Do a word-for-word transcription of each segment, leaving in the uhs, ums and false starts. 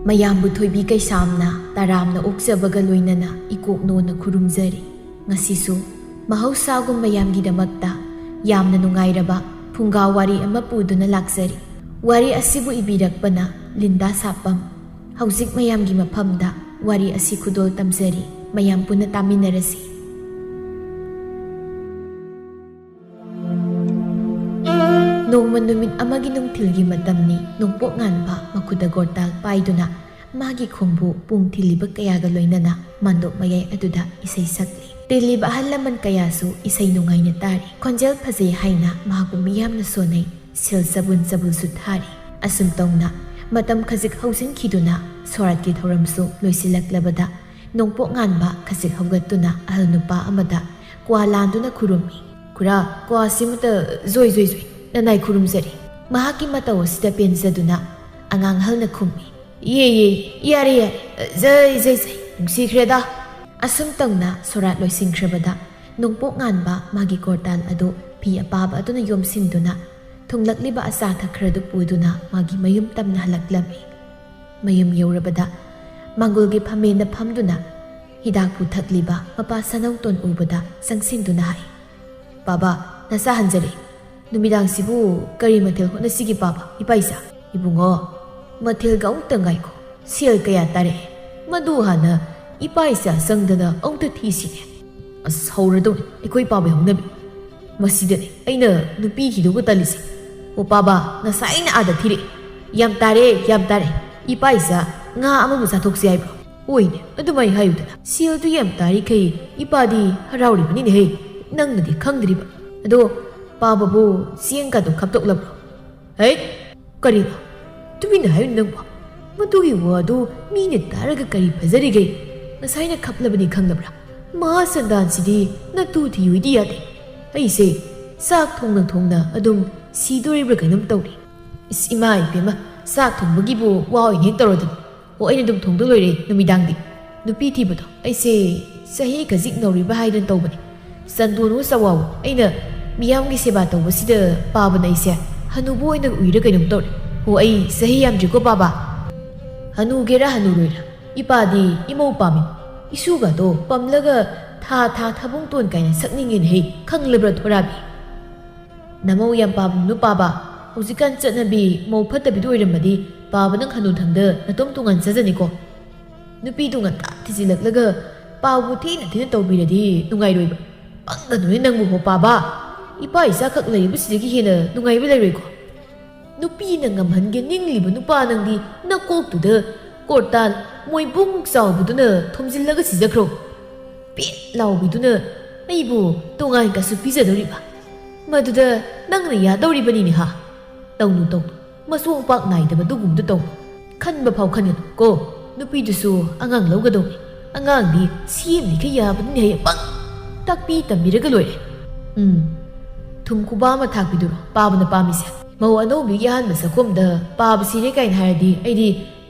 ꯃꯌꯥꯝꯕꯨ ꯊꯣꯏꯕꯤ ꯀꯩꯁꯥꯝꯅ ꯇꯔꯥꯝꯅ ꯑꯣꯛꯆꯕꯒ ꯂꯣꯏꯅꯅ ꯏꯀꯣꯛꯅꯣꯅ ꯈꯨꯔꯨꯝꯖꯔꯤ꯫ ꯉꯁꯤꯁꯨ ꯃꯍꯧꯁꯥꯒꯨꯝ ꯃꯌꯥꯝꯒꯤꯗꯃꯛꯇ ꯌꯥꯝꯅ ꯅꯨꯡꯉꯥꯏꯔꯕ ꯐꯨꯡꯒꯥ ꯋꯥꯔꯤ ꯑꯃ ꯄꯨꯗꯨꯅ ꯂꯥꯛꯆꯔꯤ꯫ ꯋꯥꯔꯤ ꯑꯁꯤꯕꯨ ꯏꯕꯤꯔꯛꯄꯅ ꯂꯤꯟꯗꯥ ꯁꯥꯄꯝ꯫ ꯍꯧꯖꯤꯛ ꯃꯌꯥꯝꯒꯤ ꯃꯐꯝꯗ ꯋꯥꯔꯤ ꯑꯁꯤ ꯈꯨꯗꯣꯜ ꯇꯝꯖꯔꯤ꯫ ꯃꯌꯥꯝ ꯄꯨꯟꯅ ꯇꯥꯃꯤꯟꯅꯔꯁꯤ꯫ ꯅꯣꯡꯃ ꯅꯨꯃꯤꯠ ꯑꯃꯒꯤ ꯅꯨꯡꯊꯤꯜꯒꯤ ꯃꯇꯝꯅꯤ꯫ ꯅꯣꯡꯄꯣꯛ ꯉꯥꯟꯕ ꯃꯈꯨꯠꯇ ꯒꯣꯔꯇꯥꯜ ꯄꯥꯏꯗꯨꯅ ꯃꯥꯒꯤ ꯈꯣꯡꯕꯨ ꯄꯨꯡ ꯊꯤꯜꯂꯤꯕ ꯀꯌꯥꯒ ꯂꯣꯏꯅꯅ ꯃꯥꯟꯗꯣꯞ ꯃꯌꯥꯏ ꯑꯗꯨꯗ ꯏꯁꯩ ꯁꯛꯂꯤ꯫ ꯇꯤꯜꯂꯤꯕ ꯑꯍꯜ ꯂꯃꯟ ꯀꯌꯥꯁꯨ ꯏꯁꯩ ꯅꯨꯡꯉꯥꯏꯅ ꯇꯥꯔꯤ꯫ ꯈꯣꯟꯖꯦꯜ ꯐꯖꯩ ꯍꯥꯏꯅ ꯃꯍꯥꯛꯄꯨ ꯃꯤꯌꯥꯝꯅ ꯁꯣꯟꯅꯩ꯫ ꯁꯦꯜ ꯆꯕꯨꯟ ꯆꯕꯨꯟꯁꯨ ꯊꯥꯔꯤ꯫ ꯑꯁꯨꯝ ꯇꯧꯅ ꯃꯇꯝ ꯈꯖꯤꯛ ꯍꯧꯖꯤꯟꯈꯤꯗꯨꯅ ꯁꯣꯔꯥꯠꯀꯤ ꯊꯧꯔꯝꯁꯨ ꯂꯣꯏꯁꯤꯜꯂꯛꯂꯕꯗ ꯅꯣꯡꯄꯣꯛ ꯉꯥꯟꯕ ꯈꯖꯤꯛ ꯍꯧꯒꯠꯇꯨꯅ ꯑꯍꯜ ꯅꯨꯄꯥ ꯑꯃꯗ ꯀ꯭ꯋꯥ ꯂꯥꯟꯗꯨꯅ ꯈꯨꯔꯨꯝꯃꯤ꯫ "ꯈꯨꯔꯥ, ꯀ꯭ꯋꯥꯁꯤꯃꯇ ꯖꯣꯏ ꯖꯣꯏ ꯖꯣꯏ, ꯅꯅꯥꯏ ꯈꯨꯔꯨꯝꯖꯔꯤ꯫" ꯃꯍꯥꯛꯀꯤ ꯃꯇꯧ ꯑꯁꯤꯗ ꯄꯦꯟꯖꯗꯨꯅ ꯑꯉꯥꯡ ꯑꯍꯜꯅ ꯈꯨꯝꯃꯤ, "ꯏꯌꯦ, ꯏꯌꯦ, ꯌꯥꯔꯦ, ꯌꯥꯔꯦ, ꯖꯩ, ꯖꯩ, ꯖꯩ, ꯅꯨꯡꯁꯤꯈ꯭ꯔꯦꯗ꯫" ꯑꯁꯨꯝ ꯇꯧꯅ ꯁꯣꯔꯥꯠ ꯂꯣꯏꯁꯤꯟꯈ꯭ꯔꯕꯗ ꯅꯣꯡꯄꯣꯛ ꯉꯥꯟꯕ ꯃꯥꯒꯤ ꯀꯣꯔꯇꯥꯜ ꯑꯗꯨ ꯐꯤ ꯑꯄꯥꯕ ꯑꯗꯨꯅ ꯌꯣꯝꯁꯤꯟꯗꯨꯅ ꯊꯨꯡꯂꯛꯂꯤꯕ ꯑꯆꯥ ꯑꯊꯛ ꯈꯔꯗꯨ ꯄꯨꯗꯨꯅ ꯃꯥꯒꯤ ꯃꯌꯨꯝ ꯇꯝꯅ ꯍꯜꯂꯛꯂꯝꯃꯤ꯫ ꯃꯌꯨꯝ ꯌꯧꯔꯕꯗ ꯃꯥꯡꯒꯣꯜꯒꯤ ꯐꯝꯃꯦꯟꯗ ꯐꯝꯗꯨꯅ ꯍꯤꯗꯥꯛꯄꯨ ꯊꯛꯂꯤꯕ ꯃꯄꯥ ꯁꯅꯧꯇꯣꯟ ꯎꯕꯗ ꯆꯪꯁꯤꯟꯗꯨꯅ ꯍꯥꯏ, "ꯄꯥꯕ, ꯅꯁꯥ ꯍꯟꯖꯔꯦ꯫ ꯅꯨꯃꯤꯗꯥꯡꯁꯤꯕꯨ ꯀꯔꯤ ꯃꯊꯦꯜ ꯍꯣꯠꯅꯁꯤꯒꯦ ꯄꯥꯕ, ꯏꯄꯥ ꯏꯆꯥ?" "ꯏꯕꯨꯡꯉꯣ, ꯃꯊꯦꯜꯒ ꯑꯃꯨꯛꯇ ꯉꯥꯏꯈꯣ, ꯁꯦꯜ ꯀꯌꯥ ꯇꯥꯔꯛꯑꯦ, ꯃꯗꯨ ꯍꯥꯟꯅ ꯏꯄꯥ ꯏꯆꯥ ꯆꯪꯗꯅ ꯑꯃꯨꯛꯇ ꯊꯤꯁꯤꯅꯦ꯫" ꯑꯁ, ꯍꯧꯔꯗꯧꯅꯤ ꯑꯩꯈꯣꯏ ꯄꯥꯕꯩ ꯍꯧꯅꯕꯤ꯫ ꯃꯁꯤꯗꯅꯦ ꯑꯩꯅ ꯅꯨꯄꯤ ꯊꯤꯗꯧꯕ ꯇꯜꯂꯤꯁꯦ꯫ "ꯑꯣ ꯄꯥꯕ, ꯉꯁꯥꯏꯅ ꯑꯥꯗ ꯊꯤꯔꯛꯑꯦ꯫ ꯌꯥꯝ ꯇꯥꯔꯦ, ꯌꯥꯝ ꯇꯥꯔꯦ꯫ ꯏꯄꯥ ꯏꯆꯥ ꯉꯥ ꯑꯃꯕꯨ ꯆꯥꯊꯣꯛꯁꯤ ꯍꯥꯏꯕ꯭ꯔꯣ?" "ꯍꯣꯏꯅꯦ, ꯑꯗꯨꯃꯥꯏ ꯍꯥꯏꯌꯨꯗꯅ꯫ ꯁꯦꯜꯗꯨ ꯌꯥꯝ ꯇꯥꯔꯤꯈꯩ ꯏꯄꯥꯗꯤ ꯍꯔꯥꯎꯔꯤꯕꯅꯤꯅꯦꯍꯦ, ꯅꯪꯅꯗꯤ ꯈꯪꯗ꯭ꯔꯤꯕ꯫ ꯑꯗꯣ ꯄꯥꯕꯕꯨ ꯆꯦꯡꯒꯗꯣ ꯈꯞꯇꯣꯛꯂꯕ꯭ꯔꯣ?" "ꯍꯩꯠ, ꯀꯔꯤꯅꯣ? ꯇꯨꯃꯤꯟꯅ ꯍꯥꯏꯌꯨ ꯅꯪꯕꯣ꯫ ꯃꯗꯨꯒꯤ ꯋꯥꯗꯨ ꯃꯤꯅ ꯇꯥꯔꯒ ꯀꯔꯤ ꯐꯖꯔꯤꯒꯦ? ꯉꯁꯥꯏꯅ ꯈꯞꯂꯕꯅꯤ ꯈꯪꯂꯕ꯭ꯔꯥ? ꯃꯍꯥ ꯁꯟꯗꯥꯟꯁꯤꯗꯤ ꯅꯇꯨ ꯊꯤꯌꯨꯗꯤ ꯌꯥꯗꯦ꯫ ꯑꯩꯁꯦ ꯆꯥꯛ ꯊꯣꯡꯅ ꯊꯣꯡꯅ ꯑꯗꯨꯝ ꯁꯤꯗꯣꯔꯤꯕ꯭ꯔꯥ ꯀꯩꯅꯣꯝ ꯇꯧꯔꯦ꯫" "ꯏꯁ, ꯏꯃꯥ ꯏꯕꯦꯝꯃ, ꯆꯥꯛ ꯊꯣꯡꯕꯒꯤꯕꯨ ꯋꯥ ꯑꯣꯏꯅ ꯍꯦꯛ ꯇꯧꯔꯗꯅ꯫ ꯑꯣ, ꯑꯩꯅ ꯑꯗꯨꯝ ꯊꯣꯡꯗꯣ ꯂꯣꯏꯔꯦ ꯅꯨꯃꯤꯗꯥꯡꯗꯤ꯫ ꯅꯨꯄꯤ ꯊꯤꯕꯗꯣ ꯑꯩꯁꯦ ꯆꯍꯤ ꯈꯖꯤꯛ ꯅꯧꯔꯤꯕ ꯍꯥꯏꯗꯅ ꯇꯧꯕꯅꯤ꯫ ꯆꯟꯗꯣꯟꯋꯣ ꯆꯋꯥꯋꯣ, ꯑꯩꯅ ꯃꯤꯌꯥꯝꯒꯤ ꯁꯦꯕꯥ ꯇꯧꯕꯁꯤꯗ ꯄꯥꯕꯅ ꯑꯩꯁꯦ ꯍꯅꯨꯕ ꯑꯣꯏꯅ ꯎꯏꯔ ꯀꯩꯅꯣꯝ ꯇꯧꯔꯦ꯫ ꯑꯣ, ꯑꯩ ꯆꯍꯤ ꯌꯥꯝꯗ꯭ꯔꯤꯀꯣ ꯄꯥꯕ꯫" ꯍꯅꯨꯒꯦꯔꯥ ꯍꯅꯨꯔꯣꯏꯔꯥ, ꯏꯄꯥꯗꯤ ꯏꯃꯧ ꯄꯥꯝꯃꯤ꯫ ꯏꯁꯨꯒꯗꯣ ꯄꯝꯂꯒ ꯊꯥ ꯊꯥ ꯊꯥꯕꯨꯡ ꯇꯣꯟ ꯀꯥꯏꯅ ꯁꯛꯅꯤꯡꯉꯦꯅ ꯍꯦ, ꯈꯪꯂꯕ꯭ꯔꯥ ꯊꯣꯔꯥꯕꯤ? ꯅꯃꯧ ꯌꯥꯝ ꯄꯥꯝꯅꯨ ꯄꯥꯕ꯫ ꯍꯧꯖꯤꯛꯀꯥꯟ ꯆꯠꯅꯕꯤ ꯃꯧ ꯐꯠꯇꯕꯤꯗꯣ ꯑꯣꯏꯔꯝꯃꯗꯤ ꯄꯥꯕ ꯅꯪ ꯍꯅꯨꯊꯪꯗ ꯅꯇꯣꯝ ꯇꯣꯉꯥꯟ ꯆꯥꯖꯅꯤꯀꯣ꯫ ꯅꯨꯄꯤꯗꯨ ꯉꯟꯇꯥ ꯊꯤꯖꯤꯜꯂꯛꯂꯒ ꯄꯥꯎꯕꯨ ꯊꯤꯅ ꯊꯤꯅ ꯇꯧꯕꯤꯔꯗꯤ ꯅꯨꯡꯉꯥꯏꯔꯣꯏꯕ꯫ ꯄꯪꯒꯅꯨꯅꯦ ꯅꯪꯕꯨ ꯍꯣ ꯄꯥꯕ꯫ ꯏꯄꯥ ꯏꯆꯥꯈꯛ ꯂꯩꯔꯤꯕꯁꯤꯗꯒꯤ ꯍꯦꯟꯅ ꯅꯨꯡꯉꯥꯏꯕ ꯂꯩꯔꯣꯏꯀꯣ꯫ ꯅꯨꯄꯤꯅ ꯉꯝꯍꯟꯒꯦ ꯅꯤꯡꯂꯤꯕ ꯅꯨꯄꯥ ꯅꯪꯗꯤ ꯅꯀꯣꯛꯇꯨꯗ ꯀꯣꯔꯇꯥꯟ ꯃꯣꯏꯕꯨꯡ ꯆꯥꯎꯕꯗꯨꯅ ꯊꯣꯝꯖꯤꯜꯂꯒ ꯁꯤꯖꯈ꯭ꯔꯣ꯫ ꯄꯦꯠ ꯂꯥꯎꯕꯤꯗꯨꯅ ꯑꯩꯕꯨ ꯇꯣꯉꯥꯟ ꯀꯁꯨ ꯄꯤꯖꯗꯧꯔꯤꯕ꯫ ꯃꯗꯨꯗ ꯅꯪꯅ ꯌꯥꯗꯧꯔꯤꯕꯅꯤꯅꯦ ꯍꯥ? ꯇꯧꯅꯨ, ꯇꯧꯅꯨ꯫ ꯃꯁꯣꯡ ꯄꯥꯛ ꯅꯥꯏꯗꯕ ꯑꯗꯨꯒꯨꯝꯕꯗꯨ ꯇꯧꯅꯨ꯫ ꯈꯟꯕ ꯐꯥꯎ ꯈꯟꯒꯅꯨ ꯀꯣ꯫ ꯅꯨꯄꯤꯗꯨꯁꯨ ꯑꯉꯥꯡ ꯂꯧꯒꯗꯧꯅꯤ꯫ ꯑꯉꯥꯡꯗꯤ ꯁꯦꯝꯂꯤꯈꯩ ꯌꯥꯕꯅꯤꯅꯦ ꯍꯌꯦ꯫ ꯄꯪ ꯇꯥꯛꯄꯤ ꯇꯝꯕꯤꯔꯒ ꯂꯣꯏꯔꯦ꯫ ꯎꯝ꯫ ꯊꯨꯝ ꯈꯨꯕꯥ ꯑꯃ ꯊꯥꯛꯄꯤꯗꯨꯔꯣ ꯄꯥꯕꯅ ꯄꯥꯝꯃꯤꯁꯦ? ꯃꯧ ꯑꯅꯧꯕꯤꯒꯤ ꯑꯍꯥꯟꯕ ꯁꯛꯈꯣꯝꯗ ꯄꯥꯕ ꯁꯤꯔꯦ ꯀꯥꯏꯅ ꯍꯥꯏꯔꯗꯤ ꯑꯩꯗꯤ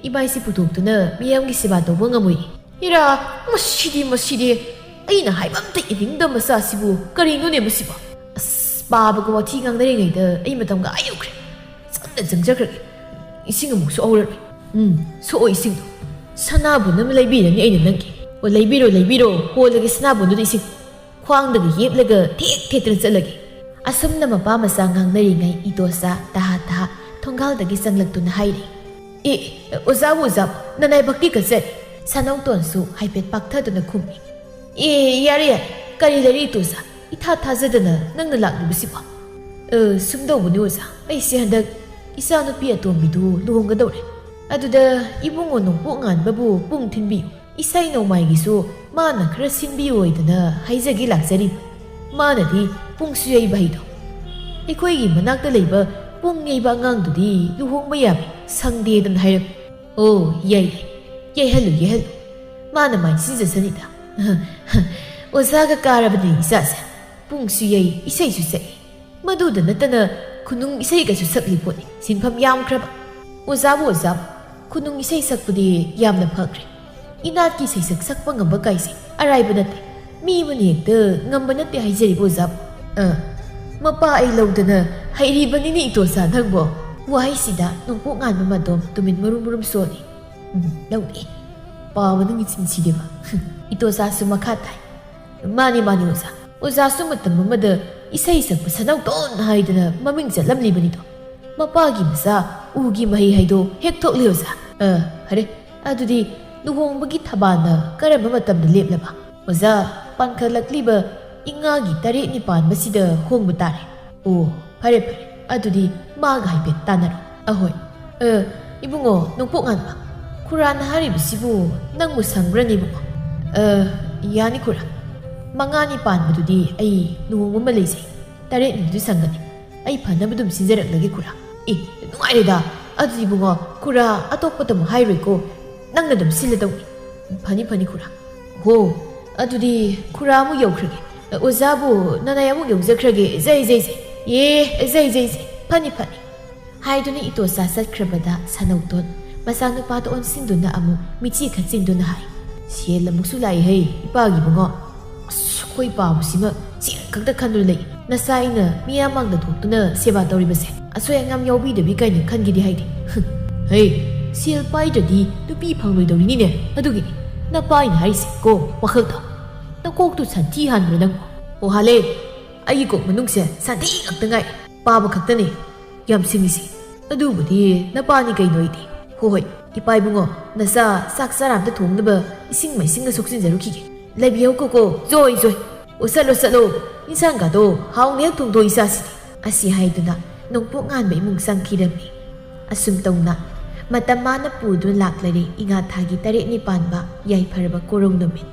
ꯏꯃꯥꯏꯁꯤ ꯄꯨꯊꯣꯛꯇꯨꯅ ꯃꯤꯌꯥꯝꯒꯤ ꯁꯦꯕꯥ ꯇꯧꯕ ꯉꯝꯃꯣꯏ꯫ ꯏꯔꯥ, ꯃꯁꯤꯗꯤ, ꯃꯁꯤꯗꯤ꯫ ꯑꯩꯅ ꯍꯥꯏꯕ ꯑꯝꯇ ꯏꯅꯤꯡꯗ ꯃꯆꯥꯁꯤꯕꯨ ꯀꯔꯤꯅꯣꯅꯦ ꯃꯁꯤꯕꯣ? ꯑꯁ, ꯄꯥꯕꯒ ꯋꯥꯊꯤ ꯉꯥꯡꯅꯔꯤꯉꯩꯗ ꯑꯩ ꯃꯇꯝꯒ ꯑꯥ ꯌꯧꯈ꯭ꯔꯦ꯫ ꯆꯪꯅ ꯆꯪꯖꯈ꯭ꯔꯒꯦ꯫ ꯏꯁꯤꯡ ꯑꯃꯨꯛ ꯁꯣꯛꯍꯧꯔꯔꯣꯏ꯫ ꯎꯝ, ꯁꯣꯛꯑꯣ ꯏꯁꯤꯡꯗꯣ꯫ ꯁꯅꯥꯕꯨꯟ ꯑꯃ ꯂꯩꯕꯤꯔꯅꯤ ꯑꯩꯅ ꯅꯪꯒꯤ꯫ ꯑꯣ, ꯂꯩꯕꯤꯔꯣ, ꯂꯩꯕꯤꯔꯣ꯫ ꯍꯣꯜꯂꯒꯦ ꯁꯅꯥꯕꯨꯟꯗꯨꯗ ꯏꯁꯤꯡ꯫ ꯈ꯭ꯋꯥꯡꯗꯒ ꯌꯦꯞꯂꯒ ꯊꯦꯛ ꯊꯦꯛꯇꯅ ꯆꯠꯂꯒꯦ꯫ ꯑꯁꯨꯝꯅ ꯃꯄꯥ ꯃꯆꯥ ꯉꯥꯡꯅꯔꯤꯉꯩ ꯏꯇꯣꯆꯥ ꯇꯍꯥ ꯇꯍꯥ ꯊꯣꯡꯒꯥꯜꯗꯒꯤ ꯆꯪꯂꯛꯇꯨꯅ ꯍꯥꯏꯔꯤ꯫ ꯑꯦ, ꯑꯣꯖꯥꯕꯨ, ꯑꯣꯖꯥꯕꯨ, ꯅꯅꯥꯏ ꯚꯛꯇꯤ ꯀꯠꯆꯔꯤ꯫ ꯁꯥꯅꯧꯇꯣꯟꯁꯨ ꯍꯥꯏꯐꯦꯠ ꯄꯥꯛꯊꯗꯨꯅ ꯈꯨꯝꯃꯤ꯫ ꯑꯦ, ꯌꯥꯔꯦ, ꯌꯥꯔꯦ, ꯀꯔꯤ ꯂꯩꯔꯦ ꯏꯇꯣꯆꯥ? ꯏꯊꯥ ꯊꯥꯖꯗꯅ ꯅꯪꯅ ꯂꯥꯛꯂꯤꯕꯁꯤꯕꯣ? ꯑ, ꯁꯨꯝ ꯇꯧꯕꯅꯤ ꯑꯣꯖꯥ, ꯑꯩꯁꯦ ꯍꯟꯗꯛ ꯏꯆꯥꯅꯨꯄꯤ ꯑꯇꯣꯝꯕꯤꯗꯨ ꯂꯨꯍꯣꯡꯒꯗꯧꯔꯦ꯫ ꯑꯗꯨꯗ ꯏꯕꯨꯡꯉꯣ ꯅꯣꯡꯄꯣꯛ ꯉꯥꯟꯕꯕꯨ ꯄꯨꯡ ꯊꯤꯟꯕꯤꯌꯨ꯫ ꯏꯁꯩ ꯅꯣꯡꯃꯥꯏꯒꯤꯁꯨ ꯃꯥꯅ ꯈꯔ ꯁꯤꯟꯕꯤꯌꯣꯏꯗꯅ ꯍꯥꯏꯖꯒꯦ ꯂꯥꯛꯆꯔꯤꯕ꯫ ꯃꯥꯅꯗꯤ ꯄꯨꯡꯁꯨ ꯌꯩꯕ ꯍꯩꯗꯣ꯫ ꯑꯩꯈꯣꯏꯒꯤ ꯃꯅꯥꯛꯇ ꯂꯩꯕ ꯄꯨꯡ ꯌꯩꯕ ꯑꯉꯥꯡꯗꯨꯗꯤ ꯂꯨꯍꯣꯡꯕ ꯌꯥꯕꯤ ꯁꯪꯗꯦꯗꯅ ꯍꯥꯏꯔꯛꯄ꯫ ꯑꯣ, ꯌꯥꯏ, ꯌꯥꯏ꯫ ꯌꯩꯍꯜꯂꯨ, ꯌꯩꯍꯜꯂꯨ꯫ ꯃꯥꯅ ꯃꯥꯏ ꯁꯤꯟꯖꯁꯅꯤꯗ꯫ ꯑꯣꯖꯥꯒ ꯀꯥꯔꯕꯅꯦ ꯏꯆꯥꯁꯦ꯫ ꯄꯨꯡꯁꯨ ꯌꯩ, ꯏꯁꯩꯁꯨ ꯁꯛꯏ꯫ ꯃꯗꯨꯗ ꯅꯠꯇꯅ ꯈꯨꯅꯨꯡ ꯏꯁꯩꯒꯁꯨ ꯁꯛꯂꯤ ꯄꯣꯠꯅꯤ꯫ ꯁꯤꯟꯐꯝ ꯌꯥꯝꯈ꯭ꯔꯕ꯫ ꯑꯣꯖꯥꯕꯨ, ꯑꯣꯖꯥꯕꯨ, ꯈꯨꯅꯨꯡ ꯏꯁꯩ ꯁꯛꯄꯗꯤ ꯌꯥꯝꯅ ꯐꯈ꯭ꯔꯦ꯫ ꯏꯅꯥꯠꯀꯤ ꯁꯩꯁꯛ ꯁꯛꯄ ꯉꯝꯕ ꯀꯥꯏꯁꯦ ꯑꯔꯥꯏꯕ ꯅꯠꯇꯦ꯫ ꯃꯤ ꯑꯃꯅ ꯍꯦꯛꯇ ꯉꯝꯕ ꯅꯠꯇꯦ ꯍꯥꯏꯖꯔꯤꯕ ꯑꯣꯖꯥꯕꯨ꯫ ꯑ, ꯃꯄꯥ ꯑꯩ ꯂꯧꯗꯅ ꯍꯩꯔꯤꯕꯅꯤꯅꯦ ꯏꯇꯣꯆꯥ ꯅꯪꯕꯣ꯫ ꯋꯥꯍꯩꯁꯤꯗ ꯅꯣꯡꯄꯣꯛ ꯉꯥꯟꯕ ꯃꯇꯣꯝ ꯇꯨꯃꯤꯟ ꯃꯔꯨꯝ ꯃꯔꯨꯝ ꯁꯣꯜꯂꯤ꯫ ꯎꯝ, ꯂꯧꯔꯦ꯫ ꯄꯥꯕ ꯅꯪꯒꯤ ꯆꯤꯟꯁꯤꯗꯤꯕ꯫ ꯏꯇꯣꯆꯥꯁꯨ ꯃꯈꯥ ꯇꯥꯏ꯫ ꯃꯥꯅꯤ, ꯃꯥꯅꯤ, ꯑꯣꯖꯥ꯫ ꯑꯣꯖꯥꯁꯨ ꯃꯇꯝ ꯑꯃꯗ ꯏꯁꯩ ꯁꯛꯄ ꯁꯅꯥꯎꯇꯣꯟ ꯍꯥꯏꯗꯅ ꯃꯃꯤꯡ ꯆꯠꯂꯝꯂꯤꯕꯅꯤꯗꯣ꯫ ꯃꯄꯥꯒꯤ ꯃꯆꯥ ꯎꯒꯤ ꯃꯍꯩ ꯍꯥꯏꯗꯣ ꯍꯦꯛ ꯊꯣꯛꯂꯦ, ꯑꯣꯖꯥ꯫ ꯑ, ꯐꯔꯦ꯫ ꯑꯗꯨꯗꯤ ꯂꯨꯍꯣꯡꯕꯒꯤ ꯊꯕꯥꯜꯅ ꯀꯔꯝꯕ ꯃꯇꯝꯗ ꯂꯦꯞꯂꯕ? ꯑꯣꯖꯥ, ꯄꯥꯟꯈꯠꯂꯛꯂꯤꯕ ꯏꯉꯥꯒꯤ ꯇꯔꯦꯠꯅꯤ ꯄꯥꯟꯕꯁꯤꯗ ꯍꯣꯡꯕ ꯇꯥꯔꯦ꯫ ꯑꯣ, ꯐꯔꯦ, ꯐꯔꯦ꯫ ꯑꯗꯨꯗꯤ ꯃꯥꯒ ꯍꯥꯏꯐꯦꯠ ꯇꯥꯟꯅꯔꯣ꯫ ꯑꯍꯣꯏ꯫ ꯑ, ꯏꯕꯨꯡꯉꯣ, ꯅꯣꯡꯄꯣꯛ ꯉꯥꯟꯕ, ꯈꯨꯔꯥꯅ ꯍꯥꯏꯔꯤꯕꯁꯤꯕꯨ ꯅꯪꯕꯨ ꯁꯪꯕ꯭ꯔꯅꯦ, ꯏꯕꯨꯡꯉꯣ? ꯑ, ꯌꯥꯅꯤ, ꯈꯨꯔꯥ꯫ ꯃꯉꯥꯅꯤ ꯄꯥꯟꯕꯗꯨꯗꯤ ꯑꯩ ꯂꯨꯍꯣꯡꯕ ꯑꯃ ꯂꯩꯖꯩ꯫ ꯇꯔꯦꯠꯅꯤꯗꯨ ꯁꯪꯒꯅꯤ꯫ ꯑꯩ ꯐꯅꯕ ꯑꯗꯨꯝ ꯁꯤꯟꯖꯔꯛꯂꯒꯦ, ꯈꯨꯔꯥ꯫ ꯑꯦ, ꯅꯨꯡꯉꯥꯏꯔꯦꯗ꯫ ꯑꯗꯨꯗꯤ, ꯏꯕꯨꯡꯉꯣ, ꯈꯨꯔꯥ ꯑꯇꯣꯞꯄꯗ ꯑꯃꯨꯛ ꯍꯥꯏꯔꯣꯏꯀꯣ꯫ ꯅꯪꯅ ꯑꯗꯨꯝ ꯁꯤꯜꯂꯗꯧꯅꯤ꯫ ꯐꯅꯤ, ꯐꯅꯤ, ꯈꯨꯔꯥ꯫ ꯍꯣ, ꯑꯗꯨꯗꯤ ꯈꯨꯔꯥ ꯑꯃꯨꯛ ꯌꯧꯈ꯭ꯔꯒꯦ꯫ ꯑꯣꯖꯥꯕꯨ ꯅꯅꯥꯏ ꯑꯃꯨꯛ ꯌꯧꯖꯈ꯭ꯔꯒꯦ꯫ ꯖꯩ, ꯖꯩ, ꯖꯩ꯫ ꯑꯦ, ꯖꯩ, ꯖꯩ, ꯖꯩ꯫ ꯐꯅꯤ, ꯐꯅꯤ꯫ ꯍꯥꯏꯗꯨꯅ ꯏꯇꯣꯆꯥ ꯆꯠꯈ꯭ꯔꯕꯗ ꯁꯅꯧꯇꯣꯟ ꯃꯆꯥꯅꯨꯄꯥꯗ ꯑꯣꯟꯁꯤꯟꯗꯨꯅ ꯑꯃꯨꯛ ꯃꯤꯠꯆꯤ ꯈꯠꯆꯤꯟꯗꯨꯅ ꯍꯥꯏ, "ꯁꯦꯜ ꯑꯃꯨꯛꯁꯨ ꯂꯥꯛꯏ ꯍꯩ, ꯏꯄꯥꯒꯤ ꯏꯕꯨꯡꯉꯣ꯫ ꯑꯁ, ꯑꯩꯈꯣꯏ ꯄꯥꯕꯁꯤꯃ ꯁꯦꯜ ꯈꯛꯇ ꯈꯟꯗꯨꯅ ꯂꯩ꯫ ꯅꯆꯥ ꯑꯩꯅ ꯃꯤꯌꯥꯝ ꯃꯥꯡꯗ ꯊꯣꯛꯇꯨꯅ ꯁꯦꯕꯥ ꯇꯧꯔꯤꯕꯁꯦ ꯑꯁꯣꯏ ꯑꯉꯥꯝ ꯌꯥꯎꯕꯤꯗꯕꯤ ꯀꯥꯏꯅ ꯈꯟꯒꯦꯗꯤ ꯍꯥꯏꯗꯦ꯫ ꯍꯩ, ꯁꯦꯜ ꯄꯥꯏꯗ꯭ꯔꯗꯤ ꯅꯨꯄꯤ ꯐꯪꯂꯣꯏꯗꯧꯔꯤꯅꯤꯅꯦ꯫ ꯑꯗꯨꯒꯤꯅꯤ ꯅꯄꯥ ꯑꯩꯅ ꯍꯥꯏꯔꯤꯁꯦ ꯀꯣ, ꯋꯥꯈꯜꯗꯣ꯫ ꯅꯀꯣꯛꯇꯨ ꯁꯟꯊꯤ ꯍꯥꯟꯕ꯭ꯔꯥ ꯅꯪꯕꯣ?" "ꯑꯣ, ꯍꯥꯜꯂꯦ꯫ ꯑꯩꯒꯤ ꯀꯣꯛ ꯃꯅꯨꯡꯁꯦ ꯁꯟꯊꯤ ꯉꯥꯛꯇ ꯉꯥꯏ꯫ ꯄꯥꯕ ꯈꯛꯇꯅꯤ ꯌꯥꯝ ꯁꯤꯡꯉꯤꯁꯤ꯫ ꯑꯗꯨꯕꯨꯗꯤ ꯅꯄꯥꯅꯤ ꯀꯩꯅꯣ ꯑꯩꯗꯤ꯫ ꯍꯣ ꯍꯣꯏ, ꯏꯄꯥ ꯏꯕꯨꯡꯉꯣ, ꯅꯆꯥ ꯆꯥꯛ ꯆꯥꯔꯥ ꯑꯝꯇ ꯊꯣꯡꯅꯕ ꯏꯁꯤꯡ ꯃꯥꯏꯁꯤꯡꯒ ꯁꯣꯛꯆꯤꯟꯖꯔꯨꯈꯤꯒꯦ꯫ ꯂꯩꯕꯤꯍꯧꯀꯣꯀꯣ, ꯖꯣꯏ ꯖꯣꯏ꯫ ꯑꯣ, ꯆꯠꯂꯣ ꯆꯠꯂꯣ, ꯏꯟꯁꯥꯡꯒꯗꯣ ꯍꯥꯎꯅ ꯍꯦꯛ ꯊꯣꯡꯗꯣꯛꯏ ꯆꯥꯁꯤꯗꯤ꯫" ꯑꯁꯤ ꯍꯥꯏꯗꯨꯅ ꯅꯣꯡꯄꯣꯛ ꯉꯥꯟꯕ ꯏꯃꯨꯡ ꯆꯪꯈꯤꯔꯝꯃꯤ꯫ ꯑꯁꯨꯝ ꯇꯧꯅ ꯃꯇꯝ ꯃꯥꯅ ꯄꯨꯗꯨꯅ ꯂꯥꯛꯂꯔꯦ, ꯏꯉꯥ ꯊꯥꯒꯤ ꯇꯔꯦꯠꯅꯤ ꯄꯥꯟꯕ ꯌꯥꯏꯐꯔꯕ ꯀꯣꯔꯧ ꯅꯨꯃꯤꯠ꯫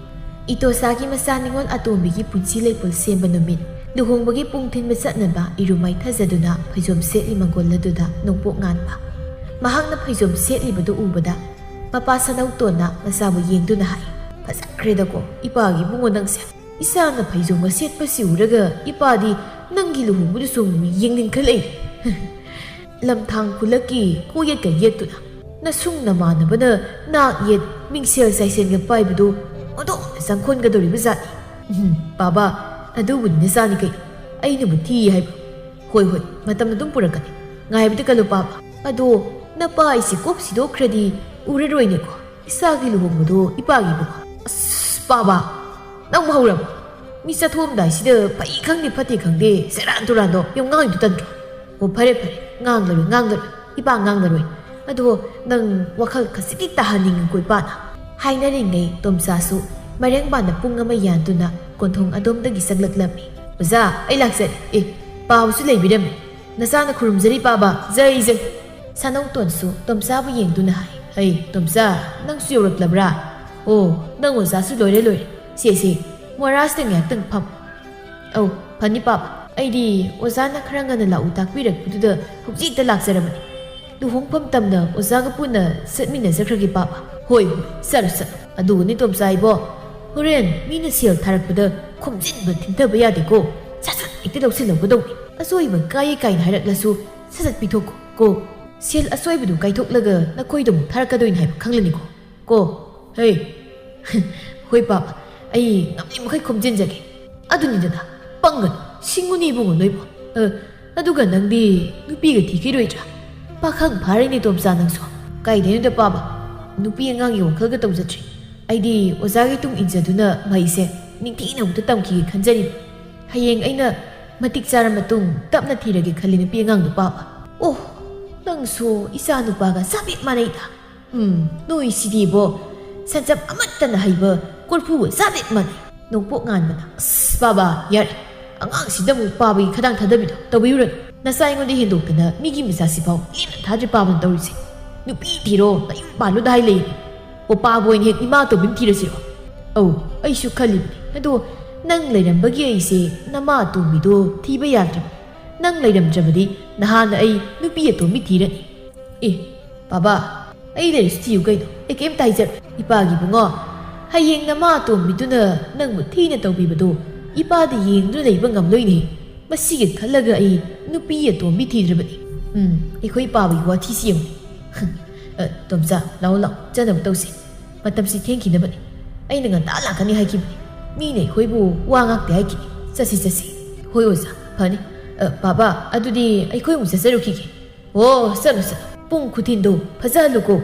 ꯏꯇꯣꯆꯥꯒꯤ ꯃꯆꯥ ꯅꯤꯉꯣꯜ ꯑꯇꯣꯝꯕꯤꯒꯤ ꯄꯨꯟꯁꯤ ꯂꯩꯄꯨꯜ ꯁꯦꯝꯕ ꯅꯨꯃꯤꯠ꯫ ꯂꯨꯍꯣꯡꯕꯒꯤ ꯄꯨꯡ ꯊꯤꯟꯕ ꯆꯠꯅꯕ ꯏꯔꯨ ꯃꯥꯏꯊꯖꯗꯨꯅ ꯐꯩꯖꯣꯝ ꯁꯦꯠꯂꯤ ꯃꯪꯒꯣꯜ ꯑꯗꯨꯗ ꯅꯣꯡꯄꯣꯛ ꯉꯥꯟꯕ꯫ ꯃꯍꯥꯛꯅ ꯐꯩꯖꯣꯝ ꯁꯦꯠꯂꯤꯕꯗꯨ ꯎꯕꯗ ꯃꯄꯥ ꯁꯅꯧꯇꯣꯟꯅ ꯃꯆꯥꯕꯨ ꯌꯦꯡꯗꯨꯅ ꯍꯥꯏ, "ꯐꯖꯈ꯭ꯔꯦꯗꯀꯣ ꯏꯄꯥꯒꯤ ꯏꯕꯨꯡꯉꯣ ꯅꯪꯁꯦ꯫ ꯏꯆꯥꯅ ꯐꯩꯖꯣꯝꯒ ꯁꯦꯠꯄꯁꯤ ꯎꯔꯒ ꯏꯄꯥꯗꯤ ꯅꯪꯒꯤ ꯂꯨꯍꯣꯡꯕꯗꯨ ꯁꯨꯝ ꯌꯦꯡꯅꯤꯡꯈꯠꯂꯛꯏ꯫" ꯂꯝꯊꯥꯡ ꯈꯨꯜꯂꯛꯀꯤ ꯀꯣꯌꯦꯠꯀ ꯌꯦꯠꯇꯨꯅ ꯅꯁꯨꯡ ꯅꯃꯥꯟꯅꯕꯅ ꯅꯥꯛ ꯌꯦꯠ ꯃꯤꯡꯁꯦꯜ ꯆꯥꯏꯁꯦꯜꯒ ꯄꯥꯏꯕꯗꯨ ꯑꯣꯟꯊꯣꯛꯅ ꯆꯪꯈꯣꯟꯒꯗꯧꯔꯤꯕ ꯖꯥꯠꯅꯤ꯫ ꯎꯝ, ꯄꯥꯕ, ꯑꯗꯨꯕꯨꯗꯤ ꯅꯆꯥꯅꯤ ꯀꯩꯅꯣ꯫ ꯑꯩꯅꯕꯨ ꯊꯤ ꯍꯥꯏꯕ꯭ꯔꯣ? ꯍꯣꯏ, ꯍꯣꯏ, ꯃꯇꯝ ꯑꯗꯨꯝ ꯄꯨꯔꯛꯀꯅꯤ꯫ ꯉꯥꯏꯕꯗ ꯀꯜꯂꯨ ꯄꯥꯕ꯫ ꯑꯗꯣ ꯅꯄꯥ ꯑꯩꯁꯤ ꯀꯣꯛ ꯁꯤꯗꯣꯛꯈ꯭ꯔꯗꯤ ꯎꯔꯔꯣꯏꯅꯦꯀꯣ ꯏꯁꯥꯒꯤ ꯂꯨꯍꯣꯡꯕꯗꯣ ꯏꯄꯥꯒꯤꯕꯨ꯫ ꯑꯁ, ꯄꯥꯕ, ꯅꯪꯕꯨ ꯍꯧꯔꯕ? ꯃꯤ ꯆꯠꯊꯣꯛꯑꯝꯗꯥꯏꯁꯤꯗ ꯐꯩ ꯈꯪꯗꯦ ꯐꯠꯇꯦ ꯈꯪꯗꯦ ꯁꯦꯔꯥꯟ ꯇꯨꯔꯥꯟꯗꯣ ꯌꯥꯝ ꯉꯥꯡꯉꯤꯗꯨ ꯇꯟꯗ꯭ꯔꯣ? ꯑꯣ, ꯐꯔꯦ ꯐꯔꯦ, ꯉꯥꯡꯂꯔꯣꯏ, ꯉꯥꯡꯂꯔꯣꯏ, ꯏꯄꯥ ꯉꯥꯡꯂꯔꯣꯏ꯫ ꯑꯗꯣ ꯅꯪ ꯋꯥꯈꯜ ꯈꯖꯤꯛꯇꯤ ꯇꯥꯍꯟꯅꯤꯡꯉꯤꯀꯣ ꯏꯄꯥꯅ꯫ ꯍꯥꯏꯅꯔꯤꯉꯩ ꯇꯣꯝꯆꯥꯁꯨ ꯃꯔꯦꯡꯕꯥꯟꯗ ꯄꯨꯡ ꯑꯃ ꯌꯥꯟꯗꯨꯅ ꯀꯣꯟꯊꯣꯡ ꯑꯗꯣꯝꯗꯒꯤ ꯆꯪꯂꯛꯂꯝꯃꯤ꯫ "ꯑꯣꯖꯥ, ꯑꯩ ꯂꯥꯛꯆꯔꯦ꯫ ꯑꯦ, ꯄꯥꯕꯁꯨ ꯂꯩꯕꯤꯔꯝꯃꯤ꯫ ꯅꯆꯥꯅ ꯈꯨꯔꯨꯝꯖꯔꯤ ꯄꯥꯕ, ꯖꯩ ꯖꯩ꯫" ꯁꯥꯅꯧꯇꯣꯟꯁꯨ ꯇꯣꯝꯆꯥꯕꯨ ꯌꯦꯡꯗꯨꯅ ꯍꯥꯏ, "ꯍꯩ, ꯇꯣꯝꯆꯥ, ꯅꯪꯁꯨ ꯌꯧꯔꯛꯂꯕ꯭ꯔꯥ? ꯑꯣ, ꯅꯪ ꯑꯣꯖꯥꯁꯨ ꯂꯣꯏꯔꯦ ꯂꯣꯏꯔꯦ꯫ ꯁꯦ ꯁꯦ, ꯃꯣꯔꯥꯁꯇ ꯉꯥꯏꯍꯥꯛꯇꯪ ꯐꯝ꯫" "ꯑꯧ, ꯐꯅꯤ ꯄꯥꯕ꯫ ꯑꯩꯗꯤ ꯑꯣꯖꯥꯅ ꯈꯔ ꯉꯟꯅ ꯂꯥꯛꯎ ꯇꯥꯛꯄꯤꯔꯛꯄꯗꯨꯗ ꯍꯧꯖꯤꯛꯇ ꯂꯥꯛꯆꯔꯕꯅꯤ꯫ ꯂꯨꯍꯣꯡꯐꯝ ꯇꯝꯅ ꯑꯣꯖꯥꯒ ꯄꯨꯟꯅ ꯆꯠꯃꯤꯟꯅꯖꯈ꯭ꯔꯒꯦ ꯄꯥꯕ꯫" "ꯍꯣꯏ ꯍꯣꯏ, ꯆꯠꯂꯨ ꯆꯠꯂꯨ꯫ ꯑꯗꯨꯒꯅꯤ ꯇꯣꯝꯆꯥ ꯏꯕꯣ, ꯍꯣꯔꯦꯟ ꯃꯤꯅ ꯁꯦꯜ ꯊꯥꯔꯛꯄꯗ ꯈꯣꯝꯖꯤꯟꯕ ꯊꯤꯟꯊꯕ ꯌꯥꯗꯦꯀꯣ꯫ ꯁꯠ ꯁꯠ ꯍꯦꯛꯇ ꯂꯧꯁꯤꯜꯍꯧꯒꯗꯧꯅꯤ꯫ ꯑꯁꯣꯏꯕ ꯀꯥꯏꯌꯦ ꯀꯥꯏꯅ ꯍꯥꯏꯔꯛꯂꯁꯨ ꯁꯠ ꯁꯠ ꯄꯤꯊꯣꯛꯈꯣ ꯀꯣ꯫ ꯁꯦꯜ ꯑꯁꯣꯏꯕꯗꯨ ꯀꯥꯏꯊꯣꯛꯂꯒ ꯅꯈꯣꯏꯗ ꯑꯃꯨꯛ ꯊꯥꯔꯛꯀꯗꯣꯏꯅꯤ ꯍꯥꯏꯕ ꯈꯪꯂꯅꯤꯀꯣ꯫ ꯀꯣ, ꯍꯦ꯫" "ꯍꯣꯏ ꯄꯥꯕ, ꯑꯩ ꯉꯝꯂꯤ ꯃꯈꯩ ꯈꯣꯝꯖꯤꯟꯖꯒꯦ꯫" "ꯑꯗꯨꯅꯤꯗꯅ, ꯄꯪꯒꯅꯨ, ꯁꯤꯡꯉꯨꯅꯤ ꯏꯕꯨꯡꯉꯣ ꯅꯣꯏꯕꯨ꯫ ꯑ, ꯑꯗꯨꯒ ꯅꯪꯗꯤ ꯅꯨꯄꯤꯒ ꯊꯤꯈꯤꯔꯣꯏꯗ꯭ꯔꯥ? ꯄꯥꯈꯪ ꯐꯥꯔꯦꯅꯦ ꯇꯣꯝꯆꯥ ꯅꯪꯁꯨ꯫" "ꯀꯥꯏꯗꯩꯅꯣꯗ ꯄꯥꯕ, ꯅꯨꯄꯤ ꯑꯉꯥꯡꯒꯤ ꯋꯥꯈꯜꯒ ꯇꯧꯖꯗ꯭ꯔꯤ꯫ ꯑꯩꯗꯤ ꯑꯣꯖꯥꯒꯤ ꯇꯨꯡ ꯏꯟꯖꯗꯨꯅ ꯃꯍꯩꯁꯦ ꯅꯤꯡꯊꯤꯅ ꯑꯃꯨꯛꯇ ꯇꯝꯈꯤꯒꯦ ꯈꯟꯖꯔꯤꯕ꯫ ꯍꯌꯦꯡ ꯑꯩꯅ ꯃꯇꯤꯛ ꯆꯥꯔ ꯃꯇꯨꯡ ꯇꯞꯅ ꯊꯤꯔꯒꯦ ꯈꯜꯂꯤ ꯅꯨꯄꯤ ꯑꯉꯥꯡꯗꯣ ꯄꯥꯕ꯫" "ꯑꯣ, ꯅꯪꯁꯨ ꯏꯆꯥ ꯅꯨꯄꯥꯒ ꯆꯞ ꯍꯦꯛ ꯃꯥꯟꯅꯩꯗ꯫ ꯎꯝ, ꯅꯣꯏꯁꯤꯗꯤꯕꯣ, ꯁꯟꯆꯞ ꯑꯃꯠꯇꯅ ꯍꯩꯕ ꯀꯣꯔꯐꯨꯒ ꯆꯞ ꯍꯦꯛ ꯃꯥꯟꯅꯩ꯫" ꯅꯣꯡꯄꯣꯛ ꯉꯥꯟꯕꯅ, "ꯑꯁ, ꯄꯥꯕ, ꯌꯥꯔꯦ꯫ ꯑꯉꯥꯡꯁꯤꯗ ꯑꯃꯨꯛ ꯄꯥꯕꯒꯤ ꯈꯗꯥꯡ ꯊꯥꯗꯕꯤꯗꯣ ꯇꯧꯕꯤꯔꯨꯔꯅꯨ꯫ ꯅꯆꯥ ꯑꯩꯉꯣꯟꯗ ꯍꯦꯟꯗꯣꯛꯇꯅ ꯃꯤꯒꯤ ꯃꯆꯥꯁꯤꯐꯥꯎ ꯂꯦꯝꯅ ꯊꯥꯗ꯭ꯔꯤ ꯄꯥꯕꯅ ꯇꯧꯔꯤꯁꯦ꯫ ꯅꯨꯄꯤ ꯊꯤꯔꯣ, ꯅꯌꯨꯝ ꯄꯥꯜꯂꯣꯗ ꯍꯥꯏ ꯂꯩꯌꯦ꯫ ꯑꯣ, ꯄꯥꯕ ꯑꯣꯏꯅ ꯍꯦꯛ ꯏꯃꯥ ꯑꯇꯣꯝꯕꯤ ꯑꯃ ꯊꯤꯔꯁꯤꯔꯣ?" "ꯑꯧ, ꯑꯩꯁꯨ ꯈꯜꯂꯤꯕꯅꯤ꯫ ꯑꯗꯣ ꯅꯪ ꯂꯩꯔꯝꯕꯒꯤ ꯑꯩꯁꯦ ꯅꯃꯥ ꯑꯇꯣꯝꯕꯤꯗꯣ ꯊꯤꯕ ꯌꯥꯗ꯭ꯔꯕ꯫ ꯅꯪ ꯂꯩꯔꯝꯗ꯭ꯔꯕꯗꯤ ꯅꯍꯥꯟꯅ ꯑꯩ ꯅꯨꯄꯤ ꯑꯇꯣꯝꯕꯤ ꯊꯤꯔꯅꯤ꯫" "ꯑꯦ, ꯄꯥꯕ, ꯑꯩ ꯂꯩꯔꯁꯨ ꯊꯤꯌꯨ ꯀꯩꯅꯣ, ꯑꯩ ꯀꯩꯝꯇ ꯍꯥꯏꯖꯔꯣꯏ꯫ ꯏꯄꯥꯒꯤ ꯏꯕꯨꯡꯉꯣ, ꯍꯌꯦꯡ ꯅꯃꯥ ꯑꯇꯣꯝꯕꯤꯗꯨꯅ ꯅꯪꯕꯨ ꯊꯤꯅ ꯇꯧꯕꯤꯕꯗꯣ ꯏꯄꯥꯗ ꯌꯦꯡꯗꯨꯅ ꯂꯩꯕ ꯉꯝꯂꯣꯏꯅꯦ꯫ ꯃꯁꯤꯒꯤ ꯈꯜꯂꯒ ꯑꯩ ꯅꯨꯄꯤ ꯑꯇꯣꯝꯕꯤ ꯊꯤꯗ꯭ꯔꯕꯅꯤ꯫" ꯎꯝ, ꯑꯩꯈꯣꯏ ꯄꯥꯕꯒꯤ ꯋꯥꯊꯤꯁꯤ ꯌꯦꯡꯉꯨ꯫ "ꯑ, ꯇꯣꯝꯆꯥ, ꯂꯥꯛꯑꯣ ꯂꯥꯛꯑꯣ, ꯆꯠꯅꯕ ꯇꯧꯁꯤ꯫ ꯃꯇꯝꯁꯤ ꯊꯦꯡꯈꯤꯅꯕꯅꯤ꯫ ꯑꯩꯅ ꯉꯟꯇꯥ ꯂꯥꯛꯀꯅꯤ ꯍꯥꯏꯈꯤꯕꯅꯤ꯫ ꯃꯤꯅ ꯑꯩꯈꯣꯏꯕꯨ ꯋꯥ ꯉꯥꯛꯇꯦ ꯍꯥꯏꯈꯤꯅꯤ꯫ ꯆꯠꯁꯤ ꯆꯠꯁꯤ꯫" "ꯍꯣꯏ ꯑꯣꯖꯥ, ꯐꯅꯤ꯫ ꯑ, ꯄꯥꯕ, ꯑꯗꯨꯗꯤ ꯑꯩꯈꯣꯏ ꯑꯃꯨꯛ ꯆꯠꯆꯔꯨꯈꯤꯒꯦ꯫" "ꯑꯣ, ꯆꯠꯂꯨ ꯆꯠꯂꯨ꯫ ꯄꯨꯡ ꯈꯨꯊꯤꯟꯗꯣ ꯐꯖꯍꯜꯂꯨꯀꯣ꯫"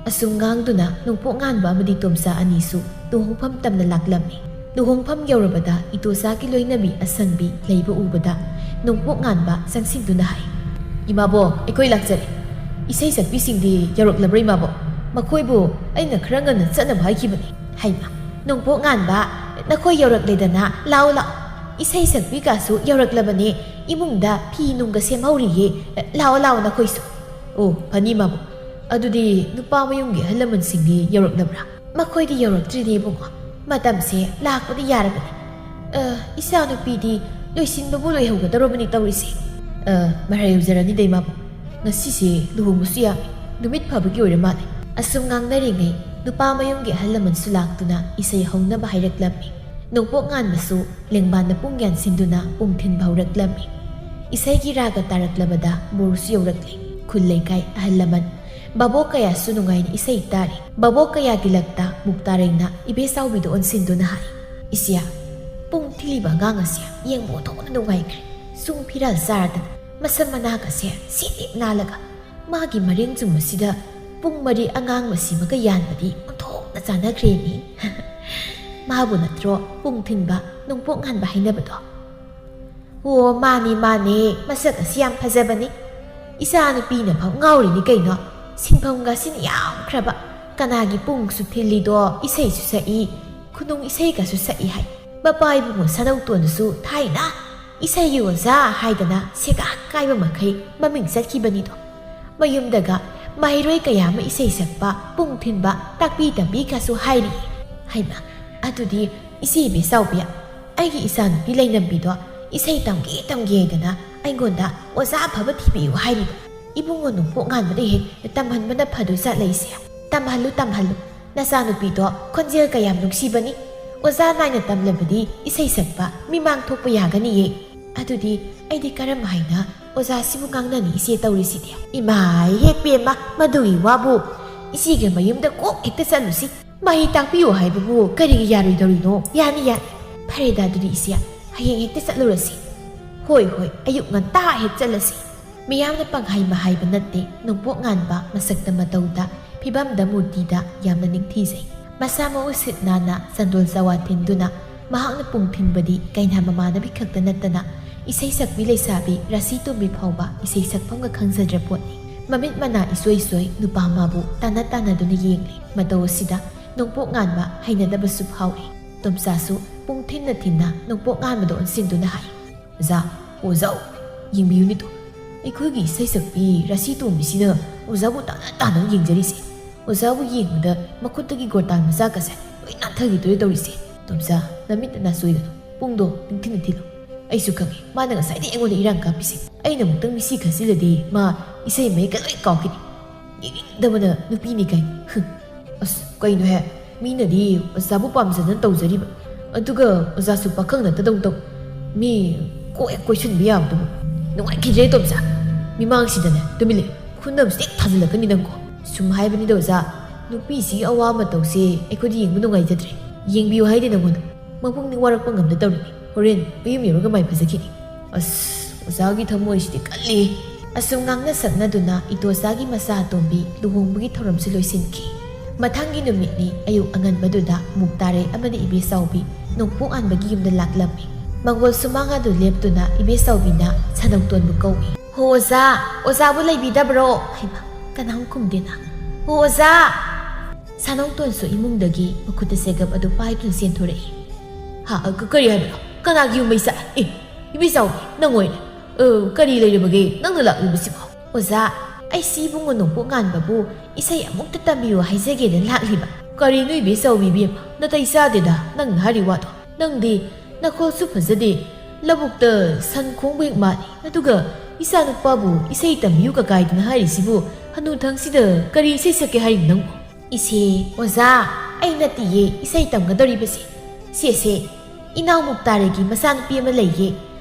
ꯑꯁꯨꯝ ꯉꯥꯡꯗꯨꯅ ꯅꯣꯡꯄꯣꯛ ꯉꯥꯟꯕ ꯑꯃꯗꯤ ꯇꯣꯝꯆꯥ ꯑꯅꯤꯁꯨ ꯂꯨꯍꯣꯡꯐꯝ ꯇꯝꯅ ꯂꯥꯛꯂꯝꯃꯤ꯫ ꯂꯨꯍꯣꯡꯐꯝ ꯌꯧꯔꯕꯗ ꯏꯇꯣꯆꯥꯒꯤ ꯂꯣꯏꯅꯕꯤ ꯑꯁꯪꯕꯤ ꯂꯩꯕ ꯎꯕꯗ ꯅꯣꯡꯄꯣꯛ ꯉꯥꯟꯕ ꯆꯪꯁꯤꯟꯗꯨꯅ ꯍꯥꯏ, "ꯏꯃꯥꯕꯣꯛ, ꯑꯩꯈꯣꯏ ꯂꯥꯛꯆꯔꯦ꯫ ꯏꯁꯩ ꯁꯛꯄꯤꯁꯤꯡꯗꯤ ꯌꯧꯔꯛꯂꯕ꯭ꯔꯥ, ꯏꯃꯥꯕꯣꯛ? ꯃꯈꯣꯏꯕꯨ ꯑꯩꯅ ꯈꯔ ꯉꯟꯅ ꯆꯠꯅꯕ ꯍꯥꯏꯈꯤꯕꯅꯤ꯫" ꯍꯩꯃꯥ, ꯅꯣꯡꯄꯣꯛ ꯉꯥꯟꯕ, ꯅꯈꯣꯏ ꯌꯧꯔꯛꯂꯦꯗꯅ, ꯂꯥꯛꯑꯣ, ꯂꯥꯛꯑꯣ꯫ ꯏꯁꯩ ꯁꯛꯄꯤ ꯀꯥꯁꯨ ꯌꯧꯔꯛꯂꯕꯅꯦ, ꯏꯃꯨꯡꯗ ꯐꯤ ꯅꯨꯡꯒ ꯁꯦꯝꯍꯧꯔꯤꯌꯦ꯫ ꯂꯥꯛꯑꯣ, ꯂꯥꯛꯑꯣ ꯅꯈꯣꯏꯁꯨ꯫ ꯑꯣ, ꯐꯅꯤ, ꯏꯃꯥꯕꯣꯛ꯫ ꯑꯗꯨꯗꯤ ꯅꯨꯄꯥ ꯃꯌꯨꯝꯒꯤ ꯑꯍꯜ ꯂꯃꯟꯁꯤꯡꯗꯤ ꯌꯧꯔꯛꯂꯕ꯭ꯔꯥ? ꯃꯈꯣꯏꯗꯤ ꯌꯧꯔꯛꯇ꯭ꯔꯤꯅꯦ, ꯏꯕꯨꯡꯉꯣ꯫ ꯃꯇꯝꯁꯦ ꯂꯥꯛꯄꯗꯤ ꯌꯥꯔꯕꯅꯤ꯫ ꯑ, ꯏꯆꯥꯅꯨꯄꯤꯗꯤ ꯂꯣꯏꯁꯤꯟꯕꯕꯨ ꯂꯣꯏꯍꯧꯒꯗꯧꯔꯕꯅꯤ ꯇꯧꯔꯤꯁꯦ꯫ ꯑ, ꯃꯔꯥꯏ ꯌꯧꯖꯔꯅꯤꯗ, ꯏꯃꯥꯕꯣꯛ꯫ ꯉꯁꯤꯁꯦ ꯂꯨꯍꯣꯡꯕꯁꯨ ꯌꯥꯝꯃꯤ꯫ ꯅꯨꯃꯤꯠ ꯐꯕꯒꯤ ꯑꯣꯏꯔ ꯃꯥꯜꯂꯦ꯫ ꯑꯁꯨꯝ ꯉꯥꯡꯅꯔꯤꯉꯩ ꯅꯨꯄꯥ ꯃꯌꯨꯝꯒꯤ ꯑꯍꯜ ꯂꯃꯟꯁꯨ ꯂꯥꯛꯇꯨꯅ ꯏꯁꯩ ꯍꯧꯅꯕ ꯍꯥꯏꯔꯛꯂꯝꯃꯤ꯫ ꯅꯣꯡꯄꯣꯛ ꯉꯥꯟꯕꯁꯨ ꯂꯦꯡꯕꯥꯟꯗ ꯄꯨꯡ ꯌꯥꯟꯁꯤꯟꯗꯨꯅ ꯄꯨꯡ ꯊꯤꯟꯕ ꯍꯧꯔꯛꯂꯝꯃꯤ꯫ ꯏꯁꯩꯒꯤ ꯔꯥꯒ ꯇꯥꯔꯛꯂꯕꯗ ꯕꯣꯔꯁꯨ ꯌꯧꯔꯛꯂꯤ꯫ ꯈꯨꯜ ꯂꯩꯀꯥꯏ ꯑꯍꯜ ꯂꯃꯟ, ꯚꯥꯕꯣꯛ ꯀꯌꯥꯁꯨ ꯅꯨꯡꯉꯥꯏꯅ ꯏꯁꯩ ꯇꯥꯔꯤ꯫ ꯚꯥꯕꯣꯛ ꯀꯌꯥꯒꯤ ꯂꯛꯇ ꯃꯨꯛꯇꯥꯔꯦꯡꯅ ꯏꯕꯦꯆꯥꯎꯕꯤꯗ ꯑꯣꯟꯁꯤꯟꯗꯨꯅ ꯍꯥꯏ, "ꯏꯆꯦ, ꯄꯨꯡ ꯊꯤꯜꯂꯤꯕ ꯑꯉꯥꯡ ꯑꯁꯦ ꯌꯦꯡꯕ ꯑꯣꯟꯊꯣꯛꯅ ꯅꯨꯡꯉꯥꯏꯈ꯭ꯔꯦ꯫ ꯁꯨꯝ ꯐꯤꯔꯥꯜ ꯆꯥꯔꯗꯅ ꯃꯁꯝ ꯃꯅꯥꯒꯁꯦ ꯁꯤꯠ ꯍꯦꯛ ꯅꯥꯜꯂꯒ ꯃꯥꯒꯤ ꯃꯔꯦꯡ ꯆꯨꯝꯕꯁꯤꯗ ꯄꯨꯡ ꯃꯔꯤ ꯑꯉꯥꯡ ꯃꯁꯤꯃꯒ ꯌꯥꯟꯕꯗꯤ ꯑꯣꯟꯊꯣꯛꯅ ꯆꯥꯟꯅꯈ꯭ꯔꯦꯅꯦ꯫" ꯃꯥꯕꯨ ꯅꯠꯇ꯭ꯔꯣ ꯄꯨꯡ ꯊꯤꯟꯕ ꯅꯣꯡꯄꯣꯛ ꯉꯥꯟꯕ ꯍꯥꯏꯅꯕꯗꯣ? ꯑꯣ, ꯃꯥꯅꯤ, ꯃꯥꯅꯤ, ꯃꯁꯛ ꯑꯁꯤ ꯌꯥꯝ ꯐꯖꯕꯅꯤ꯫ ꯏꯆꯥ ꯅꯨꯄꯤꯅ ꯐꯥꯎ ꯉꯥꯎꯔꯤꯅꯤ ꯀꯩꯅꯣ꯫ ꯁꯤꯟꯐꯝꯒꯁꯤꯅ ꯌꯥꯝꯈ꯭ꯔꯕ꯫ ꯀꯅꯥꯒꯤ ꯄꯨꯡꯁꯨ ꯊꯤꯜꯂꯤꯗꯣ, ꯏꯁꯩꯁꯨ ꯁꯛꯏ, ꯈꯨꯅꯨꯡ ꯏꯁꯩꯒꯁꯨ ꯁꯛꯏ ꯍꯥꯏ꯫ ꯃꯄꯥ ꯏꯕꯨꯡꯉꯣ ꯁꯅꯧꯇꯣꯟꯗꯨꯁꯨ ꯊꯥꯏꯅ ꯏꯁꯩꯒꯤ ꯑꯣꯖꯥ ꯍꯥꯏꯗꯅ ꯁꯦꯒꯥꯛ ꯀꯥꯏꯕ ꯃꯈꯩ ꯃꯃꯤꯡ ꯆꯠꯈꯤꯕꯅꯤꯗꯣ꯫ ꯃꯌꯨꯝꯗꯒ ꯃꯍꯩꯔꯣꯏ ꯀꯌꯥ ꯑꯃ ꯏꯁꯩ ꯁꯛꯄ, ꯄꯨꯡ ꯊꯤꯟꯕ, ꯇꯥꯛꯄꯤ ꯇꯝꯕꯤꯒꯁꯨ ꯍꯥꯏꯔꯤ꯫ ꯍꯩꯃ, ꯑꯗꯨꯗꯤ ꯏꯆꯦ ꯏꯕꯦꯆꯥꯎꯕꯤ, ꯑꯩꯒꯤ ꯏꯆꯥꯅꯨꯄꯤ ꯂꯩꯅꯝꯕꯤꯗꯣ ꯏꯁꯩ ꯇꯝꯒꯦ ꯇꯝꯒꯦ ꯍꯥꯏꯗꯅ ꯑꯩꯉꯣꯟꯗ ꯑꯣꯖꯥ ꯑꯐꯕ ꯊꯤꯕꯤꯌꯨ ꯍꯥꯏꯔꯤꯕ꯫ ꯏꯕꯨꯡꯉꯣ ꯅꯣꯡꯄꯣꯛ ꯉꯥꯟꯕꯗ ꯍꯦꯛ ꯇꯝꯍꯟꯕꯅ ꯐꯗꯣꯏ ꯖꯥꯠꯂ ꯏꯆꯦ? ꯇꯝꯍꯜꯂꯨ, ꯇꯝꯍꯜꯂꯨ꯫ ꯅꯆꯥꯅꯨꯄꯤꯗꯣ ꯈꯣꯟꯖꯦꯜ ꯀꯌꯥꯝ ꯅꯨꯡꯁꯤꯕꯅꯤ꯫ ꯑꯣꯖꯥ ꯅꯥꯏꯅ ꯇꯝꯂꯕꯗꯤ ꯏꯁꯩ ꯁꯛꯄ ꯃꯤꯃꯥꯡ ꯊꯣꯛꯄ ꯌꯥꯒꯅꯤꯌꯦ꯫ ꯑꯗꯨꯗꯤ ꯑꯩꯗꯤ ꯀꯔꯝ ꯍꯥꯏꯅ ꯑꯣꯖꯥꯁꯤꯕꯨ ꯉꯥꯡꯅꯅꯤ ꯏꯆꯦ ꯇꯧꯔꯤꯁꯤꯗꯤ? ꯏꯃꯥꯏ, ꯍꯦ ꯄꯦꯝꯃ, ꯃꯗꯨꯒꯤ ꯋꯥꯕꯨ꯫ ꯏꯆꯦꯒꯤ ꯃꯌꯨꯝꯗ ꯀꯣꯛ ꯍꯦꯛꯇ ꯆꯠꯂꯨꯁꯤ꯫ ꯃꯍꯩ ꯇꯥꯛꯄꯤꯌꯨ ꯍꯥꯏꯕꯕꯨ ꯀꯔꯤꯒꯤ ꯌꯥꯔꯣꯏꯗꯧꯔꯤꯅꯣ? ꯌꯥꯅꯤ, ꯌꯥꯅꯤ꯫ ꯐꯔꯦꯗ, ꯑꯗꯨꯗꯤ ꯏꯆꯦ, ꯍꯌꯦꯡ ꯍꯦꯛꯇ ꯆꯠꯂꯨꯔꯁꯤ꯫ ꯍꯣꯏ, ꯍꯣꯏ, ꯑꯌꯨꯛ ꯉꯟꯇꯥ ꯍꯦꯛ ꯆꯠꯂꯁꯤ꯫ ꯃꯤꯌꯥꯝꯅ ꯄꯪꯍꯥꯏ ꯃꯍꯥꯏꯕ ꯅꯠꯇꯦ, ꯅꯣꯡꯄꯣꯛ ꯉꯥꯟꯕ ꯃꯁꯛꯇ ꯃꯇꯧꯗ ꯐꯤꯕꯝꯗ ꯃꯨꯔꯇꯤꯗ ꯌꯥꯝꯅ ꯅꯤꯡꯊꯤꯖꯩ꯫ ꯃꯁꯥ ꯃꯎ ꯁꯤꯠ ꯅꯥꯟꯅ ꯆꯟꯗꯣꯜ ꯆꯋꯥ ꯊꯤꯟꯗꯨꯅ ꯃꯍꯥꯛꯅ ꯄꯨꯡ ꯊꯤꯟꯕꯗꯤ ꯀꯩꯅꯥ ꯃꯃꯥꯟꯅꯕꯤ ꯈꯛꯇ ꯅꯠꯇꯅ ꯏꯁꯩ ꯁꯛꯄꯤ ꯂꯩꯁꯥꯕꯤ ꯔꯥꯁꯤ ꯇꯣꯝꯕꯤ ꯐꯥꯎꯕ ꯏꯁꯩ ꯁꯛꯐꯝꯒ ꯈꯪꯖꯗ꯭ꯔ ꯄꯣꯠꯅꯤ꯫ ꯃꯃꯤꯠ ꯃꯅꯥ ꯏꯁꯣꯏ ꯁꯣꯏ ꯅꯨꯄꯥ ꯃꯥꯕꯨ ꯇꯥꯟꯅ ꯇꯥꯟꯅꯗꯨꯅ ꯌꯦꯡꯂꯤ꯫ ꯃꯇꯧ ꯑꯁꯤꯗ ꯅꯣꯡꯄꯣꯛ ꯉꯥꯟꯕ ꯍꯩꯅꯗꯕꯁꯨ ꯐꯥꯎꯏ꯫ ꯇꯣꯝꯆꯥꯁꯨ ꯄꯨꯡ ꯊꯤꯟꯅ ꯊꯤꯟꯅ ꯅꯣꯡꯄꯣꯛ ꯉꯥꯟꯕꯗ ꯑꯣꯟꯁꯤꯟꯗꯨꯅ ꯍꯥꯏ, "ꯑꯣꯖꯥ, ꯑꯣꯖꯥ, ꯌꯦꯡꯕꯤꯌꯨꯅꯦ ꯇꯨ꯫ ꯑꯩꯈꯣꯏꯒꯤ ꯏꯁꯩ ꯁꯛꯄꯤ ꯔꯥꯁꯤ ꯇꯣꯝꯕꯤꯁꯤꯅ ꯑꯣꯖꯥꯕꯨ ꯇꯥꯟꯅ ꯇꯥꯟꯅ ꯌꯦꯡꯖꯔꯤꯁꯦ꯫ ꯑꯣꯖꯥꯕꯨ ꯌꯦꯡꯕꯗ ꯃꯈꯨꯠꯇꯒꯤ ꯒꯣꯔꯇꯥꯟ ꯃꯆꯥꯒꯁꯦ ꯂꯣꯏ ꯅꯥꯟꯊꯈꯤꯗꯣꯏ ꯇꯧꯔꯤꯁꯦ꯫ ꯇꯣꯝꯆꯥ, ꯅꯃꯤꯠ ꯅꯅꯥ ꯁꯣꯏꯒꯅꯨ꯫ ꯄꯨꯡꯗꯣ ꯅꯤꯡꯊꯤꯅ ꯊꯤꯜꯂꯨ꯫ ꯑꯩꯁꯨ ꯈꯪꯉꯤ, ꯃꯥꯅ ꯉꯁꯥꯏꯗꯩ ꯑꯩꯉꯣꯟꯗ ꯏꯔꯥꯡ ꯀꯥꯞꯄꯤꯁꯦ꯫ ꯑꯩꯅ ꯑꯃꯨꯛꯇꯪ ꯃꯤꯠꯁꯤ ꯈꯠꯆꯤꯜꯂꯗꯤ ꯃꯥ ꯏꯁꯩ ꯃꯌꯦꯛꯀ ꯂꯣꯏ ꯀꯥꯎꯈꯤꯅꯤ꯫ ꯌꯦꯡꯅꯤꯡꯗꯕꯅ ꯅꯨꯄꯤꯅꯤ ꯀꯥꯏ꯫ ꯍꯨꯝ꯫ ꯑꯁ, ꯀꯩꯅꯣꯍꯦ? ꯃꯤꯅꯗꯤ ꯑꯣꯖꯥꯕꯨ ꯄꯥꯝꯖꯗꯅ ꯇꯧꯖꯔꯤꯕ, ꯑꯗꯨꯒ ꯑꯣꯖꯥꯁꯨ ꯄꯥꯈꯪ ꯅꯠꯇꯗꯧ ꯇꯧ꯫ ꯃꯤ ꯀꯣꯏ ꯀꯣꯏꯁꯤꯟꯕ ꯌꯥꯕꯗꯨꯕꯨ꯫ ꯅꯨꯡꯉꯥꯏꯈꯤꯗ꯭ꯔꯦ ꯇꯣꯝꯆꯥ꯫ ꯃꯤꯃꯥꯡꯁꯤꯗꯅꯦ ꯇꯨꯃꯤꯟ ꯂꯩ꯫ ꯈꯨꯅꯝꯁꯤ ꯍꯦꯛ ꯊꯥꯖꯤꯜꯂꯛꯀꯅꯤ ꯅꯪꯀꯣ꯫ ꯁꯨꯝ ꯍꯥꯏꯕꯅꯤꯗ ꯑꯣꯖꯥ, ꯅꯨꯄꯤꯁꯤꯒꯤ ꯑꯋꯥ ꯃꯇꯧꯁꯦ ꯑꯩꯈꯣꯏꯗꯤ ꯌꯦꯡꯕ ꯅꯨꯡꯉꯥꯏꯖꯗ꯭ꯔꯦ꯫ ꯌꯦꯡꯕꯤꯌꯨ ꯍꯥꯏꯗꯦ ꯅꯉꯣꯟꯗ꯫ ꯃꯄꯨꯡꯗꯤ ꯋꯥꯔꯛꯄ ꯉꯝꯗ ꯇꯧꯔꯤꯅꯤ꯫ ꯍꯣꯔꯦꯟ ꯃꯌꯨꯝ ꯌꯧꯔꯒ ꯃꯥꯏ ꯐꯖꯈꯤꯅꯤ꯫ ꯑꯁ, ꯑꯣꯖꯥꯒꯤ ꯊꯃꯣꯏꯁꯤꯗꯤ ꯀꯜꯂꯤ꯫ ꯑꯁꯨꯝ ꯉꯥꯡꯅ ꯁꯛꯅꯗꯨꯅ ꯏꯇꯣꯆꯥꯒꯤ ꯃꯆꯥ ꯑꯇꯣꯝꯕꯤ ꯂꯨꯍꯣꯡꯕꯒꯤ ꯊꯧꯔꯝꯁꯨ ꯂꯣꯏꯁꯤꯟꯈꯤ꯫ ꯃꯊꯪꯒꯤ ꯅꯨꯃꯤꯠꯅꯤ꯫ ꯑꯌꯨꯛ ꯑꯉꯟꯕꯗꯨꯗ ꯃꯨꯛꯇꯥꯔꯩ ꯑꯃꯗꯤ ꯏꯕꯦꯆꯥꯎꯕꯤ ꯅꯣꯡꯄꯣꯛ ꯉꯥꯟꯕꯒꯤ ꯌꯨꯝꯗ ꯂꯥꯛꯂꯝꯃꯤ꯫ ꯃꯪꯒꯣꯜ ꯁꯨꯃꯥꯡ ꯑꯗꯨ ꯂꯦꯞꯇꯨꯅ ꯏꯕꯦꯆꯥꯎꯕꯤꯅ ꯁꯥꯅꯧꯇꯣꯟꯕꯨ ꯀꯧꯏ꯫ "ꯍꯣ ꯑꯣꯖꯥ, ꯑꯣꯖꯥꯕꯨ ꯂꯩꯕꯤꯗꯕ꯭ꯔꯣ?" ꯍꯩꯃꯥ, ꯀꯅꯥꯝ ꯈꯨꯝꯗꯦꯅ꯫ "ꯍꯣ ꯑꯣꯖꯥ!" ꯁꯥꯅꯧꯇꯣꯟꯁꯨ ꯏꯃꯨꯡꯗꯒꯤ ꯃꯈꯨꯠꯇ ꯆꯦꯒꯞ ꯑꯗꯨ ꯄꯥꯏꯗꯨꯅ ꯆꯦꯟꯊꯣꯔꯛꯏ꯫ "ꯍꯥ, ꯀ-, ꯀꯔꯤ ꯍꯥꯏꯕꯅꯣ? ꯀꯅꯥꯒꯤ ꯌꯨꯝ ꯃꯩ ꯆꯥꯛꯏ? ꯑꯦ, ꯏꯕꯦꯆꯥꯎꯕꯤ, ꯅꯪ ꯑꯣꯏꯔꯦ꯫ ꯑ, ꯀꯔꯤ ꯂꯩꯔꯕꯒꯦ ꯅꯪꯅ ꯂꯥꯛꯂꯤꯕꯁꯤꯕꯣ?" "ꯑꯣꯖꯥ, ꯑꯩꯁꯤ ꯏꯕꯨꯡꯉꯣ ꯅꯣꯡꯄꯣꯛ ꯉꯥꯟꯕꯕꯨ ꯏꯁꯩ ꯑꯃꯨꯛꯇ ꯇꯝꯕꯤꯌꯨ ꯍꯥꯏꯖꯒꯦꯅ ꯂꯥꯛꯂꯤꯕ꯫" "ꯀꯔꯤꯅꯣ ꯏꯕꯦꯆꯥꯎꯕꯤ ꯏꯕꯦꯝꯃ, ꯅꯇꯩ ꯆꯥꯗꯦꯗ ꯅꯪꯅ ꯍꯥꯏꯔꯤ ꯋꯥꯗꯣ꯫ ꯅꯪꯗꯤ ꯅꯈꯣꯜꯁꯨ ꯐꯖꯗꯦ, ꯂꯧꯕꯨꯛꯇ ꯁꯟ ꯈꯣꯡꯕ ꯍꯦꯛ ꯃꯥꯜꯂꯤ꯫ ꯑꯗꯨꯒ ꯏꯆꯥꯅꯨꯄꯥꯕꯨ ꯏꯁꯩ ꯇꯝꯕꯤꯌꯨ ꯀꯀꯥꯏꯗꯅ ꯍꯥꯏꯔꯤꯁꯤꯕꯨ ꯍꯅꯨꯊꯪꯁꯤꯗ ꯀꯔꯤ ꯏꯁꯩ ꯁꯛꯀꯦ ꯍꯥꯏꯔꯤꯅꯣ ꯅꯪꯕꯨ?" "ꯏꯆꯦ, ꯑꯣꯖꯥ, ꯑꯩ ꯅꯠꯇꯤꯌꯦ ꯏꯁꯩ ꯇꯝꯒꯗꯧꯔꯤꯕꯁꯦ꯫ ꯁꯦꯁꯦ, ꯏꯅꯥꯎ ꯃꯨꯛꯇꯥꯔꯩꯒꯤ ꯃꯆꯥꯅꯨꯄꯤ ꯑꯃ ꯂꯩꯌꯦ꯫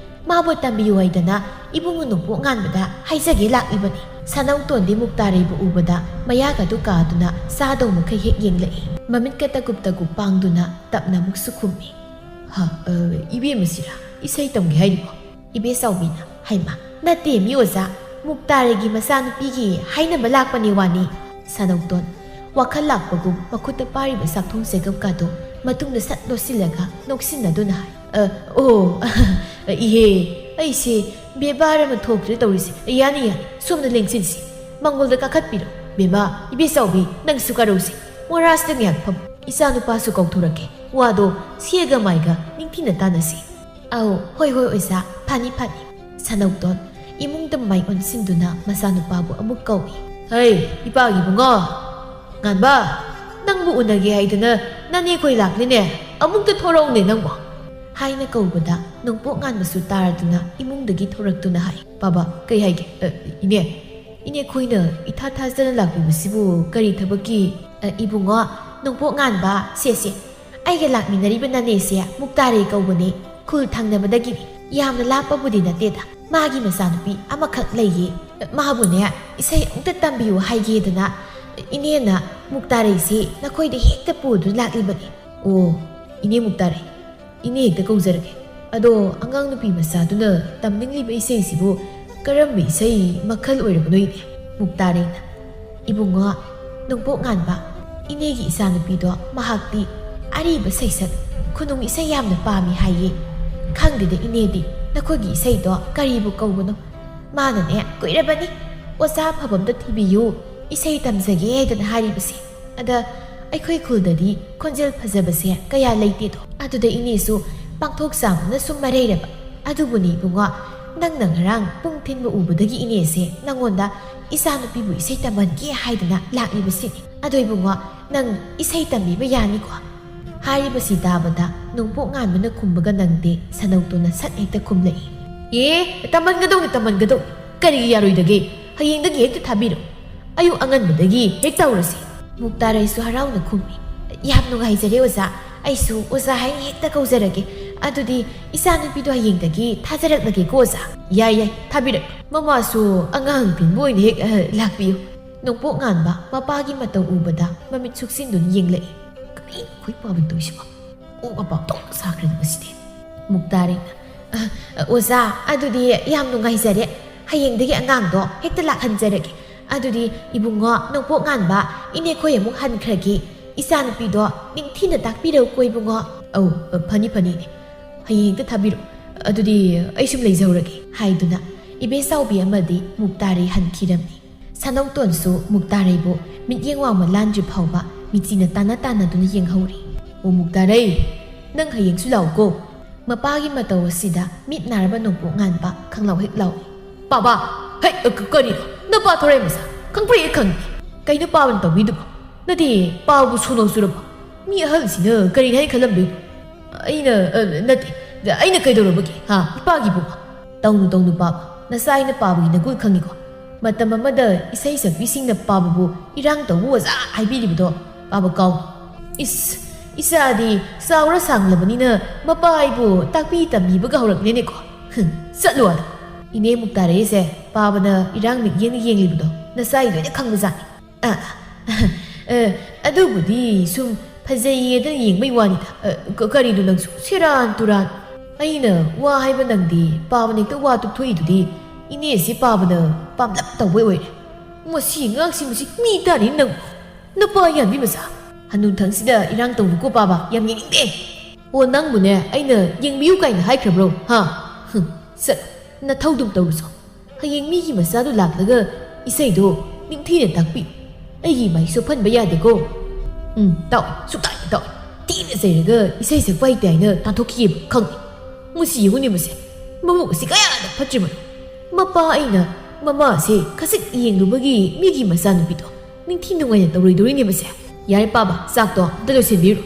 ꯃꯥꯕꯨ ꯇꯝꯕꯤꯌꯨ ꯍꯥꯏꯗꯅ ꯏꯕꯨꯡꯉꯣ ꯅꯣꯡꯄꯣꯛ ꯉꯥꯟꯕꯗ ꯍꯥꯏꯖꯒꯦ ꯂꯥꯛꯂꯤꯕꯅꯤ꯫" ꯁꯥꯅꯧꯇꯣꯟꯗꯤ ꯃꯨꯛꯇꯥꯔꯩꯕꯨ ꯎꯕꯗ ꯃꯌꯥꯒꯗꯨ ꯀꯥꯗꯨꯅ ꯆꯥꯗꯧ ꯃꯈꯩ ꯍꯦꯛ ꯌꯦꯡꯂꯛꯏ꯫ ꯃꯃꯤꯠꯀ ꯇꯀꯨꯞ ꯇꯀꯨꯞ ꯄꯥꯡꯗꯨꯅ ꯇꯞꯅ ꯑꯃꯨꯛꯁꯨ ꯈꯨꯝꯃꯤ꯫ "ꯍ, ꯑ, ꯏꯕꯦꯝꯃꯁꯤꯔꯥ ꯏꯁꯩ ꯇꯝꯒꯦ ꯍꯥꯏꯔꯤꯕꯣ?" ꯏꯕꯦꯆꯥꯎꯕꯤꯅ, "ꯍꯩꯃꯥ, ꯅꯠꯇꯦ ꯃꯤ ꯑꯣꯖꯥ, ꯃꯨꯛꯇꯥꯔꯩꯒꯤ ꯃꯆꯥꯅꯨꯄꯤꯒꯤ ꯍꯥꯏꯅꯕ ꯂꯥꯛꯄꯅꯦ ꯋꯥꯅꯤ꯫ ꯁꯥꯅꯧꯇꯣꯟ ꯋꯥꯈꯜ ꯂꯥꯛꯄꯒꯨꯝ ꯃꯈꯨꯠꯇ ꯄꯥꯏꯔꯤꯕ ꯆꯥꯛꯊꯣꯡ ꯆꯦꯒꯞꯀꯥꯗꯣ ꯃꯇꯨꯡꯗ ꯁꯠ ꯂꯣꯠꯁꯤꯜꯂꯒ ꯅꯣꯛꯁꯤꯟꯅꯗꯨꯅ ꯍꯥꯏ, "ꯑ, ꯑꯣ, ꯏꯍꯦ, ꯑꯩꯁꯦ ꯕꯦꯕꯥꯔ ꯑꯃ ꯊꯣꯛꯇ꯭ꯔꯦ ꯇꯧꯔꯤꯁꯦ꯫ ꯌꯥꯅꯤ, ꯌꯥꯅꯤ, ꯁꯣꯝꯗ ꯂꯦꯡꯁꯤꯟꯁꯤ꯫ ꯃꯪꯒꯣꯜꯗ ꯀꯥꯈꯠꯄꯤꯔꯣ꯫ ꯕꯦꯕꯥ, ꯏꯕꯦꯆꯥꯎꯕꯤ, ꯅꯪꯁꯨ ꯀꯥꯔꯧꯁꯤ꯫ ꯃꯣꯔꯥꯁꯤꯗ ꯉꯥꯏꯍꯥꯛ ꯐꯝ꯫ ꯏꯆꯥꯅꯨꯄꯥꯁꯨ ꯀꯧꯊꯣꯔꯛꯀꯦ꯫ ꯋꯥꯗꯣ ꯁꯦꯒ ꯃꯥꯏꯒ ꯅꯤꯡꯊꯤꯅ ꯇꯥꯟꯅꯁꯤ꯫" "ꯑꯧ, ꯍꯣꯏ, ꯍꯣꯏ, ꯑꯣꯖꯥ, ꯐꯅꯤ, ꯐꯅꯤ꯫" ꯁꯥꯅꯧꯇꯣꯟ ꯏꯃꯨꯡꯗ ꯃꯥꯏ ꯑꯣꯟꯁꯤꯟꯗꯨꯅ ꯃꯆꯥꯅꯨꯄꯥꯕꯨ ꯑꯃꯨꯛ ꯀꯧꯏ꯫ "ꯍꯩ, ꯏꯄꯥꯒꯤ ꯏꯕꯨꯡꯉꯣ, ꯉꯥꯟꯕ, ꯅꯪꯕꯨ ꯎꯅꯒꯦ ꯍꯥꯏꯗꯅ ꯅꯅꯦꯈꯣꯏ ꯂꯥꯛꯂꯤꯅꯦ, ꯑꯃꯨꯛꯇ ꯊꯣꯔꯛꯎꯅꯦ ꯅꯪꯕꯨ꯫" ꯍꯥꯏꯅ ꯀꯧꯕꯗ ꯅꯣꯡꯄꯣꯛ ꯉꯥꯟꯕꯁꯨ ꯇꯥꯔꯗꯨꯅ ꯏꯃꯨꯡꯗꯒꯤ ꯊꯣꯔꯛꯇꯨꯅ ꯍꯥꯏ, "ꯄꯥꯕ, ꯀꯩ ꯍꯥꯏꯒꯦ? ꯑ, ꯏꯅꯦ, ꯏꯅꯦ ꯈꯣꯏꯅ ꯏꯊꯥ ꯊꯥꯖꯅ ꯂꯥꯛꯄꯤꯕꯁꯤꯕꯨ ꯀꯔꯤ ꯊꯕꯛꯀꯤ?" "ꯑ, ꯏꯕꯨꯡꯉꯣ, ꯅꯣꯡꯄꯣꯛ ꯉꯥꯟꯕ, ꯁꯦ, ꯁꯦ, ꯑꯩꯒ ꯂꯥꯛꯃꯤꯟꯅꯔꯤꯕ ꯅꯅꯦꯁꯦ ꯃꯨꯛꯇꯥꯔꯩ ꯀꯧꯕꯅꯦ, ꯈꯨꯜ ꯊꯪꯅꯕꯗꯒꯤꯅꯤ꯫ ꯌꯥꯝꯅ ꯂꯥꯞꯄꯕꯨꯗꯤ ꯅꯠꯇꯦꯗ꯫ ꯃꯥꯒꯤ ꯃꯆꯥꯅꯨꯄꯤ ꯑꯃꯈꯛ ꯂꯩꯌꯦ꯫ ꯃꯥꯕꯨꯅꯦ ꯏꯁꯩ ꯑꯃꯨꯛꯇ ꯇꯝꯕꯤꯌꯨ ꯍꯥꯏꯒꯦꯗꯅ ꯏꯅꯦꯅ ꯃꯨꯛꯇꯥꯔꯩꯁꯦ ꯅꯈꯣꯏꯗ ꯍꯦꯛꯇ ꯄꯨꯗꯨꯅ ꯂꯥꯛꯂꯤꯕꯅꯤ꯫" "ꯑꯣ, ꯏꯅꯦ ꯃꯨꯛꯇꯥꯔꯩ, ꯏꯅꯦ ꯍꯦꯛꯇ ꯀꯧꯖꯔꯒꯦ꯫ ꯑꯗꯣ ꯑꯉꯥꯡ ꯅꯨꯄꯤ ꯃꯆꯥꯗꯨꯅ ꯇꯝꯅꯤꯡꯂꯤꯕ ꯏꯁꯩꯁꯤꯕꯨ ꯀꯔꯝꯕ ꯏꯁꯩ ꯃꯈꯜ ꯑꯣꯏꯔꯕꯅꯣ ꯏꯅꯦ?" ꯃꯨꯛꯇꯥꯔꯩꯅ, "ꯏꯕꯨꯡꯉꯣ, ꯅꯣꯡꯄꯣꯛ ꯉꯥꯟꯕ, ꯏꯅꯦꯒꯤ ꯏꯆꯥꯅꯨꯄꯤꯗꯣ ꯃꯍꯥꯛꯇꯤ ꯑꯔꯤꯕ ꯁꯩꯁꯛ, ꯈꯨꯅꯨꯡ ꯏꯁꯩ ꯌꯥꯝꯅ ꯄꯥꯝꯃꯤ ꯍꯥꯏꯌꯦ꯫ ꯈꯪꯗꯦꯗ ꯏꯅꯦꯗꯤ ꯅꯈꯣꯏꯒꯤ ꯏꯁꯩꯗꯣ ꯀꯔꯤꯕꯨ ꯀꯧꯕꯅꯣ꯫ ꯃꯥꯅꯅꯦ ꯀꯨꯏꯔꯕꯅꯤ ꯑꯣꯖꯥ ꯑꯐꯕ ꯑꯝꯇ ꯊꯤꯕꯤꯌꯨ, ꯏꯁꯩ ꯇꯝꯖꯒꯦ ꯍꯥꯏꯗꯅ ꯍꯥꯏꯔꯤꯕꯁꯦ꯫ ꯑꯗ ꯑꯩꯈꯣꯏ ꯈꯨꯜꯗꯗꯤ ꯈꯣꯟꯖꯦꯜ ꯐꯖꯕꯁꯦ ꯀꯌꯥ ꯂꯩꯇꯦꯗꯣ꯫ ꯑꯗꯨꯗ ꯏꯅꯦꯁꯨ ꯄꯥꯡꯊꯣꯛ ꯆꯥꯝꯗꯅ ꯁꯨꯝ ꯃꯔꯩꯔꯕ꯫ ꯑꯗꯨꯕꯨꯅꯤ ꯏꯕꯨꯡꯉꯣ, ꯅꯪꯅ ꯉꯔꯥꯡ ꯄꯨꯡ ꯊꯤꯟꯕ ꯎꯕꯗꯒꯤ ꯏꯅꯦꯁꯦ ꯅꯪꯉꯣꯟꯗ ꯏꯆꯥꯅꯨꯄꯤꯕꯨ ꯏꯁꯩ ꯇꯝꯍꯟꯒꯦ ꯍꯥꯏꯗꯅ ꯂꯥꯛꯂꯤꯕꯁꯤꯅꯤ꯫ ꯑꯗꯣ ꯏꯕꯨꯡꯉꯣ, ꯅꯪ ꯏꯁꯩ ꯇꯝꯕꯤꯕ ꯌꯥꯅꯤꯀꯣ?" ꯍꯥꯏꯔꯤꯕꯁꯤ ꯇꯥꯕꯗ ꯅꯣꯡꯄꯣꯛ ꯉꯥꯟꯕꯅ ꯈꯨꯝꯕꯒ ꯅꯪꯗꯦ, ꯁꯅꯧꯇꯣꯟꯅ ꯁꯠ ꯍꯦꯛꯇ ꯈꯨꯝꯂꯛꯏ꯫ "ꯑꯦ, ꯇꯝꯍꯟꯒꯗꯧꯅꯤ, ꯇꯝꯍꯟꯒꯗꯧꯅꯤ꯫ ꯀꯔꯤꯒꯤ ꯌꯥꯔꯣꯏꯗꯒꯦ? ꯍꯌꯦꯡꯗꯒꯤ ꯍꯦꯛꯇ ꯊꯥꯕꯤꯔꯣ꯫ ꯑꯌꯨꯛ ꯑꯉꯟꯕꯗꯒꯤ ꯍꯦꯛ ꯇꯧꯔꯁꯤ꯫" ꯃꯨꯛꯇꯥꯔꯩꯁꯨ ꯍꯔꯥꯎꯅ ꯈꯨꯝꯃꯤ꯫ "ꯌꯥꯝ ꯅꯨꯡꯉꯥꯏꯖꯔꯦ ꯑꯣꯖꯥ꯫ ꯑꯩꯁꯨ ꯑꯣꯖꯥ ꯍꯥꯏꯅ ꯍꯦꯛꯇ ꯀꯧꯖꯔꯒꯦ꯫ ꯑꯗꯨꯗꯤ ꯏꯆꯥꯅꯨꯄꯤꯗꯣ ꯍꯌꯦꯡꯗꯒꯤ ꯊꯥꯖꯔꯛꯂꯒꯦꯀꯣ ꯑꯣꯖꯥ꯫" "ꯌꯥꯏ, ꯌꯥꯏ, ꯊꯥꯕꯤꯔꯛ꯫ ꯃꯃꯥꯁꯨ ꯑꯉꯥꯡ ꯊꯤꯟꯕ ꯑꯣꯏꯅ ꯍꯦꯛ, ꯑ, ꯂꯥꯛꯄꯤꯌꯨ꯫" ꯅꯣꯡꯄꯣꯛ ꯉꯥꯟꯕ ꯃꯄꯥꯒꯤ ꯃꯇꯧ ꯎꯕꯗ ꯃꯃꯤꯠ ꯁꯨꯛꯆꯤꯟꯗꯨꯅ ꯌꯦꯡꯂꯛꯏ꯫ "ꯀꯔꯤꯅꯣ ꯑꯩꯈꯣꯏ ꯄꯥꯕꯅ ꯇꯧꯔꯤꯁꯤꯕꯣ? ꯀꯣꯛ ꯃꯄꯥ ꯇꯣꯛꯅ ꯁꯥꯈ꯭ꯔꯦꯗ ꯉꯁꯤꯗꯤ꯫" ꯃꯨꯛꯇꯥꯔꯩꯅ, "ꯑ, ꯑ, ꯑꯣꯖꯥ, ꯑꯗꯨꯗꯤ ꯌꯥꯝ ꯅꯨꯡꯉꯥꯏꯖꯔꯦ꯫ ꯍꯌꯦꯡꯗꯒꯤ ꯑꯉꯥꯡꯗꯣ ꯍꯦꯛꯇ ꯂꯥꯛꯍꯟꯖꯔꯒꯦ꯫ ꯑꯗꯨꯗꯤ ꯏꯕꯨꯡꯉꯣ, ꯅꯣꯡꯄꯣꯛ ꯉꯥꯟꯕ, ꯏꯅꯦꯈꯣꯏ ꯑꯃꯨꯛ ꯍꯟꯈ꯭ꯔꯒꯦ꯫ ꯏꯆꯥꯅꯨꯄꯤꯗꯣ ꯅꯤꯡꯊꯤꯅ ꯇꯥꯛꯄꯤꯔꯧꯀꯣ ꯏꯕꯨꯡꯉꯣ꯫ ꯑꯧ, ꯐꯅꯤ ꯐꯅꯤ ꯏꯅꯦ꯫ ꯍꯌꯦꯡ ꯍꯦꯛꯇ ꯊꯥꯕꯤꯔꯛꯑꯣ꯫ ꯑꯗꯨꯗꯤ ꯑꯩ ꯁꯨꯝ ꯂꯩꯖꯍꯧꯔꯒꯦ꯫ ꯍꯥꯏꯗꯨꯅ ꯏꯕꯦꯆꯥꯎꯕꯤ ꯑꯃꯗꯤ ꯃꯨꯛꯇꯥꯔꯩ ꯍꯟꯈꯤꯔꯝꯃꯤ꯫ ꯁꯥꯅꯧꯇꯣꯟꯁꯨ ꯃꯨꯛꯇꯥꯔꯩꯕꯨ ꯃꯤꯠꯌꯦꯡ ꯋꯥꯡꯃ ꯂꯥꯟꯗ꯭ꯔꯤ ꯐꯥꯎꯕ ꯃꯤꯆꯤꯅ ꯇꯥꯟꯅ ꯇꯥꯟꯅꯗꯨꯅ ꯌꯦꯡꯍꯧꯔꯤ꯫ "ꯑꯣ ꯃꯨꯛꯇꯥꯔꯩ, ꯅꯪ ꯍꯌꯦꯡꯁꯨ ꯂꯥꯛꯎꯀꯣ꯫" ꯃꯄꯥꯒꯤ ꯃꯇꯧ ꯑꯁꯤꯗ ꯃꯤꯠ ꯅꯥꯔꯕ ꯅꯣꯡꯄꯣꯛ ꯉꯥꯟꯕ ꯈꯪꯂꯥꯎ ꯍꯦꯛ ꯂꯥꯎꯏ꯫ "ꯄꯥꯕ, ꯍꯩ, ꯑ, ꯀ-, ꯀꯔꯤꯅꯣ? ꯅꯄꯥ ꯊꯣꯔꯛꯑꯦ ꯃꯁꯥ꯫ ꯈꯪꯄ꯭ꯔꯦꯛ ꯍꯦꯛ ꯈꯪꯉꯤ꯫ ꯀꯩꯅꯣ ꯄꯥꯕꯅ ꯇꯧꯕꯤꯗꯨꯕꯣ? ꯅꯠꯇꯦ, ꯄꯥꯕꯕꯨ ꯁꯣꯅꯣ ꯆꯨꯔꯕꯣ? ꯃꯤ ꯑꯍꯜꯁꯤꯅ ꯀꯔꯤ ꯍꯥꯏ ꯈꯜꯂꯝꯗꯣꯏꯅꯣ?" "ꯑꯩꯅ, ꯑ, ꯅꯠꯇꯦ, ꯑꯩꯅ ꯀꯩꯗꯧꯔꯕꯒꯦ? ꯍꯥ? ꯏꯄꯥꯒꯤꯕꯨ?" "ꯇꯧꯅꯨ, ꯇꯧꯅꯨ ꯄꯥꯕ꯫ ꯅꯆꯥ ꯑꯩꯅ ꯄꯥꯕꯒꯤ ꯅꯒꯨꯜ ꯈꯪꯉꯤꯀꯣ꯫ ꯃꯇꯝ ꯑꯃꯗ ꯏꯁꯩ ꯁꯛꯄꯤꯁꯤꯡꯅ ꯄꯥꯕꯕꯨ ꯏꯔꯥꯡ ꯇꯧꯕ ꯑꯣꯖꯥ ꯍꯥꯏꯕꯤꯔꯤꯕꯗꯣ ꯄꯥꯕ ꯀꯥꯎ꯫ ꯏꯁ, ꯏꯆꯥꯗꯤ ꯆꯥꯎꯔ ꯁꯥꯡꯂꯕꯅꯤꯅ ꯃꯄꯥ ꯑꯩꯕꯨ ꯇꯥꯛꯄꯤ ꯇꯝꯕꯤꯕꯒ ꯍꯧꯔꯛꯂꯦꯅꯦꯀꯣ꯫ ꯍꯨꯝ, ꯆꯠꯂꯨ ꯑꯥꯗ꯫ ꯏꯅꯦ ꯃꯨꯛꯇꯥꯔꯩꯁꯦ ꯄꯥꯕꯅ ꯏꯔꯥꯡ ꯃꯤꯠꯌꯦꯡ ꯌꯦꯡꯂꯤꯕꯗꯣ ꯅꯆꯥ ꯑꯩ ꯂꯣꯏꯅ ꯈꯪꯕꯖꯥꯠꯅꯤ꯫" "ꯑ, ꯑ, ꯑꯗꯨꯕꯨꯗꯤ ꯁꯨꯝ ꯐꯖꯩꯌꯦꯗꯅ ꯌꯦꯡꯕꯩ ꯋꯥꯅꯤꯗ꯫ ꯑ, ꯀ-, ꯀꯔꯤꯅꯣ ꯅꯪꯁꯨ? ꯁꯦꯔꯥꯟ ꯇꯨꯔꯥꯟ꯫ ꯑꯩꯅ ꯋꯥ ꯍꯥꯏꯕ ꯅꯪꯗꯦ, ꯄꯥꯕꯅ ꯍꯦꯛꯇ ꯋꯥ ꯇꯨꯞꯊꯣꯛꯏꯗꯨꯗꯤ꯫ ꯏꯅꯦꯁꯤ ꯄꯥꯕꯅ ꯄꯥꯝꯂꯞ ꯇꯧꯕꯩ ꯑꯣꯏꯔꯦ꯫ ꯃꯁꯤ ꯑꯉꯥꯡꯁꯤ, ꯃꯁꯤ ꯃꯤ ꯇꯥꯅꯤ ꯅꯪ꯫ ꯅꯄꯥ ꯌꯥꯟꯕꯤ ꯃꯆꯥ꯫ ꯍꯅꯨꯊꯪꯁꯤꯗ ꯏꯔꯥꯡ ꯇꯧꯅꯨꯀꯣ ꯄꯥꯕ, ꯌꯥꯝ ꯌꯦꯡꯅꯤꯡꯗꯦ꯫ ꯑꯣ ꯅꯪꯕꯨꯅꯦ ꯑꯩꯅ ꯌꯦꯡꯕꯤꯌꯨ ꯀꯥꯏꯅ ꯍꯥꯏꯈ꯭ꯔꯕ꯭ꯔꯣ? ꯍꯥ? ꯍꯨꯝ, ꯆꯠ, ꯅꯊꯧꯗꯨꯝ ꯇꯧꯔꯨꯆꯣ꯫ ꯍꯌꯦꯡ ꯃꯤꯒꯤ ꯃꯆꯥꯗꯨ ꯂꯥꯛꯂꯒ ꯏꯁꯩꯗꯣ ꯅꯤꯡꯊꯤꯅ ꯇꯥꯛꯄꯤ꯫ ꯑꯩꯒꯤ ꯏꯃꯥꯏ ꯁꯣꯛꯍꯟꯕ ꯌꯥꯗꯦꯀꯣ꯫" "ꯎꯝ, ꯇꯥꯛꯑꯣꯏ, ꯁꯨꯛꯇꯥꯛ ꯍꯦꯛ ꯇꯥꯛꯑꯣꯏ꯫ ꯊꯤꯅ ꯆꯩꯔꯒ ꯏꯁꯩ ꯁꯛꯄ ꯍꯩꯇꯦ ꯍꯥꯏꯅ ꯇꯥꯟꯊꯣꯛꯈꯤꯑꯕ ꯈꯪꯉꯤ꯫ ꯃꯁꯤ ꯌꯦꯡꯉꯨꯅꯦ ꯃꯁꯦ, ꯃꯕꯨꯛ ꯑꯁꯤ ꯀꯌꯥꯗ ꯐꯠꯇ꯭ꯔꯤꯕꯅꯣ꯫ ꯃꯄꯥ ꯑꯩꯅ ꯃꯃꯥꯁꯦ ꯈꯖꯤꯛ ꯌꯦꯡꯂꯨꯕꯒꯤ ꯃꯤꯒꯤ ꯃꯆꯥꯅꯨꯄꯤꯗꯣ ꯅꯤꯡꯊꯤ ꯅꯨꯡꯉꯥꯏꯅ ꯇꯧꯔꯣꯏꯗꯧꯔꯤꯅꯦ ꯃꯁꯦ꯫ ꯌꯥꯔꯦ ꯄꯥꯕ, ꯆꯥꯛꯇꯣ ꯑꯝꯇ ꯂꯣꯏꯁꯤꯟꯕꯤꯔꯨ꯫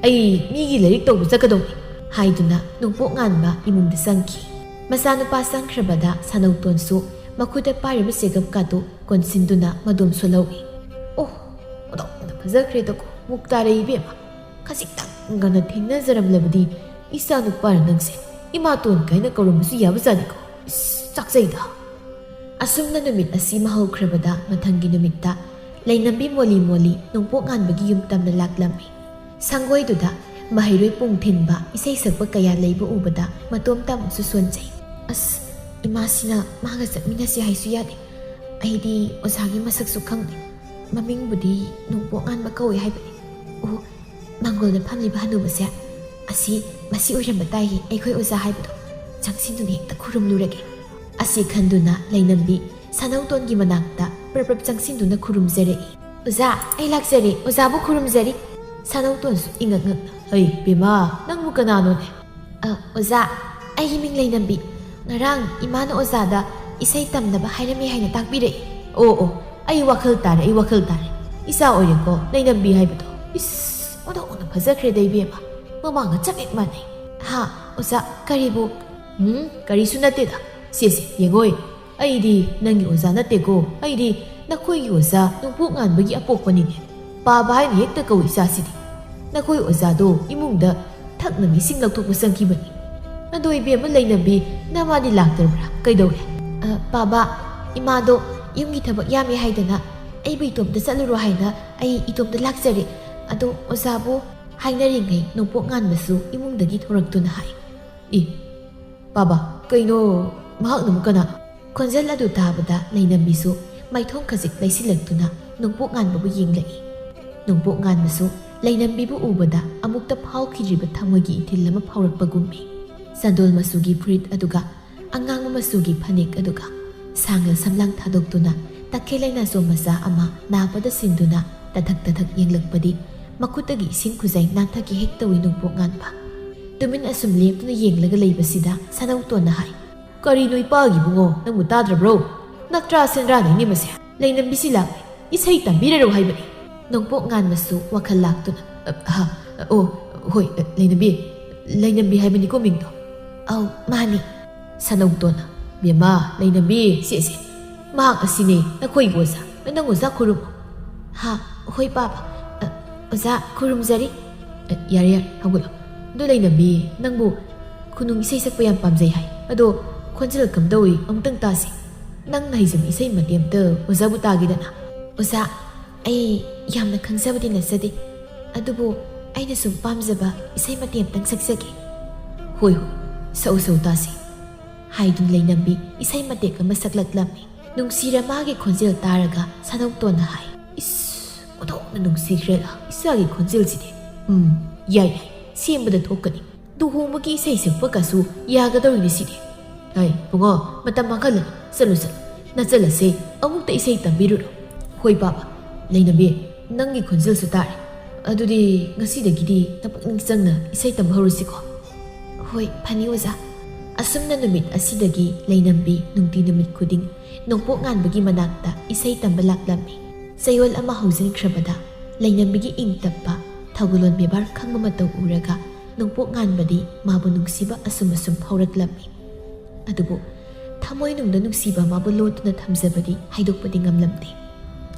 ꯑꯩ ꯃꯤꯒꯤ ꯂꯥꯏꯔꯤꯛ ꯇꯧꯕ ꯆꯠꯀꯗꯧꯅꯤ꯫" ꯍꯥꯏꯗꯨꯅ ꯅꯣꯡꯄꯣꯛ ꯉꯥꯟꯕ ꯏꯃꯨꯡꯗ ꯆꯪꯈꯤ꯫ ꯃꯆꯥꯅꯨꯄꯥ ꯆꯪꯈ꯭ꯔꯕꯗ ꯁꯥꯅꯧꯇꯣꯟꯁꯨ ꯃꯈꯨꯠꯇ ꯄꯥꯏꯔꯤꯕ ꯆꯦꯒꯞꯀꯥꯗꯨ ꯀꯣꯟꯁꯤꯟꯗꯨꯅ ꯃꯗꯣꯝ ꯁꯣꯜꯍꯧꯏ꯫ "ꯑꯣ, ꯑꯣꯟꯊꯣꯛꯅ ꯐꯖꯈ꯭ꯔꯦꯗꯀꯣ ꯃꯨꯛꯇꯥꯔꯩ ꯏꯕꯦꯝꯃ꯫ ꯈꯖꯤꯛꯇꯪ ꯉꯟꯅ ꯊꯦꯡꯅꯖꯔꯝꯂꯕꯗꯤ ꯏꯆꯥ ꯅꯨꯄꯥꯅ ꯅꯪꯁꯦ ꯏꯃꯥꯇꯣꯟ ꯀꯥꯏꯅ ꯀꯧꯔꯝꯕꯁꯨ ꯌꯥꯕꯖꯥꯠꯅꯤꯀꯣ꯫ ꯏꯁ, ꯆꯥꯛꯆꯩꯗ꯫" ꯑꯁꯨꯝꯅ ꯅꯨꯃꯤꯠ ꯑꯁꯤ ꯃꯍꯧꯈ꯭ꯔꯕꯗ ꯃꯊꯪꯒꯤ ꯅꯨꯃꯤꯠꯇ ꯂꯩꯅꯝꯕꯤ ꯃꯣꯂꯤ ꯃꯣꯂꯤ ꯅꯣꯡꯄꯣꯛ ꯉꯥꯟꯕꯒꯤ ꯌꯨꯝ ꯇꯝꯅ ꯂꯥꯛꯂꯝꯃꯤ꯫ ꯁꯪꯒꯣꯏꯗꯨꯗ ꯃꯍꯩꯔꯣꯏ ꯄꯨꯡ ꯊꯤꯟꯕ, ꯏꯁꯩ ꯁꯛꯄ ꯀꯌꯥ ꯂꯩꯕ ꯎꯕꯗ ꯃꯇꯣꯝꯇ ꯑꯃꯨꯛꯁꯨ ꯁꯣꯟꯖꯩ꯫ "ꯑꯁ, ꯏꯃꯥꯁꯤꯅ ꯃꯥꯒ ꯆꯠꯃꯤꯟꯅꯁꯤ ꯍꯥꯏꯁꯨ ꯌꯥꯗꯦ꯫ ꯑꯩꯗꯤ ꯑꯣꯖꯥꯒꯤ ꯃꯁꯛꯁꯨ ꯈꯪꯗꯦ꯫ ꯃꯃꯤꯡꯕꯨꯗꯤ ꯅꯣꯡꯄꯣꯛ ꯉꯥꯟꯕ ꯀꯧꯏ ꯍꯥꯏꯕꯅꯤ꯫ ꯑꯣ, ꯃꯥꯡꯒꯣꯜꯗ ꯐꯝꯂꯤꯕ ꯍꯅꯨꯕꯁꯦ, ꯑꯁꯤ, ꯃꯁꯤ ꯑꯣꯏꯔꯝꯕ ꯇꯥꯏꯌꯦ ꯑꯩꯈꯣꯏ ꯑꯣꯖꯥ ꯍꯥꯏꯕꯗꯣ꯫ ꯆꯪꯁꯤꯟꯗꯨꯅ ꯍꯦꯛꯇ ꯈꯨꯔꯨꯝꯂꯨꯔꯒꯦ꯫ ꯑꯁꯤ ꯈꯟꯗꯨꯅ ꯂꯩꯅꯝꯕꯤ ꯁꯅꯧꯇꯣꯟꯒꯤ ꯃꯅꯥꯛꯇ ꯄ꯭ꯔꯞ ꯄ꯭ꯔꯞ ꯆꯪꯁꯤꯟꯗꯨꯅ ꯈꯨꯔꯨꯝꯖꯔꯛꯏ꯫ "ꯑꯣꯖꯥ, ꯑꯩ ꯂꯥꯛꯆꯔꯦ, ꯑꯣꯖꯥꯕꯨ ꯈꯨꯔꯨꯝꯖꯔꯤ꯫" ꯁꯅꯧꯇꯣꯟꯁꯨ ꯏꯉꯛ ꯉꯛꯅ, "ꯍꯩ, ꯕꯦꯝꯃ, ꯅꯪꯕꯨ ꯀꯅꯥꯅꯣꯅꯦ?" "ꯑ, ꯑꯣꯖꯥ, ꯑꯩꯒꯤ ꯃꯤꯡ ꯂꯩꯅꯝꯕꯤ꯫ ꯉꯔꯥꯡ ꯏꯃꯥꯅ ꯑꯣꯖꯥꯗ ꯏꯁꯩ ꯇꯝꯅꯕ ꯍꯥꯏꯔꯝꯃꯤ ꯍꯥꯏꯅ ꯇꯥꯛꯄꯤꯔꯛꯏ꯫" "ꯑꯣ, ꯑꯣ, ꯑꯩ ꯋꯥꯈꯜ ꯇꯥꯔꯦ, ꯑꯩ ꯋꯥꯈꯜ ꯇꯥꯔꯦ꯫ ꯏꯆꯥ ꯑꯣꯏꯔꯦꯀꯣ, ꯂꯩꯅꯝꯕꯤ ꯍꯥꯏꯕꯗꯣ꯫ ꯏꯁ, ꯑꯣꯟꯊꯣꯛꯅ ꯐꯖꯈ꯭ꯔꯦꯗ, ꯏꯕꯦꯝꯃ꯫ ꯃꯃꯥꯡꯒ ꯆꯞ ꯍꯦꯛ ꯃꯥꯟꯅꯩ꯫" "ꯍꯥ, ꯑꯣꯖꯥ, ꯀꯔꯤꯕꯨ?" "ꯎꯝ, ꯀꯔꯤꯁꯨ ꯅꯠꯇꯦꯗ꯫ ꯁꯦ, ꯁꯦ, ꯌꯦꯡꯉꯣꯏ꯫ ꯑꯩꯗꯤ ꯅꯪꯒꯤ ꯑꯣꯖꯥ ꯅꯠꯇꯦꯀꯣ꯫ ꯑꯩꯗꯤ ꯅꯈꯣꯏꯒꯤ ꯑꯣꯖꯥ ꯅꯣꯡꯄꯣꯛ ꯉꯥꯟꯕꯒꯤ ꯑꯄꯣꯛꯄꯅꯤꯅꯦ꯫ ꯄꯥꯕ ꯍꯥꯏꯅ ꯍꯦꯛꯇ ꯀꯧꯏ ꯏꯆꯥꯁꯤꯗꯤ꯫ ꯅꯈꯣꯏ ꯑꯣꯖꯥꯗꯣ ꯏꯃꯨꯡꯗ ꯊꯛꯅꯕ ꯏꯁꯤꯡ ꯂꯧꯊꯣꯛꯄ ꯆꯪꯈꯤꯕꯅꯤ꯫ ꯑꯗꯣ ꯏꯕꯦꯝꯃ ꯂꯩꯅꯝꯕꯤ, ꯅꯃꯥꯗꯤ ꯂꯥꯛꯇ꯭ꯔꯕ꯭ꯔꯥ? ꯀꯩꯗꯧꯔꯦ?" "ꯑ, ꯄꯥꯕ, ꯏꯃꯥꯗꯣ ꯌꯨꯝꯒꯤ ꯊꯕꯛ ꯌꯥꯝꯃꯤ ꯍꯥꯏꯗꯅ ꯑꯩꯕꯨ ꯏꯇꯣꯝꯇ ꯆꯠꯂꯨꯔꯣ ꯍꯥꯏꯅ ꯑꯩ ꯏꯇꯣꯝꯇ ꯂꯥꯛꯆꯔꯦ꯫ ꯑꯗꯣ ꯑꯣꯖꯥꯕꯨ?" ꯍꯥꯏꯅꯔꯤꯉꯩ ꯅꯣꯡꯄꯣꯛ ꯉꯥꯟꯕꯁꯨ ꯏꯃꯨꯡꯗꯒꯤ ꯊꯣꯔꯛꯇꯨꯅ ꯍꯥꯏ꯫ "ꯏ, ꯄꯥꯕ, ꯀꯩꯅꯣ, ꯃꯍꯥꯛꯅ ꯑꯃꯨꯛ ꯀꯅꯥ?" ꯈꯣꯟꯖꯦꯜ ꯑꯗꯨ ꯇꯥꯕꯗ ꯂꯩꯅꯝꯕꯤꯁꯨ ꯃꯥꯏꯊꯣꯡ ꯈꯖꯤꯛ ꯂꯩꯁꯤꯜꯂꯛꯇꯨꯅ ꯅꯣꯡꯄꯣꯛ ꯉꯥꯟꯕꯕꯨ ꯌꯦꯡꯂꯛꯏ꯫ ꯅꯣꯡꯄꯣꯛ ꯉꯥꯟꯕꯁꯨ ꯂꯩꯅꯝꯕꯤꯕꯨ ꯎꯕꯗ ꯑꯃꯨꯛꯇ ꯐꯥꯎꯈꯤꯗ꯭ꯔꯤꯕ ꯊꯃꯣꯏꯒꯤ ꯏꯊꯤꯜ ꯑꯃ ꯐꯥꯎꯔꯛꯄꯒꯨꯝꯃꯤ꯫ ꯆꯟꯗꯣꯜ ꯃꯆꯨꯒꯤ ꯐꯨꯔꯤꯠ ꯑꯗꯨꯒ ꯑꯉꯥꯡꯕ ꯃꯆꯨꯒꯤ ꯐꯅꯦꯛ ꯑꯗꯨꯒ ꯁꯥꯡꯂ ꯁꯝꯂꯥꯡ ꯊꯥꯗꯣꯛꯇꯨꯅ ꯇꯈꯦꯜ ꯂꯩꯅꯥꯆꯣꯝ ꯃꯆꯥ ꯑꯃ ꯅꯥꯄꯗ ꯁꯤꯟꯗꯨꯅ ꯇꯊꯛ ꯇꯊꯛ ꯌꯦꯡꯂꯛꯄꯗꯤ ꯃꯈꯨꯠꯇꯒꯤ ꯏꯁꯤꯡ ꯈꯨꯖꯥꯏ ꯅꯥꯟꯊꯒꯦ ꯍꯦꯛ ꯇꯧꯏ ꯅꯣꯡꯄꯣꯛ ꯉꯥꯟꯕ꯫ ꯇꯨꯃꯤꯟ ꯑꯁꯨꯝ ꯂꯦꯞꯇꯨꯅ ꯌꯦꯡꯂꯒ ꯂꯩꯕꯁꯤꯗ ꯁꯅꯧꯇꯣꯟꯅ ꯍꯥꯏ, "ꯀꯔꯤꯅꯣ ꯏꯄꯥꯒꯤ ꯏꯕꯨꯡꯉꯣ, ꯅꯪꯕꯨ ꯇꯥꯗ꯭ꯔꯕ꯭ꯔꯣ? ꯅꯠꯇ꯭ꯔꯥ ꯁꯦꯟꯗ꯭ꯔꯥꯅꯤꯅꯦ ꯃꯁꯦ? ꯂꯩꯅꯝꯕꯤꯁꯤ ꯂꯥꯛꯂꯦ, ꯏꯁꯩ ꯇꯝꯕꯤꯔꯔꯣ ꯍꯥꯏꯕꯅꯤ꯫" ꯅꯣꯡꯄꯣꯛ ꯉꯥꯟꯕꯁꯨ ꯋꯥꯈꯜ ꯂꯥꯛꯇꯨꯅ, "ꯑ, ꯍꯥ, ꯑ, ꯑꯣ, ꯍꯣꯏ, ꯑ, ꯂꯩꯅꯝꯕꯤ, ꯂꯩꯅꯝꯕꯤ ꯍꯥꯏꯕꯅꯤꯀꯣ ꯃꯤꯡꯗꯣ?" "ꯑꯧ, ꯃꯥꯅꯤ꯫" ꯁꯅꯧꯇꯣꯟꯅ, "ꯕꯦꯝꯃ, ꯂꯩꯅꯝꯕꯤ, ꯁꯦ, ꯁꯦ, ꯃꯍꯥꯛ ꯑꯁꯤꯅꯦ ꯅꯈꯣꯏꯒꯤ ꯑꯣꯖꯥ꯫ ꯅꯪ ꯑꯣꯖꯥ ꯈꯨꯔꯨꯝꯃꯣ꯫" "ꯍꯥ, ꯍꯣꯏ ꯄꯥꯕ꯫ ꯑ, ꯑꯣꯖꯥ ꯈꯨꯔꯨꯝꯖꯔꯤ꯫" "ꯑ, ꯌꯥꯔꯦ, ꯌꯥꯔꯦ, ꯍꯧꯒꯠꯂꯣ꯫ ꯑꯗꯨ ꯂꯩꯅꯝꯕꯤ, ꯅꯪꯕꯨ ꯈꯨꯅꯨꯡ ꯏꯁꯩ ꯁꯛꯄ ꯌꯥꯝ ꯄꯥꯝꯖꯩ ꯍꯥꯏ꯫ ꯑꯗꯣ ꯈꯣꯟꯖꯦꯜ ꯀꯝꯗꯧꯏ? ꯑꯃꯨꯛꯇꯪ ꯇꯥꯁꯤ꯫ ꯅꯪꯅ ꯍꯩꯖꯕ ꯏꯁꯩ ꯃꯇꯦꯛ ꯑꯝꯇ ꯑꯣꯖꯥꯕꯨ ꯇꯥꯒꯦꯗꯅ꯫" "ꯑꯣꯖꯥ, ꯑꯩ ꯌꯥꯝꯅ ꯈꯪꯖꯕꯗꯤ ꯅꯠꯆꯗꯦ꯫ ꯑꯗꯨꯕꯨ ꯑꯩꯅ ꯁꯨꯝ ꯄꯥꯝꯖꯕ ꯏꯁꯩ ꯃꯇꯦꯛ ꯑꯝꯇꯪ ꯁꯛꯆꯒꯦ꯫" "ꯍꯣꯏ, ꯍꯣꯏ, ꯁꯛꯎ, ꯁꯛꯎ ꯇꯥꯁꯤ꯫" ꯍꯥꯏꯗꯨꯅ ꯂꯩꯅꯝꯕꯤ ꯏꯁꯩ ꯃꯇꯦꯛ ꯑꯃ ꯁꯛꯂꯛꯂꯝꯃꯤ꯫ ꯅꯨꯡꯁꯤꯔꯃꯥꯒꯤ ꯈꯣꯟꯖꯦꯜ ꯇꯥꯔꯒ ꯁꯥꯅꯧꯇꯣꯟꯅ ꯍꯥꯏ, "ꯏꯁ, ꯑꯣꯟꯊꯣꯛꯅ ꯅꯨꯡꯁꯤꯈ꯭ꯔꯦꯗ ꯏꯆꯥꯒꯤ ꯈꯣꯟꯖꯦꯜꯁꯤꯗꯤ꯫ ꯎꯝ, ꯌꯥꯏ ꯌꯥꯏ, ꯁꯦꯝꯕꯗ ꯊꯣꯛꯀꯅꯤ꯫ ꯂꯨꯍꯣꯡꯕꯒꯤ ꯏꯁꯩ ꯁꯛꯄꯒꯁꯨ ꯌꯥꯒꯗꯧꯔꯤꯅꯤ ꯁꯤꯗꯤ꯫ ꯍꯩ ꯏꯕꯨꯡꯉꯣ, ꯃꯇꯝ ꯃꯥꯡꯍꯜꯂꯅꯨ, ꯆꯠꯂꯨ ꯆꯠꯂꯨ, ꯅꯆꯜ ꯑꯁꯦ ꯑꯃꯨꯛꯇ ꯏꯁꯩ ꯇꯝꯕꯤꯔꯨꯔꯣ꯫ ꯍꯣꯏ ꯄꯥꯕ, ꯂꯩꯅꯕꯤ, ꯅꯪꯒꯤ ꯈꯣꯟꯖꯦꯜꯁꯨ ꯇꯥꯔꯦ꯫ ꯑꯗꯨꯗꯤ ꯉꯁꯤꯗꯒꯤꯗꯤ ꯅꯄꯨꯛꯅꯤꯡ ꯆꯪꯅ ꯏꯁꯩ ꯇꯝꯕ ꯍꯧꯔꯁꯤꯀꯣ?" "ꯍꯣꯏ, ꯐꯅꯤ ꯑꯣꯖꯥ꯫" ꯑꯁꯨꯝꯅ ꯅꯨꯃꯤꯠ ꯑꯁꯤꯗꯒꯤ ꯂꯩꯅꯝꯕꯤ ꯅꯨꯡꯇꯤ ꯅꯨꯃꯤꯠ ꯈꯨꯗꯤꯡ ꯅꯣꯡꯄꯣꯛ ꯉꯥꯟꯕꯒꯤ ꯃꯅꯥꯛꯇ ꯏꯁꯩ ꯇꯝꯕ ꯂꯥꯛꯂꯝꯃꯤ꯫ ꯆꯌꯣꯜ ꯑꯃ ꯍꯧꯖꯤꯟꯈ꯭ꯔꯕꯗ ꯂꯩꯅꯝꯕꯤꯒꯤ ꯏꯪ ꯇꯞꯄ, ꯊꯧꯒꯜꯂꯣꯟ ꯕꯦꯕꯥꯔ ꯈꯪꯕ ꯃꯇꯧ ꯎꯔꯒ ꯅꯣꯡꯄꯣꯛ ꯉꯥꯟꯕꯗꯤ ꯃꯥꯕꯨ ꯅꯨꯡꯁꯤꯕ ꯑꯁꯨꯝ ꯑꯁꯨꯝ ꯍꯧꯔꯛꯂꯝꯃꯤ꯫ ꯑꯗꯨꯕꯨ ꯊꯃꯣꯏꯅꯨꯡꯗ ꯅꯨꯡꯁꯤꯕ ꯃꯥꯕꯨ ꯂꯣꯠꯇꯨꯅ ꯊꯝꯖꯕꯗꯤ ꯍꯥꯏꯗꯣꯛꯄꯗꯤ ꯉꯝꯂꯝꯗꯦ꯫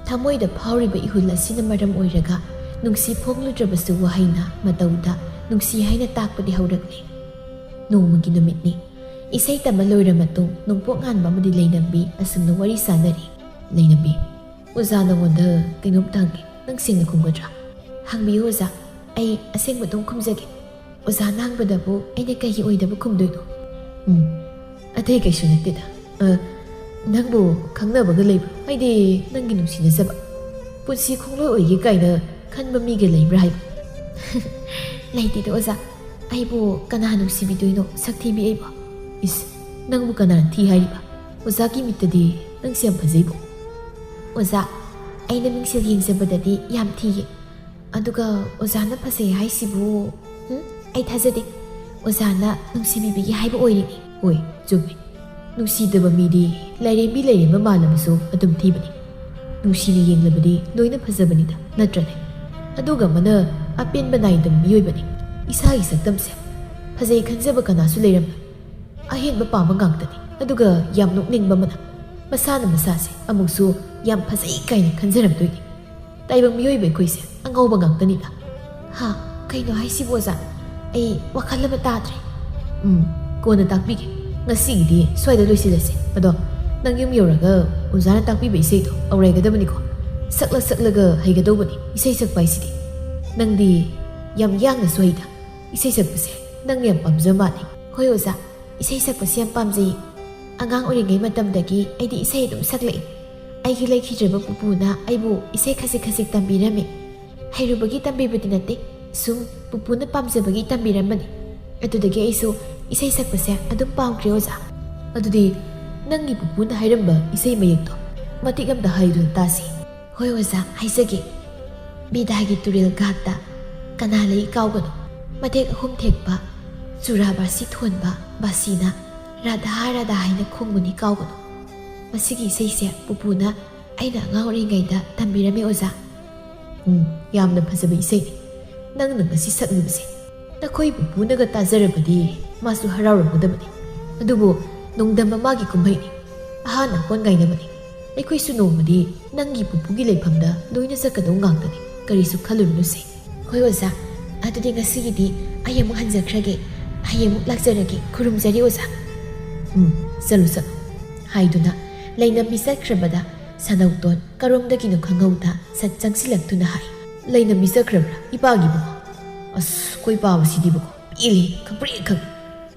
ꯊꯃꯣꯏꯗ ꯐꯥꯎꯔꯤꯕ ꯏꯍꯨꯜ ꯑꯁꯤꯅ ꯃꯔꯝ ꯑꯣꯏꯔꯒ ꯅꯨꯡꯁꯤ ꯐꯣꯡꯂꯨꯗ꯭ꯔꯕꯁꯨ ꯋꯥꯍꯩꯅ ꯃꯇꯧꯗ ꯅꯨꯡꯁꯤ ꯍꯥꯏꯅ ꯇꯥꯛꯄꯗꯤ ꯍꯧꯔꯛꯂꯦ꯫ ꯅꯣꯡꯃꯒꯤ ꯅꯨꯃꯤꯠꯅꯤ꯫ ꯏꯁꯩ ꯇꯝꯕ ꯂꯣꯏꯔ ꯃꯇꯨꯡ ꯅꯣꯡꯄꯣꯛ ꯉꯥꯟꯕ ꯑꯃꯗꯤ ꯂꯩꯅꯝꯕꯤ ꯑꯁꯨꯝꯅ ꯋꯥꯔꯤ ꯁꯥꯟꯅꯔꯤ꯫ "ꯂꯩꯅꯝꯕꯤ, ꯑꯣꯖꯥ ꯅꯉꯣꯟꯗ ꯀꯩꯅꯣꯝꯇ ꯍꯪꯒꯦ, ꯅꯪ ꯁꯦꯡꯅ ꯈꯨꯝꯒꯗ꯭ꯔꯥ?" "ꯍꯪꯕꯤꯌꯨ ꯑꯣꯖꯥ, ꯑꯩ ꯑꯁꯦꯡꯕ ꯑꯗꯨꯝ ꯈꯨꯝꯖꯒꯦ꯫ ꯑꯣꯖꯥꯅ ꯍꯪꯕꯗꯕꯨ ꯑꯩꯅ ꯀꯩꯒꯤ ꯑꯣꯏꯗꯕ ꯈꯨꯝꯗꯣꯏꯅꯣ?" "ꯎꯝ, ꯑꯇꯩ ꯀꯩꯁꯨ ꯅꯠꯇꯦꯗ꯫ ꯑ, ꯅꯪꯕꯨ ꯈꯪꯅꯕꯒ ꯂꯩꯕ꯭ꯔꯣ? ꯍꯥꯏꯗꯤ ꯅꯪꯒꯤ ꯅꯨꯡꯁꯤꯅꯖꯕ, ꯄꯨꯟꯁꯤ ꯈꯣꯡꯂꯣꯏ ꯑꯣꯏꯒꯦ ꯀꯥꯏꯅ ꯈꯟꯕ ꯃꯤꯒ ꯂꯩꯕ꯭ꯔꯥ ꯍꯥꯏꯕ?" "ꯂꯩꯇꯦꯗ ꯑꯣꯖꯥ, ꯑꯩꯕꯨ ꯀꯅꯥ ꯅꯨꯡꯁꯤꯕꯤꯗꯣꯏꯅꯣ, ꯁꯛ ꯊꯤꯕꯤ ꯑꯩꯕꯨ?" "ꯏꯁ, ꯅꯪꯕꯨ ꯀꯅꯥꯅ ꯊꯤ ꯍꯥꯏꯔꯤꯕ? ꯑꯣꯖꯥꯒꯤ ꯃꯤꯠꯇꯗꯤ ꯅꯪꯁꯦ ꯌꯥꯝ ꯐꯖꯩꯕꯣ꯫" "ꯑꯣꯖꯥ, ꯑꯩꯅ ꯃꯤꯡꯁꯦꯜ ꯌꯦꯡꯖꯕꯗꯗꯤ ꯌꯥꯝ ꯊꯤꯌꯦ꯫ ꯑꯗꯨꯒ ꯑꯣꯖꯥꯅ ꯐꯖꯩ ꯍꯥꯏꯁꯤꯕꯨ, ꯍꯨꯝ, ꯑꯩ ꯊꯥꯖꯗꯦ꯫ ꯑꯣꯖꯥꯅ ꯅꯨꯡꯁꯤꯕꯤꯕꯒꯤ ꯍꯥꯏꯕ ꯑꯣꯏꯔꯤꯅꯤ꯫" "ꯍꯣꯏ, ꯆꯨꯝꯃꯤ꯫ ꯅꯨꯡꯁꯤꯗꯕ ꯃꯤꯗꯤ ꯂꯥꯏꯔꯦꯝꯕꯤ ꯂꯥꯏꯔꯦꯝꯕ ꯃꯥꯜꯂꯕꯁꯨ ꯑꯗꯨꯝ ꯊꯤꯕꯅꯤ꯫ ꯅꯨꯡꯁꯤꯅ ꯌꯦꯡꯂꯕꯗꯤ ꯂꯣꯏꯅ ꯐꯖꯕꯅꯤꯗ, ꯅꯠꯇ꯭ꯔꯅꯦ? ꯑꯗꯨꯒ ꯑꯃꯅ ꯑꯄꯦꯟꯕ ꯅꯥꯏꯗꯕ ꯃꯤꯑꯣꯏꯕꯅꯤ꯫ ꯏꯁꯥꯒꯤ ꯁꯛꯇꯝꯁꯦ ꯐꯖꯩ ꯈꯟꯖꯕ ꯀꯅꯥꯁꯨ ꯂꯩꯔꯝꯂꯣꯏ꯫ ꯑꯍꯦꯟꯕ ꯄꯥꯝꯕ ꯉꯥꯛꯇꯅꯤ꯫ ꯑꯗꯨꯒ ꯌꯥꯝ ꯅꯣꯛꯅꯤꯡꯕ ꯑꯃꯅ, ꯃꯁꯥꯅ ꯃꯁꯥꯁꯦ ꯑꯃꯨꯛꯁꯨ ꯌꯥꯝ ꯐꯖꯩ ꯀꯥꯏꯅ ꯈꯟꯖꯔꯝꯗꯣꯏꯅꯤ꯫ ꯇꯥꯏꯕꯪ ꯃꯤꯑꯣꯏꯕ ꯑꯩꯈꯣꯏꯁꯦ ꯑꯉꯥꯎꯕ ꯉꯥꯛꯇꯅꯤꯗ꯫" "ꯍꯥ? ꯀꯩꯅꯣ ꯍꯥꯏꯁꯤꯕꯨ ꯑꯣꯖꯥ? ꯑꯩ ꯋꯥꯈꯜ ꯑꯃ ꯇꯥꯗ꯭ꯔꯦ꯫" "ꯎꯝ, ꯀꯣꯟꯅ ꯇꯥꯛꯄꯤꯒꯦ꯫ ꯉꯁꯤꯒꯤꯗꯤ ꯁ꯭ꯋꯥꯏꯗ ꯂꯣꯏꯁꯤꯜꯂꯁꯦ꯫ ꯑꯗꯣ ꯅꯪ ꯌꯨꯝ ꯌꯧꯔꯒ ꯑꯣꯖꯥꯅ ꯇꯥꯛꯄꯤꯕ ꯏꯁꯩꯗꯣ ꯑꯧꯔꯥꯏꯒꯗꯕꯅꯤꯀꯣ꯫ ꯁꯛꯂ ꯁꯛꯂꯒ ꯍꯩꯒꯗꯧꯕꯅꯤ ꯏꯁꯩ ꯁꯛꯄ ꯍꯥꯏꯁꯤꯗꯤ꯫ ꯅꯪꯗꯤ ꯌꯥꯝ ꯌꯥꯡꯅꯁꯨ ꯍꯩꯗ꯫ ꯏꯁꯩ ꯁꯛꯄꯁꯦ ꯅꯪ ꯌꯥꯝ ꯄꯥꯝꯖ ꯃꯥꯜꯂꯦ꯫" "ꯍꯣꯏ ꯑꯣꯖꯥ, ꯏꯁꯩ ꯁꯛꯄꯁꯦ ꯌꯥꯝ ꯄꯥꯝꯖꯩ꯫ ꯑꯉꯥꯡ ꯑꯣꯏꯔꯤꯉꯩ ꯃꯇꯝꯗꯒꯤ ꯑꯩꯗꯤ ꯏꯁꯩ ꯑꯗꯨꯝ ꯁꯛꯂꯛꯏ꯫ ꯑꯩꯒꯤ ꯂꯩꯈꯤꯗ꯭ꯔꯕ ꯄꯨꯄꯨꯅ ꯑꯩꯕꯨ ꯏꯁꯩ ꯈꯖꯤꯛ ꯈꯖꯤꯛ ꯇꯝꯕꯤꯔꯝꯃꯤ꯫ ꯍꯩꯔꯨꯕꯒꯤ ꯇꯝꯕꯤꯕꯗꯤ ꯅꯠꯇꯦ, ꯁꯨꯝ ꯄꯨꯄꯨꯅ ꯄꯥꯝꯖꯕꯒꯤ ꯇꯝꯕꯤꯔꯝꯕꯅꯤ꯫ ꯑꯗꯨꯗꯒꯤ ꯑꯩꯁꯨ ꯏꯁꯩ ꯁꯛꯄꯁꯦ ꯑꯗꯨꯝ ꯄꯥꯝꯈ꯭ꯔꯦ ꯑꯣꯖꯥ꯫ ꯑꯗꯨꯗꯤ ꯅꯪꯒꯤ ꯄꯨꯄꯨꯅ ꯍꯥꯏꯔꯝꯕ ꯏꯁꯩ ꯃꯌꯦꯛꯇꯣ ꯃꯇꯦꯛ ꯑꯝꯇ ꯍꯥꯏꯌꯨꯗꯅ ꯇꯥꯁꯤ꯫ ꯍꯣꯏ ꯑꯣꯖꯥ, ꯍꯥꯏꯖꯒꯦ꯫ ꯕꯤꯗꯥꯒꯤ ꯇꯨꯔꯦꯜ ꯘꯥꯠꯇ ꯀꯅꯥ ꯂꯩ ꯀꯥꯎꯒꯅꯨ꯫ ꯃꯇꯦꯛ ꯑꯍꯨꯝ ꯊꯦꯛꯄ ꯆꯨꯔꯥ ꯕꯥꯁꯤ ꯊꯣꯟꯕ ꯕꯥꯁꯤꯅ "ꯔꯥꯙꯥ ꯔꯥꯙꯥ" ꯍꯥꯏꯅ ꯈꯣꯡꯕꯅꯤ ꯀꯥꯎꯒꯅꯨ꯫ ꯃꯁꯤꯒꯤ ꯏꯁꯩꯁꯦ ꯄꯨꯄꯨꯅ ꯑꯩꯅ ꯑꯉꯥꯡ ꯑꯣꯏꯔꯤꯉꯩꯗ ꯇꯝꯕꯤꯔꯝꯃꯤ ꯑꯣꯖꯥ꯫ ꯎꯝ, ꯌꯥꯝꯅ ꯐꯖꯕ ꯏꯁꯩꯅꯤ꯫ ꯅꯪꯅ ꯉꯁꯤ ꯁꯛꯂꯤꯕꯁꯦ ꯅꯈꯣꯏ ꯄꯨꯄꯨꯅꯒ ꯇꯥꯖꯔꯕꯗꯤ ꯃꯥꯁꯨ ꯍꯔꯥꯎꯔꯝꯒꯗꯕꯅꯤ꯫ ꯑꯗꯨꯕꯨ ꯅꯣꯡꯗꯝꯕ ꯃꯥꯒꯤ ꯀꯨꯝꯍꯩꯅꯤ, ꯑꯍꯥꯟ ꯑꯀꯣꯟ ꯉꯥꯏꯅꯕꯅꯤ꯫ ꯑꯩꯈꯣꯏꯁꯨ ꯅꯣꯡꯃꯗꯤ ꯅꯪꯒꯤ ꯄꯨꯄꯨꯒꯤ ꯂꯩꯐꯝꯗ ꯂꯣꯏꯅ ꯆꯠꯀꯗꯧ ꯉꯥꯛꯇꯅꯤ, ꯀꯔꯤꯁꯨ ꯈꯜꯂꯨꯔꯅꯨꯁꯦ꯫ ꯍꯣꯏ ꯑꯣꯖꯥ, ꯑꯗꯨꯗꯤ ꯉꯁꯤꯒꯤꯗꯤ ꯑꯩ ꯑꯃꯨꯛ ꯍꯟꯖꯈ꯭ꯔꯒꯦ꯫ ꯍꯌꯦꯡ ꯑꯃꯨꯛ ꯂꯥꯛꯆꯔꯒꯦ꯫ ꯈꯨꯔꯨꯝꯖꯔꯤ ꯑꯣꯖꯥ꯫ ꯎꯝ, ꯆꯠꯂꯨ ꯆꯠꯂꯨ꯫ ꯍꯥꯏꯗꯨꯅ ꯂꯩꯅꯝꯕꯤ ꯆꯠꯈ꯭ꯔꯕꯗ ꯁꯅꯧꯇꯣꯟ ꯀꯔꯣꯝꯗꯒꯤꯅꯣ ꯈꯪꯍꯧꯗ ꯁꯠ ꯆꯪꯁꯤꯜꯂꯛꯇꯨꯅ ꯍꯥꯏ꯫ "ꯂꯩꯅꯝꯕꯤ ꯆꯠꯈ꯭ꯔꯕ꯭ꯔꯥ? ꯏꯄꯥꯒꯤꯕꯨ? ꯑꯁ, ꯑꯩꯈꯣꯏ ꯄꯥꯕꯁꯤꯗꯤꯕꯀꯣ, ꯄꯦꯜꯂꯦ, ꯈꯪꯄ꯭ꯔꯦꯛ ꯈꯪꯉꯦ꯫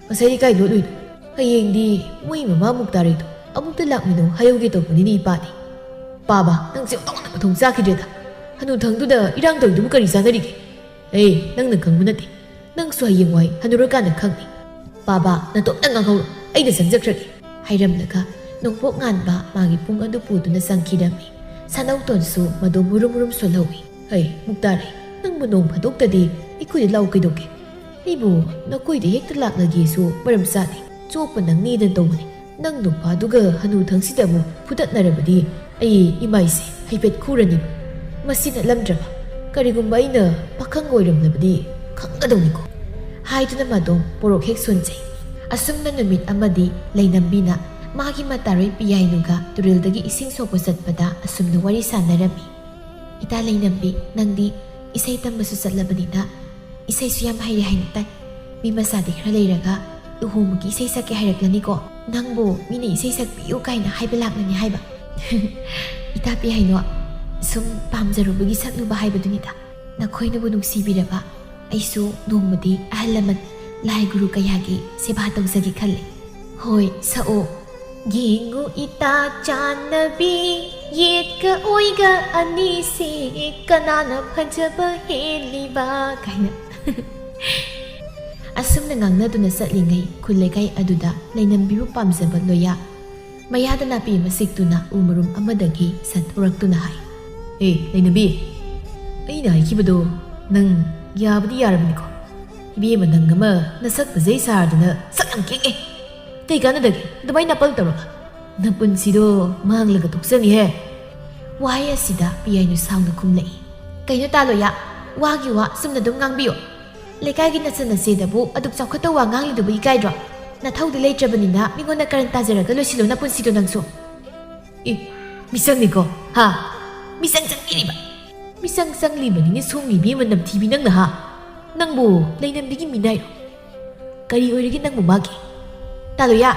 ꯉꯁꯥꯏꯗꯤ ꯀꯥꯏ ꯂꯣꯠꯂꯨꯏꯅꯣ? ꯍꯌꯦꯡꯗꯤ ꯃꯣꯏ ꯃꯃꯥ ꯃꯨꯛꯇꯥꯔꯩꯗꯣ ꯑꯃꯨꯛꯇ ꯂꯥꯛꯃꯤꯟꯅꯧ ꯍꯥꯏꯍꯧꯒꯦ ꯇꯧꯕꯅꯤꯅꯦ ꯏꯄꯥꯗꯤ꯫ ꯄꯥꯕ, ꯅꯪꯁꯦ ꯑꯣꯟꯊꯣꯛꯅ ꯃꯊꯣꯡ ꯆꯥꯈꯤꯗ꯭ꯔꯦꯗ꯫ ꯍꯅꯨꯊꯪꯗꯨꯗ ꯏꯔꯥꯡ ꯇꯧꯔꯤꯗꯨꯕꯨ ꯀꯔꯤ ꯆꯥꯟꯅꯔꯤꯒꯦ?" "ꯑꯦ, ꯅꯪꯅ ꯈꯪꯕ ꯅꯠꯇꯦ꯫ ꯅꯪꯁꯨ ꯍꯌꯦꯡꯋꯥꯏ ꯍꯅꯨꯔꯀꯥꯟꯗ ꯈꯪꯅꯤ꯫ ꯄꯥꯕ, ꯅꯇꯣꯝꯇ ꯉꯥꯡꯍꯧꯔꯣ, ꯑꯩꯅ ꯆꯪꯖꯈ꯭ꯔꯒꯦ꯫" ꯍꯥꯏꯔꯝꯂꯒ ꯅꯣꯡꯄꯣꯛ ꯉꯥꯟꯕ ꯃꯥꯒꯤ ꯄꯨꯡ ꯑꯗꯨ ꯄꯨꯗꯨꯅ ꯆꯪꯈꯤꯔꯝꯃꯤ꯫ ꯁꯥꯅꯧꯇꯣꯟꯁꯨ ꯃꯗꯨ ꯃꯨꯔꯨꯝ ꯃꯨꯔꯨꯝ ꯁꯣꯜꯍꯧꯏ꯫ "ꯍꯩ, ꯃꯨꯛꯇꯥꯔꯩ, ꯅꯪꯕꯨ ꯅꯣꯡ ꯐꯥꯗꯣꯛꯇꯗꯤ ꯑꯩꯈꯣꯏꯗ ꯂꯥꯛꯎ ꯀꯩꯗꯧꯒꯦ? ꯑꯩꯕꯨ ꯅꯈꯣꯏꯗ ꯍꯦꯛꯇ ꯂꯥꯛꯂꯒꯦꯁꯨ ꯃꯔꯝ ꯆꯥꯗꯦ꯫ ꯆꯣꯞꯄ ꯅꯪꯅꯤꯗꯅ ꯇꯧꯕꯅꯤ꯫ ꯅꯪ ꯅꯨꯄꯥꯗꯨꯒ ꯍꯅꯨꯊꯪꯁꯤꯗ ꯑꯃꯨꯛ ꯐꯨꯗꯠꯅꯔꯕꯗꯤ ꯑꯩ ꯏꯃꯥꯏꯁꯦ ꯍꯥꯏꯐꯦꯠ ꯈꯨꯔꯅꯤ꯫ ꯃꯁꯤ ꯅꯠꯂꯝꯗ꯭ꯔꯕ ꯀꯔꯤꯒꯨꯝꯕ ꯑꯩꯅ ꯄꯥꯈꯪ ꯑꯣꯏꯔꯝꯂꯕꯗꯤ ꯈꯪꯒꯗꯧꯅꯤꯀꯣ꯫" ꯍꯥꯏꯗꯨꯅ ꯃꯗꯣꯝ ꯄꯣꯔꯣꯛ ꯍꯦꯛ ꯁꯣꯟꯖꯩ꯫ ꯑꯁꯨꯝꯅ ꯅꯨꯃꯤꯠ ꯑꯃꯗꯤ ꯂꯩꯅꯝꯕꯤꯅ ꯃꯥꯒꯤ ꯃꯇꯥꯔꯣꯏ ꯄꯤꯌꯥꯏꯅꯨꯒ ꯇꯨꯔꯦꯜꯗꯒꯤ ꯏꯁꯤꯡ ꯁꯣꯛꯄ ꯆꯠꯄꯗ ꯑꯁꯨꯝꯅ ꯋꯥꯔꯤ ꯁꯥꯟꯅꯔꯝꯃꯤ꯫ "ꯏꯇꯥ ꯂꯩꯅꯝꯕꯤ, ꯅꯪꯗꯤ ꯏꯁꯩ ꯇꯝꯕꯁꯨ ꯆꯠꯂꯕꯅꯤꯅ ꯏꯁꯩꯁꯨ ꯌꯥꯝ ꯍꯩꯔꯦ ꯍꯥꯏꯅ ꯇꯥꯏ꯫ ꯃꯤ ꯃꯆꯥꯗꯤ ꯈꯔ ꯂꯩꯔꯒ ꯂꯨꯍꯣꯡꯕꯒꯤ ꯏꯁꯩ ꯁꯛꯀꯦ ꯍꯥꯏꯔꯛꯂꯅꯤꯀꯣ꯫ ꯅꯪꯕꯨ ꯃꯤꯅ ꯏꯁꯩ ꯁꯛꯄꯤꯌꯨ ꯀꯥꯏꯅ ꯍꯥꯏꯕ ꯂꯥꯛꯂꯅꯤ ꯍꯥꯏꯕ꯫" "ꯏꯇꯥ ꯄꯤꯌꯥꯏꯅꯨ, ꯁꯨꯝ ꯄꯥꯝꯖꯔꯨꯕꯒꯤ ꯁꯛꯂꯨꯕ ꯍꯥꯏꯕꯗꯨꯅꯤꯗ꯫ ꯅꯈꯣꯏꯅꯕꯨ ꯅꯨꯡꯁꯤꯕꯤꯔꯕ ꯑꯩꯁꯨ ꯅꯣꯡꯃꯗꯤ ꯑꯍꯜ ꯂꯃꯟ ꯂꯥꯏ ꯒꯨꯔꯨ ꯀꯌꯥꯒꯤ ꯁꯦꯕꯥ ꯇꯧꯖꯒꯦ ꯈꯜꯂꯤ꯫" "ꯍꯣꯏ, ꯁꯛꯑꯣ꯫ ꯌꯦꯡꯉꯨ ꯏꯇꯥ ꯆꯥꯟꯅꯕꯤ, ꯌꯦꯠꯀ ꯑꯣꯏꯒ ꯑꯅꯤꯁꯦ, ꯀꯅꯥꯅ ꯐꯖꯕ ꯍꯦꯜꯂꯤꯕ ꯀꯥꯏꯅ꯫ ꯑꯁꯨꯝꯅ ꯉꯥꯡꯅꯗꯨꯅ ꯆꯠꯂꯤꯉꯩ ꯈꯨꯜ ꯂꯩꯀꯥꯏ ꯑꯗꯨꯗ ꯂꯩꯅꯝꯕꯤꯕꯨ ꯄꯥꯝꯖꯕ ꯂꯣꯌꯥ ꯃꯌꯥꯗ ꯅꯥꯄꯤ ꯑꯃ ꯁꯤꯛꯇꯨꯅ ꯎ ꯃꯔꯨꯝ ꯑꯃꯗꯒꯤ ꯁꯠ ꯊꯣꯔꯛꯇꯨꯅ ꯍꯥꯏ, "ꯑꯦ ꯂꯩꯅꯝꯕꯤ, ꯑꯩꯅ ꯍꯥꯏꯈꯤꯕꯗꯣ ꯅꯪ ꯌꯥꯕꯗꯤ ꯌꯥꯔꯕꯅꯤꯀꯣ? ꯏꯕꯦꯝꯃ ꯅꯪ ꯑꯃ ꯅꯁꯛ ꯐꯖꯩ ꯁꯥꯔꯗꯅ ꯁꯛ ꯌꯥꯝ ꯀꯦꯛꯑꯦ꯫ ꯀꯩ ꯀꯥꯟꯅꯗꯒꯦ ꯑꯗꯨꯃꯥꯏꯅ ꯑꯄꯜ ꯇꯧꯔꯒ? ꯅꯄꯨꯟꯁꯤꯗꯣ ꯃꯥꯡꯂꯒ ꯇꯣꯛꯆꯅꯤꯍꯦ!" ꯋꯥꯍꯩ ꯑꯁꯤꯗ ꯄꯤꯌꯥꯏꯅꯨ ꯁꯥꯎꯅ ꯈꯨꯝꯂꯛꯏ, "ꯀꯩꯅꯣ ꯇꯥ ꯂꯣꯌꯥ, ꯋꯥꯒꯤ ꯋꯥ ꯆꯨꯝꯅ ꯑꯗꯨꯝ ꯉꯥꯡꯕꯤꯌꯣ꯫ ꯂꯩꯀꯥꯏꯒꯤ ꯅꯆꯟ ꯅꯆꯦꯗꯕꯨ ꯑꯗꯨꯛ ꯆꯥꯎꯈꯠꯇ ꯋꯥ ꯉꯥꯡꯂꯤꯗꯨꯕꯨ ꯏꯀꯥꯏꯗ꯭ꯔꯣ? ꯅꯊꯧꯗꯤ ꯂꯩꯇ꯭ꯔꯕꯅꯤꯅ ꯃꯤꯉꯣꯟꯗ ꯀꯔꯟ ꯇꯥꯖꯔꯒ ꯂꯣꯏꯁꯤꯜꯂꯣ ꯅꯄꯨꯟꯁꯤꯗꯣ ꯅꯪꯁꯨ꯫" ꯑꯦ, ꯃꯤꯆꯪꯅꯤꯀꯣ, ꯍꯥ? ꯃꯤꯆꯪ ꯆꯪꯕꯤꯔꯤꯕ? ꯃꯤꯆꯪ ꯆꯪꯂꯤꯕꯅꯤꯅꯦ ꯁꯣꯝꯒꯤ ꯏꯕꯦꯝꯃ ꯅꯝꯊꯤꯕꯤ ꯅꯪꯅ, ꯍꯥ? ꯅꯪꯕꯨ ꯂꯩꯅꯝꯕꯤꯒꯤ ꯃꯤꯅꯥꯏꯔꯣ? ꯀꯔꯤ ꯑꯣꯏꯔꯒꯦ ꯅꯪꯕꯨ ꯃꯥꯒꯤ? ꯇꯥꯂꯣꯌꯥ,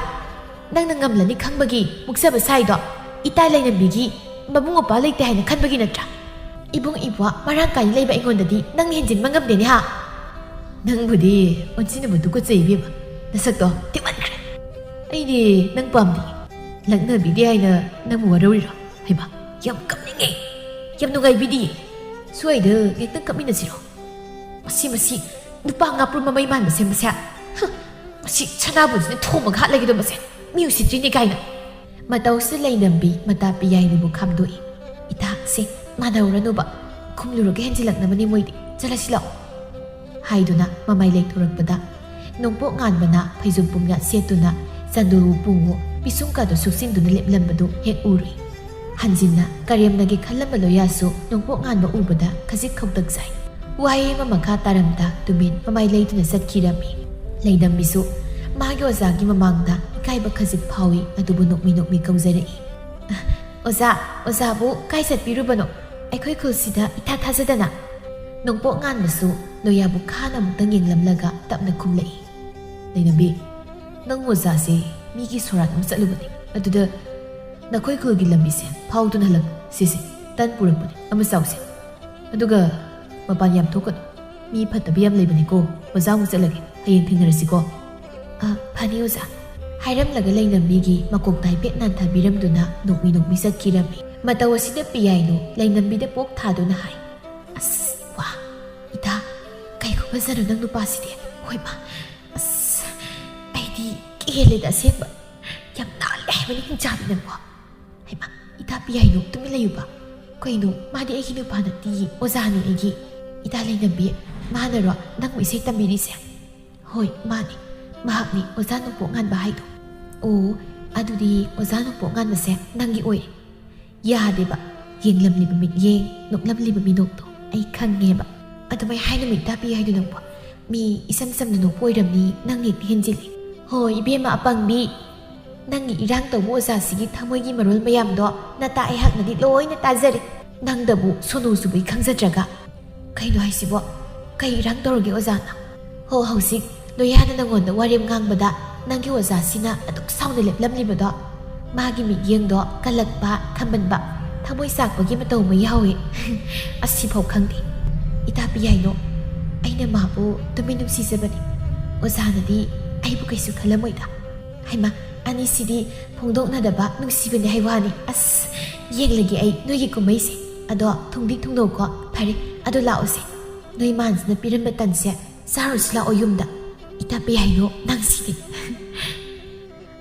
ꯅꯪꯅ ꯉꯝꯂꯅꯤ ꯈꯪꯕꯒꯤ ꯃꯨꯛꯆꯕ ꯁꯥꯏꯗꯣ? ꯏꯇꯥ ꯂꯩꯅꯝꯕꯤꯒꯤ ꯃꯕꯨꯡ ꯃꯧꯄ꯭ꯋꯥ ꯂꯩꯇꯦ ꯍꯥꯏꯅ ꯈꯟꯕꯒꯤ ꯅꯠꯇ꯭ꯔꯥ? ꯏꯕꯨꯡ ꯏꯄ꯭ꯋꯥ ꯃꯔꯥꯡ ꯀꯥꯏꯅ ꯂꯩꯕ ꯑꯩꯉꯣꯟꯗꯗꯤ ꯅꯪꯅ ꯍꯦꯟꯖꯤꯟꯕ ꯉꯝꯗꯦꯅꯦ, ꯍꯥ? ꯅꯪꯕꯨꯗꯤ ꯑꯣꯟꯁꯤꯟꯅꯕ ꯇꯨꯀꯠꯆꯩ ꯏꯕꯦꯝꯃ, ꯅꯁꯛꯇꯣ ꯊꯤꯃꯟꯈ꯭ꯔꯦ꯫ ꯑꯩꯗꯤ ꯅꯪ ꯄꯥꯝꯗꯦ, ꯂꯛꯅꯕꯤꯗꯦ ꯍꯥꯏꯅ ꯅꯪꯕꯨ ꯋꯥꯔꯧꯔꯤꯔꯣ? ꯍꯩꯃꯥ, ꯌꯥꯝ ꯀꯞꯅꯤꯡꯉꯦ, ꯌꯥꯝ ꯅꯨꯡꯉꯥꯏꯕꯤꯗꯤꯌꯦ꯫ ꯁ꯭ꯋꯥꯏꯗ ꯉꯥꯛꯇꯪ ꯀꯞꯃꯤꯟꯅꯁꯤꯔꯣ? ꯃꯁꯤ, ꯃꯁꯤ ꯅꯨꯄꯥ ꯉꯥꯄ꯭ꯔꯨꯝ ꯃꯃꯩ ꯃꯥꯟꯕꯁꯦ, ꯃꯁꯦ꯫ ꯍꯨꯝ, ꯃꯁꯤ ꯁꯅꯥꯕꯨꯟꯁꯤꯅ ꯊꯣꯝꯃꯒ ꯍꯥꯠꯂꯒꯦꯗꯣ ꯃꯁꯦ꯫ ꯃꯤ ꯎꯁꯤꯠꯇ꯭ꯔꯤꯅꯦ ꯀꯥꯏꯅ꯫ ꯃꯇꯧꯁꯤ ꯂꯩꯅꯝꯕꯤ ꯃꯇꯥ ꯄꯤꯌꯥꯏꯅꯨꯕꯨ ꯈꯥꯝꯗꯣꯛꯏ꯫ "ꯏꯇꯥꯁꯦ ꯃꯥꯟꯅꯧꯔꯅꯨꯕ, ꯈꯨꯝꯂꯨꯔꯒ ꯍꯦꯟꯖꯤꯜꯂꯛꯅꯕꯅꯤ ꯃꯣꯏꯗꯤ꯫ ꯆꯠꯂꯁꯤ ꯂꯥꯛꯑꯣ," ꯍꯥꯏꯗꯨꯅ ꯃꯃꯥꯏ ꯂꯩꯊꯣꯔꯛꯄꯗ ꯅꯣꯡꯄꯣꯛ ꯉꯥꯟꯕꯅ ꯐꯩꯖꯨꯞ ꯄꯨꯝꯌꯥꯠ ꯁꯦꯠꯇꯨꯅ ꯆꯟꯗꯨ ꯄꯨꯡꯉꯨ ꯄꯤꯁꯨꯝꯀꯥꯗꯣ ꯁꯨꯛꯆꯤꯟꯗꯨꯅ ꯂꯦꯞꯂꯝꯕꯗꯨ ꯍꯦꯛ ꯎꯔꯨꯏ꯫ ꯍꯟꯖꯤꯟꯅ ꯀꯔꯦꯝꯅꯒꯦ ꯈꯜꯂꯝꯕ ꯂꯣꯌꯥꯁꯨ ꯅꯣꯡꯄꯣꯛ ꯉꯥꯟꯕ ꯎꯕꯗ ꯈꯖꯤꯛ ꯈꯧꯇꯛ ꯆꯥꯏ꯫ ꯋꯥꯍꯩ ꯑꯃ ꯃꯈꯥ ꯇꯥꯔꯝꯗ ꯇꯨꯃꯤꯟ ꯃꯃꯥꯏ ꯂꯩꯗꯨꯅ ꯆꯠꯈꯤꯔꯝꯃꯤ꯫ ꯂꯩꯅꯝꯕꯤꯁꯨ ꯃꯥꯒꯤ ꯑꯣꯖꯥꯒꯤ ꯃꯃꯥꯡꯗ ꯏꯀꯥꯏꯕ ꯈꯖꯤꯛ ꯐꯥꯎꯏ, ꯑꯗꯨꯕꯨ ꯅꯣꯛꯃꯤ ꯅꯣꯛꯃꯤ ꯀꯧꯖꯔꯛꯏ, "ꯑꯣꯖꯥ, ꯑꯣꯖꯥꯕꯨ ꯀꯥꯏ ꯆꯠꯄꯤꯔꯨꯕꯅꯣ? ꯑꯩꯈꯣꯏ ꯈꯨꯜꯁꯤꯗ ꯏꯊꯥ ꯊꯥꯖꯗꯅ?" ꯅꯣꯡꯄꯣꯛ ꯉꯥꯟꯕꯁꯨ ꯂꯣꯌꯥꯕꯨ ꯈꯥꯅ ꯑꯃꯨꯛꯇꯪ ꯌꯦꯡꯂꯝꯂꯒ ꯇꯞꯅ ꯈꯨꯝꯂꯛꯏ, "ꯂꯩꯅꯝꯕꯤ, ꯅꯪ ꯑꯣꯖꯥꯁꯦ ꯃꯤꯒꯤ ꯁꯣꯔꯥꯠ ꯑꯃ ꯆꯠꯂꯨꯕꯅꯤ꯫ ꯑꯗꯨꯗ ꯅꯈꯣꯏ ꯈꯨꯜꯒꯤ ꯂꯝꯕꯤꯁꯦ ꯐꯥꯎꯗꯨꯅ ꯍꯜꯂꯛꯄ꯫ ꯁꯤꯁꯦ, ꯇꯟ ꯄꯨꯔꯛꯄꯅꯤ, ꯑꯃ ꯆꯥꯎꯁꯦ꯫ ꯑꯗꯨꯒ ꯃꯄꯥꯟ ꯌꯥꯝ ꯊꯣꯛꯀꯅꯨ꯫ ꯃꯤ ꯐꯠꯇꯕ ꯌꯥꯝ ꯂꯩꯕꯅꯤꯀꯣ꯫ ꯑꯣꯖꯥ ꯑꯃꯨꯛ ꯆꯠꯂꯒꯦ꯫ ꯍꯌꯦꯡ ꯊꯦꯡꯅꯔꯁꯤꯀꯣ꯫" "ꯑ, ꯐꯅꯤ ꯑꯣꯖꯥ꯫ ꯍꯥꯏꯔꯝꯂꯒ ꯂꯩꯅꯝꯕꯤꯒꯤ ꯃꯀꯣꯛꯇ ꯍꯥꯏꯐꯦꯠ ꯅꯥꯟꯊꯕꯤꯔꯝꯗꯨꯅ ꯅꯣꯛꯃꯤ ꯅꯣꯛꯃꯤ ꯆꯠꯈꯤꯔꯝꯃꯤ꯫ ꯃꯇꯧ ꯑꯁꯤꯗ ꯄꯤꯌꯥꯏꯅꯨ ꯂꯩꯅꯝꯕꯤꯗ ꯄꯣꯛ ꯊꯥꯗꯨꯅ ꯍꯥꯏ, "ꯑꯁ, ꯋꯥ, ꯏꯇꯥ, ꯀꯩ ꯈꯨꯐꯖꯅꯣ ꯅꯪ ꯅꯨꯄꯥꯁꯤꯗꯤ꯫ ꯍꯣꯏ ꯃꯥ, ꯑꯁ, ꯑꯩꯗꯤ ꯀꯦꯜꯂꯦꯗ ꯑꯁꯦꯡꯕ꯫ ꯌꯥꯝ ꯅꯥꯜꯂꯦ ꯍꯥꯏꯕꯅꯤ ꯍꯤꯡꯆꯥꯕꯤ ꯅꯪꯕꯣ꯫ ꯍꯩꯃꯥ, ꯏꯇꯥ ꯄꯤꯌꯥꯏꯅꯨ, ꯇꯨꯃꯤꯟ ꯂꯩꯌꯨꯕ꯫ ꯀꯩꯅꯣ, ꯃꯥꯗꯤ ꯑꯩꯒꯤ ꯅꯨꯄꯥ ꯅꯠꯇꯤꯌꯦ, ꯑꯣꯖꯥꯅꯤ ꯑꯩꯒꯤ꯫ ꯏꯇꯥ ꯂꯩꯅꯝꯕꯤ, ꯃꯥꯅꯔꯣ ꯅꯪꯕꯨ ꯏꯁꯩ ꯇꯝꯕꯤꯔꯤꯁꯦ?" "ꯍꯣꯏ, ꯃꯥꯅꯤ꯫ ꯃꯍꯥꯛꯅꯤ ꯑꯣꯖꯥ ꯅꯣꯡꯄꯣꯛ ꯉꯥꯟꯕ ꯍꯥꯏꯗꯣ꯫" "ꯑꯣ, ꯑꯗꯨꯗꯤ ꯑꯣꯖꯥ ꯅꯣꯡꯄꯣꯛ ꯉꯥꯟꯕꯁꯦ ꯅꯪꯒꯤ ꯑꯣꯏ꯫" ꯌꯥꯗꯦꯕ, ꯌꯦꯡꯂꯝꯂꯤꯕ ꯃꯤꯠꯌꯦꯡ, ꯅꯣꯛꯂꯝꯂꯤꯕ ꯃꯤꯅꯣꯛꯇꯣ ꯑꯩ ꯈꯪꯉꯦꯕ꯫ ꯑꯗꯨꯃꯥꯏ ꯍꯥꯏꯅꯨ ꯏꯇꯥ ꯄꯤꯌꯥꯏꯅꯨ ꯅꯪꯕꯣ꯫ ꯃꯤ ꯏꯁꯝ ꯁꯝꯅ ꯅꯣꯛꯄ ꯑꯣꯏꯔꯝꯅꯤ, ꯅꯪ ꯍꯦꯛꯇ ꯍꯦꯟꯖꯤꯜꯂꯤ꯫ ꯍꯣꯏ, ꯏꯕꯦꯝꯃ ꯑꯄꯪꯕꯤ, ꯅꯪꯒꯤ ꯏꯔꯥꯡ ꯇꯧꯕ ꯑꯣꯖꯥꯁꯤꯒꯤ ꯊꯃꯣꯏꯒꯤ ꯃꯔꯣꯜ ꯃꯌꯥꯝꯗꯣ ꯅꯇꯥ ꯑꯩꯍꯥꯛꯅꯗꯤ ꯂꯣꯏꯅ ꯇꯥꯖꯔꯦ꯫ ꯅꯪꯗꯕꯨ ꯁꯣꯅꯣ ꯆꯨꯕꯩ ꯈꯪꯖꯗ꯭ꯔꯒ꯫ ꯀꯩꯅꯣ ꯍꯥꯏꯁꯤꯕꯣ? ꯀꯩ ꯏꯔꯥꯡ ꯇꯧꯔꯒꯦ ꯑꯣꯖꯥꯅ? ꯍꯣ, ꯍꯧꯖꯤꯛ ꯂꯣꯌꯥꯅ ꯅꯪꯉꯣꯟꯗ ꯋꯥꯔꯦꯝ ꯉꯥꯡꯕꯗ ꯅꯪꯒꯤ ꯑꯣꯖꯥꯁꯤꯅ ꯑꯗꯨꯛ ꯁꯥꯎꯅ ꯂꯦꯞꯂꯝꯂꯤꯕꯗꯣ, ꯃꯥꯒꯤ ꯃꯤꯠꯌꯦꯡꯗꯣ ꯀꯜꯂꯛꯄ, ꯈꯝꯕꯟꯕ, ꯊꯃꯣꯏ ꯆꯥꯛꯄꯒꯤ ꯃꯇꯧ ꯑꯃ ꯌꯥꯎꯏ꯫ ꯑꯁꯤꯐꯥꯎ ꯈꯪꯗꯦ꯫ ꯏꯇꯥ ꯄꯤꯌꯥꯏꯅꯣ, ꯑꯩꯅ ꯃꯥꯕꯨ ꯇꯨꯃꯤꯟ ꯅꯨꯡꯁꯤꯖꯕꯅꯤ꯫ ꯑꯣꯖꯥꯅꯗꯤ ꯑꯩꯕꯨ ꯀꯩꯁꯨ ꯈꯜꯂꯝꯃꯣꯏꯗ꯫ ꯍꯩꯃꯥ, ꯑꯅꯤꯁꯤꯗꯤ ꯐꯣꯡꯗꯣꯛꯅꯗꯕ ꯅꯨꯡꯁꯤꯕꯅꯤ ꯍꯥꯏ ꯋꯥꯅꯤ꯫ ꯑꯁ, ꯌꯦꯡꯂꯒꯦ ꯑꯩ ꯅꯣꯏꯒꯤ ꯀꯨꯝꯍꯩꯁꯦ꯫ ꯑꯗꯣ ꯊꯨꯡꯗꯤ ꯊꯨꯡꯅꯧꯀꯣ꯫ ꯐꯔꯦ, ꯑꯗꯣ ꯂꯥꯛꯑꯣꯁꯦ꯫ ꯅꯣꯏ ꯃꯥꯟꯁꯤꯅ ꯄꯤꯔꯝꯕ ꯇꯟꯁꯦ ꯆꯥꯔꯨꯁꯤ ꯂꯥꯛꯑꯣ ꯌꯨꯝꯗ꯫ ꯏꯇꯥ ꯄꯤꯌꯥꯏꯅꯣ, ꯅꯪꯁꯤꯗꯤ꯫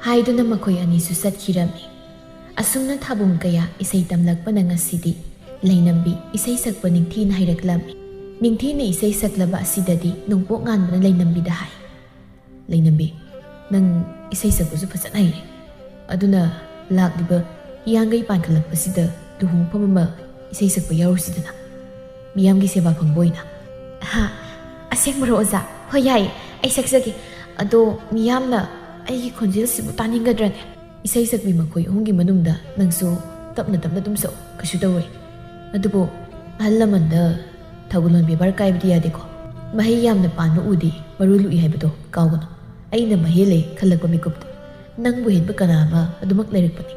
ꯍꯥꯏꯗꯨꯅ ꯃꯈꯣꯏ ꯑꯅꯤꯁꯨ ꯆꯠꯈꯤꯔꯝꯃꯤ꯫ ꯑꯁꯨꯝꯅ ꯊꯥꯕꯨꯝ ꯀꯌꯥ ꯏꯁꯩ ꯇꯝꯂꯛꯄꯅ ꯉꯁꯤꯗꯤ ꯂꯩꯅꯝꯕꯤ ꯏꯁꯩ ꯁꯛꯄ ꯅꯤꯡꯊꯤꯅ ꯍꯩꯔꯛꯂꯝꯃꯤ꯫ ꯅꯤꯡꯊꯤꯅ ꯏꯁꯩ ꯁꯛꯂꯕ ꯑꯁꯤꯗꯗꯤ ꯅꯣꯡꯄꯣꯛ ꯉꯥꯟꯕꯅ ꯂꯩꯅꯝꯕꯤꯗ ꯍꯥꯏ, "ꯂꯩꯅꯝꯕꯤ, ꯅꯪ ꯏꯁꯩ ꯁꯛꯄꯁꯨ ꯐꯖꯅ ꯍꯩꯔꯦ꯫ ꯑꯗꯨꯅ ꯂꯥꯛꯂꯤꯕ ꯍꯤꯌꯥꯡꯒꯩ ꯄꯥꯟꯈꯠꯂꯛꯄꯁꯤꯗ ꯂꯨꯍꯣꯡꯐꯝ ꯑꯃ ꯏꯁꯩ ꯁꯛꯄ ꯌꯥꯎꯔꯨꯁꯤꯗꯅ, ꯃꯤꯌꯥꯝꯒꯤ ꯁꯦꯕꯥ ꯐꯪꯕ ꯑꯣꯏꯅ꯫" "ꯍꯥ? ꯑꯁꯦꯡꯕꯔꯣ ꯑꯣꯖꯥ? ꯍꯣꯏ, ꯌꯥꯏꯌꯦ, ꯑꯩ ꯁꯛꯆꯒꯦ꯫ ꯑꯗꯣ ꯃꯤꯌꯥꯝꯅ ꯑꯩꯒꯤ ꯈꯣꯟꯖꯦꯜꯁꯤꯕꯨ ꯇꯥꯅꯤꯡꯒꯗ꯭ꯔꯅꯦ?" "ꯏꯁꯩ ꯁꯛꯄꯤ ꯃꯈꯣꯏ ꯑꯍꯨꯝꯒꯤ ꯃꯅꯨꯡꯗ ꯅꯪꯁꯨ ꯇꯞꯅ ꯇꯞꯅ ꯑꯗꯨꯝ ꯁꯛꯎ, ꯀꯩꯁꯨ ꯇꯧꯔꯣꯏ꯫ ꯑꯗꯨꯕꯨ ꯑꯍꯜ ꯂꯃꯟꯗ ꯊꯧꯒꯜꯂꯣꯟ ꯕꯦꯕꯥꯔ ꯀꯥꯏꯕꯗꯤ ꯌꯥꯗꯦꯀꯣ꯫ ꯃꯍꯩ ꯌꯥꯝꯅ ꯄꯥꯟꯕ ꯎꯗꯤ ꯃꯔꯨ ꯂꯨꯏ ꯍꯥꯏꯕꯗꯣ ꯀꯥꯎꯒꯅꯨ꯫ ꯑꯩꯅ ꯃꯍꯦꯜꯂꯦ ꯈꯜꯂꯛꯄ ꯃꯤꯀꯨꯞꯇ ꯅꯪꯕꯨ ꯍꯦꯟꯕ ꯀꯅꯥ ꯑꯃ ꯑꯗꯨꯃꯛ ꯂꯩꯔꯛꯄꯅꯤ꯫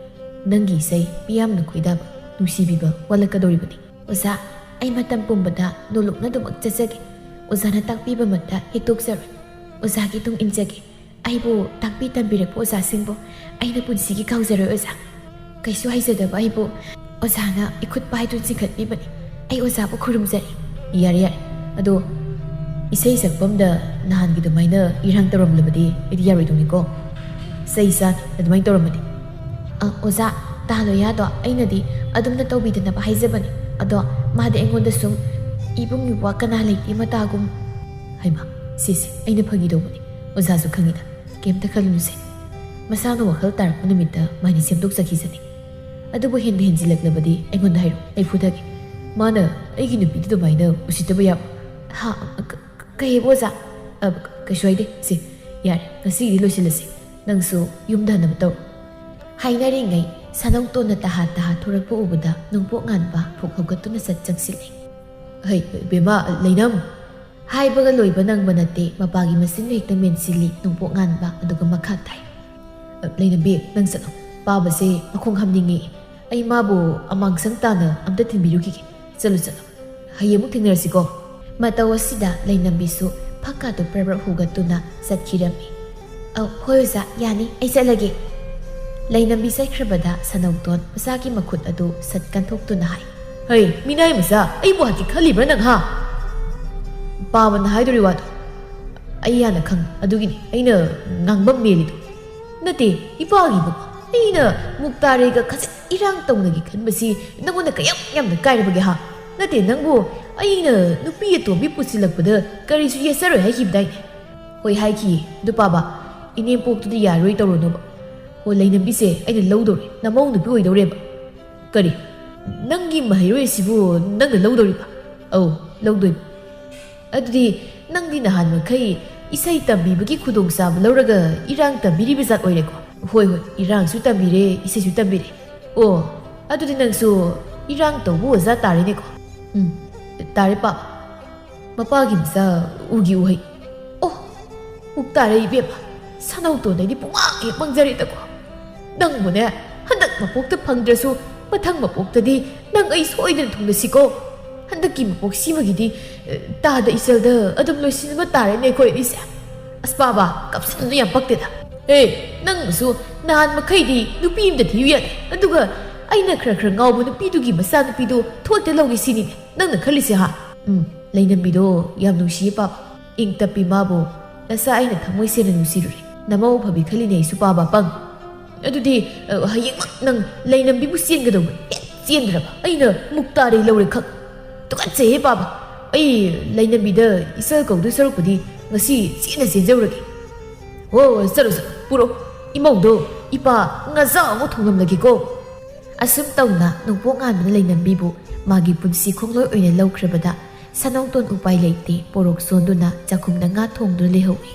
ꯅꯪꯒꯤ ꯏꯁꯩ ꯃꯤꯌꯥꯝꯅ ꯈꯣꯏꯗꯥꯕ, ꯅꯨꯡꯁꯤꯕꯤꯕ ꯋꯥꯠꯂꯛꯀꯗꯧꯔꯤꯕꯅꯤ꯫" "ꯑꯣꯖꯥ, ꯑꯩ ꯃꯇꯝ ꯄꯨꯝꯕꯗ ꯅꯣꯂꯨꯛꯅ ꯑꯗꯨꯃꯛ ꯆꯠꯆꯒꯦ꯫ ꯑꯣꯖꯥꯅ ꯇꯥꯛꯄꯤꯕꯃꯛꯇ ꯍꯤꯛꯇꯣꯛꯆꯔꯣꯏ꯫ ꯑꯣꯖꯥꯒꯤ ꯇꯨꯡ ꯏꯟꯖꯒꯦ꯫ ꯑꯩꯕꯨ ꯇꯥꯛꯄꯤ ꯇꯝꯕꯤꯔꯛꯄ ꯑꯣꯖꯥꯁꯤꯡꯕꯨ ꯑꯩꯅ ꯄꯨꯟꯁꯤꯒꯤ ꯀꯥꯎꯖꯔꯣꯏ ꯑꯣꯖꯥ꯫ ꯀꯩꯁꯨ ꯍꯩꯖꯗꯕ ꯑꯩꯕꯨ ꯑꯣꯖꯥꯅ ꯏꯈꯨꯠ ꯄꯥꯏꯗꯨꯅ ꯆꯤꯡꯈꯠꯄꯤꯕꯅꯤ꯫ ꯑꯩ ꯑꯣꯖꯥꯕꯨ ꯈꯨꯔꯨꯝꯖꯔꯤ꯫ ꯌꯥꯔꯦ, ꯌꯥꯔꯦ꯫ ꯑꯗꯣ ꯏꯁꯩ ꯁꯛꯐꯝꯗ ꯅꯍꯥꯟꯒꯤ ꯑꯗꯨꯃꯥꯏꯅ ꯏꯔꯥꯡ ꯇꯧꯔꯝꯂꯕꯗꯤ ꯑꯩꯗꯤ ꯌꯥꯔꯣꯏꯗꯧꯅꯤꯀꯣ꯫ ꯆꯩ ꯆꯥꯅꯤ ꯑꯗꯨꯃꯥꯏꯅ ꯇꯧꯔꯝꯃꯗꯤ꯫ ꯑ, ꯑꯣꯖꯥ, ꯇꯥꯍꯜꯂꯣ ꯌꯥꯗꯣ꯫ ꯑꯩꯅꯗꯤ ꯑꯗꯨꯝꯅ ꯇꯧꯕꯤꯗꯅꯕ ꯍꯥꯏꯖꯕꯅꯤ꯫ ꯑꯗꯣ ꯃꯥꯗꯤ ꯑꯩꯉꯣꯟꯗ ꯁꯨꯝ "ꯏꯕꯨꯡ ꯏꯕ꯭ꯋꯥ ꯀꯅꯥ ꯂꯩꯇꯦ" ꯃꯇꯥꯒꯨꯝ꯫ ꯍꯩꯃꯥ, ꯁꯤꯁꯦ ꯑꯩꯅ ꯐꯥꯒꯤ ꯇꯧꯕꯅꯤ꯫ ꯑꯣꯖꯥꯁꯨ ꯈꯪꯉꯤꯗ꯫ ꯀꯩꯝꯇ ꯈꯜꯂꯨꯅꯨꯁꯦ꯫ ꯃꯁꯥꯅ ꯋꯥꯈꯜ ꯇꯥꯔꯛꯄ ꯅꯨꯃꯤꯠꯇ ꯃꯥꯏꯅ ꯁꯦꯝꯗꯣꯛꯆꯈꯤꯁꯅꯤ꯫ ꯑꯗꯨꯕꯨ ꯍꯦꯟꯗ ꯍꯦꯟꯖꯤꯜꯂꯛꯂꯕꯗꯤ ꯑꯩꯉꯣꯟꯗ ꯍꯥꯏꯔꯣ, ꯑꯩ ꯐꯨꯊꯒꯦ꯫ ꯃꯥꯅ ꯑꯩꯒꯤ ꯅꯨꯄꯤꯗꯨ ꯑꯗꯨꯃꯥꯏꯅ ꯎꯁꯤꯠꯇꯕ ꯌꯥꯕ? ꯍꯥ? ꯀ-, ꯀ-, ꯀꯩ ꯍꯥꯏꯕ ꯑꯣꯖꯥ? ꯑ, ꯀꯩꯁꯨ ꯍꯥꯏꯗꯦ꯫ ꯁꯦ, ꯌꯥꯔꯦ, ꯉꯁꯤꯒꯤꯗꯤ ꯂꯣꯏꯁꯤꯜꯂꯁꯤ꯫ ꯅꯪꯁꯨ ꯌꯨꯝꯗ ꯍꯟꯅꯕ ꯇꯧꯔꯣ꯫ ꯍꯥꯏꯅꯔꯤꯉꯩ ꯁꯥꯅꯧꯇꯣꯟꯅ ꯇꯍꯥ ꯇꯍꯥ ꯊꯣꯔꯛꯄ ꯎꯕꯗ ꯅꯣꯡꯄꯣꯛ ꯉꯥꯟꯕ ꯐꯨꯛ ꯍꯧꯒꯠꯇꯨꯅ ꯁꯠ ꯆꯪꯁꯤꯜꯂꯤ꯫ "ꯍꯩ, ꯕꯦꯝꯃ, ꯂꯩꯅꯝ!" ꯍꯥꯏꯕꯒ ꯂꯣꯏꯕ ꯅꯪꯕ ꯅꯠꯇꯦ, ꯃꯄꯥꯒꯤ ꯃꯆꯤꯟꯗ ꯍꯦꯛꯇ ꯃꯦꯟꯁꯤꯜꯂꯤ ꯅꯣꯡꯄꯣꯛ ꯉꯥꯟꯕ, ꯑꯗꯨꯒ ꯃꯈꯥ ꯇꯥꯏ꯫ "ꯂꯩꯅꯝꯕꯤ, ꯅꯪ ꯆꯠꯂꯣ꯫ ꯄꯥꯕꯁꯦ ꯃꯈꯣꯡ ꯍꯥꯝꯅꯤꯡꯉꯤ꯫ ꯑꯩ ꯃꯥꯕꯨ ꯑꯃꯥꯡꯁꯪ ꯇꯥꯅ ꯑꯝꯇ ꯊꯤꯟꯕꯤꯔꯨꯈꯤꯒꯦ꯫ ꯆꯠꯂꯨ, ꯆꯠꯂꯨ꯫ ꯍꯌꯦꯡ ꯑꯃꯨꯛ ꯊꯦꯡꯅꯔꯁꯤꯀꯣ꯫" ꯃꯇꯧ ꯑꯁꯤꯗ ꯂꯩꯅꯝꯕꯤꯁꯨ ꯐꯛꯀꯥꯗꯨ ꯄ꯭ꯔꯞ ꯄ꯭ꯔꯞ ꯍꯨꯒꯠꯇꯨꯅ ꯆꯠꯈꯤꯔꯝꯃꯤ꯫ "ꯑꯧ, ꯍꯣꯏ ꯑꯣꯖꯥ, ꯌꯥꯅꯤ, ꯑꯩ ꯆꯠꯂꯒꯦ꯫" ꯂꯩꯅꯝꯕꯤ ꯆꯠꯈ꯭ꯔꯕꯗ ꯁꯅꯧꯇꯣꯟ ꯃꯆꯥꯒꯤ ꯃꯈꯨꯠ ꯑꯗꯨ ꯁꯠ ꯀꯟꯊꯣꯛꯇꯨꯅ ꯍꯥꯏ꯫ "ꯍꯩ, ꯃꯤꯅꯥꯏ ꯃꯆꯥ, ꯑꯩꯕꯨ ꯍꯥꯠꯀꯦ ꯈꯜꯂꯤꯕ꯭ꯔꯥ ꯅꯪ, ꯍꯥ? ꯄꯥꯕꯅ ꯍꯥꯏꯗꯣꯔꯤ ꯋꯥꯗꯣ ꯑꯩ ꯍꯥꯟꯅ ꯈꯪꯉꯤ, ꯑꯗꯨꯒꯤꯅꯤ ꯑꯩꯅ ꯉꯥꯡꯕꯝ ꯃꯦꯜꯂꯤꯗꯣ꯫ ꯅꯠꯇꯦ, ꯏꯄꯥꯒꯤꯕꯨ ꯑꯩꯅ ꯃꯨꯛꯇꯥꯔꯩꯒ ꯈꯖꯤꯛ ꯏꯔꯥꯡ ꯇꯧꯅꯒꯦ ꯈꯟꯕꯁꯤ ꯅꯪꯉꯣꯟꯗ ꯀꯌꯥꯝ ꯌꯥꯝꯅ ꯀꯥꯏꯔꯕꯒꯦ, ꯍꯥ? ꯅꯠꯇꯦ, ꯅꯪꯕꯨ ꯑꯩꯅ ꯅꯨꯄꯤ ꯑꯇꯣꯝꯕꯤ ꯄꯨꯁꯤꯜꯂꯛꯄꯗ ꯀꯔꯤꯁꯨ ꯌꯦꯠꯆꯔꯣꯏ ꯍꯥꯏꯈꯤꯕꯗꯥꯏꯅꯦ?" "ꯍꯣꯏ, ꯍꯥꯏꯈꯤꯌꯦ꯫ ꯑꯗꯨ ꯄꯥꯕ, ꯏꯅꯦꯝꯄꯣꯛꯇꯨꯗꯤ ꯌꯥꯔꯣꯏ ꯇꯧꯔꯨꯅꯨꯕ꯫ ꯍꯣ, ꯂꯩꯅꯝꯕꯤꯁꯦ ꯑꯩꯅ ꯂꯧꯗꯧꯔꯦ, ꯅꯃꯧ ꯅꯨꯄꯤ ꯑꯣꯏꯗꯧꯔꯦꯕ꯫" "ꯀꯔꯤ? ꯅꯪꯒꯤ ꯃꯍꯩꯔꯣꯏ ꯑꯁꯤꯕꯨ ꯅꯪꯅ ꯂꯧꯗꯧꯔꯤꯕ?" "ꯑꯧ, ꯂꯧꯗꯣꯏꯕ꯫" "ꯑꯗꯨꯗꯤ ꯅꯪꯗꯤ ꯅꯍꯥꯟ ꯃꯈꯩ ꯏꯁꯩ ꯇꯝꯕꯤꯕꯒꯤ ꯈꯨꯗꯣꯡꯆꯥꯕ ꯂꯧꯔꯒ ꯏꯔꯥꯡ ꯇꯝꯕꯤꯔꯤꯕ ꯖꯥꯠ ꯑꯣꯏꯔꯦꯀꯣ?" "ꯍꯣꯏ, ꯍꯣꯏ, ꯏꯔꯥꯡꯁꯨ ꯇꯝꯕꯤꯔꯦ, ꯏꯁꯩꯁꯨ ꯇꯝꯕꯤꯔꯦ꯫" "ꯑꯣ, ꯑꯗꯨꯗꯤ ꯅꯪꯁꯨ ꯏꯔꯥꯡ ꯇꯧꯕ ꯑꯣꯖꯥ ꯇꯥꯔꯦꯅꯦꯀꯣ?" "ꯎꯝ, ꯇꯥꯔꯦ ꯄꯥꯕ꯫ ꯃꯄꯥꯒꯤ ꯃꯆꯥ ꯎꯒꯤ ꯎꯍꯩ꯫" "ꯑꯣ, ꯎꯛ ꯇꯥꯔꯦ ꯏꯕꯦꯝꯃ꯫ ꯁꯅꯧꯇꯣꯟꯗꯩꯗꯤ ꯄꯨꯡꯃꯥꯡ ꯍꯦꯛ ꯃꯥꯡꯖꯔꯦꯗꯀꯣ꯫ ꯅꯪꯕꯨꯅꯦ, ꯍꯟꯗꯛ ꯃꯄꯣꯛꯇ ꯐꯪꯗ꯭ꯔꯁꯨ ꯃꯊꯪ ꯃꯄꯣꯛꯇꯗꯤ ꯅꯪ ꯑꯩ ꯁꯣꯏꯗꯅ ꯊꯨꯡꯅꯁꯤꯀꯣ꯫ ꯍꯟꯗꯛꯀꯤ ꯃꯄꯣꯛꯁꯤꯃꯒꯤꯗꯤ, ꯑꯦ, ꯇꯥꯗ ꯏꯆꯜꯗ ꯑꯗꯨꯝ ꯂꯣꯏꯁꯤꯟꯕ ꯇꯥꯔꯦꯅꯦ ꯑꯩꯈꯣꯏ ꯑꯅꯤꯁꯦ꯫" ꯑꯁ ꯄꯥꯕ, ꯀꯞꯁꯤꯟꯅꯨ, ꯌꯥꯝ ꯄꯛꯇꯦꯗ꯫ ꯑꯦ, ꯅꯪꯕꯨꯁꯨ ꯅꯍꯥꯟ ꯃꯈꯩꯗꯤ ꯅꯨꯄꯤ ꯑꯃꯗ ꯊꯤꯌꯨ ꯌꯥꯗꯦ, ꯑꯗꯨꯒ ꯑꯩꯅ ꯈꯔ ꯈꯔ ꯉꯥꯎꯕ ꯅꯨꯄꯤꯗꯨꯒꯤ ꯃꯆꯥꯅꯨꯄꯤꯗꯣ ꯊꯣꯛꯇ ꯂꯧꯒꯦ ꯁꯤꯅꯤꯅꯦ ꯅꯪꯅ ꯈꯜꯂꯤꯁꯦ, ꯍꯥ? ꯎꯝ, ꯂꯩꯅꯝꯕꯤꯗꯣ ꯌꯥꯝ ꯅꯨꯡꯁꯤꯌꯦ ꯄꯥꯕ꯫ ꯏꯪ ꯇꯞꯄꯤ ꯃꯥꯕꯨ꯫ ꯅꯆꯥ ꯑꯩꯅ ꯊꯃꯣꯏ ꯁꯦꯡꯅ ꯅꯨꯡꯁꯤꯔꯨꯔꯦ꯫ ꯅꯃꯧ ꯐꯕꯤ ꯈꯜꯂꯤꯅꯦ ꯑꯩꯁꯨ ꯄꯥꯕ, ꯄꯪ꯫ ꯑꯗꯨꯗꯤ, ꯑ, ꯍꯌꯦꯡꯃꯛ ꯅꯪ ꯂꯩꯅꯝꯕꯤꯕꯨ ꯆꯦꯟꯒꯗꯧꯕ꯫ ꯍꯦꯛ ꯆꯦꯟꯗ꯭ꯔꯕ ꯑꯩꯅ ꯃꯨꯛꯇꯥꯔꯩ ꯂꯧꯔꯦ ꯈꯪ꯫ ꯇꯨꯀꯠꯆꯩꯍꯦ ꯄꯥꯕ꯫ ꯑꯩ ꯂꯩꯅꯝꯕꯤꯗ ꯏꯆꯜ ꯀꯧꯗꯣꯏ ꯁꯔꯨꯛꯄꯨꯗꯤ ꯉꯁꯤ ꯆꯦꯟꯅ ꯆꯦꯟꯖꯧꯔꯒꯦ꯫ ꯍꯣ, ꯆꯠꯂꯣ, ꯆꯠꯂꯣ, ꯄꯨꯔꯛꯑꯣ꯫ ꯏꯃꯧꯗꯣ ꯏꯄꯥ ꯉꯥꯖꯥꯎ ꯑꯃ ꯊꯣꯡꯂꯝꯂꯒꯦꯀꯣ꯫ ꯑꯁꯨꯝ ꯇꯧꯅ ꯅꯣꯡꯄꯣꯛ ꯉꯥꯟꯕꯅ ꯂꯩꯅꯝꯕꯤꯕꯨ ꯃꯥꯒꯤ ꯄꯨꯟꯁꯤ ꯈꯣꯡꯂꯣꯏ ꯑꯣꯏꯅ ꯂꯧꯈ꯭ꯔꯕꯗ ꯁꯅꯥꯇꯣꯟ ꯎꯄꯥꯏ ꯂꯩꯇꯦ, ꯄꯣꯔꯣꯛ ꯁꯣꯟꯗꯨꯅ ꯆꯥꯛꯈꯨꯝꯗ ꯉꯥ ꯊꯣꯡꯗꯨꯅ ꯂꯩꯍꯧꯏ꯫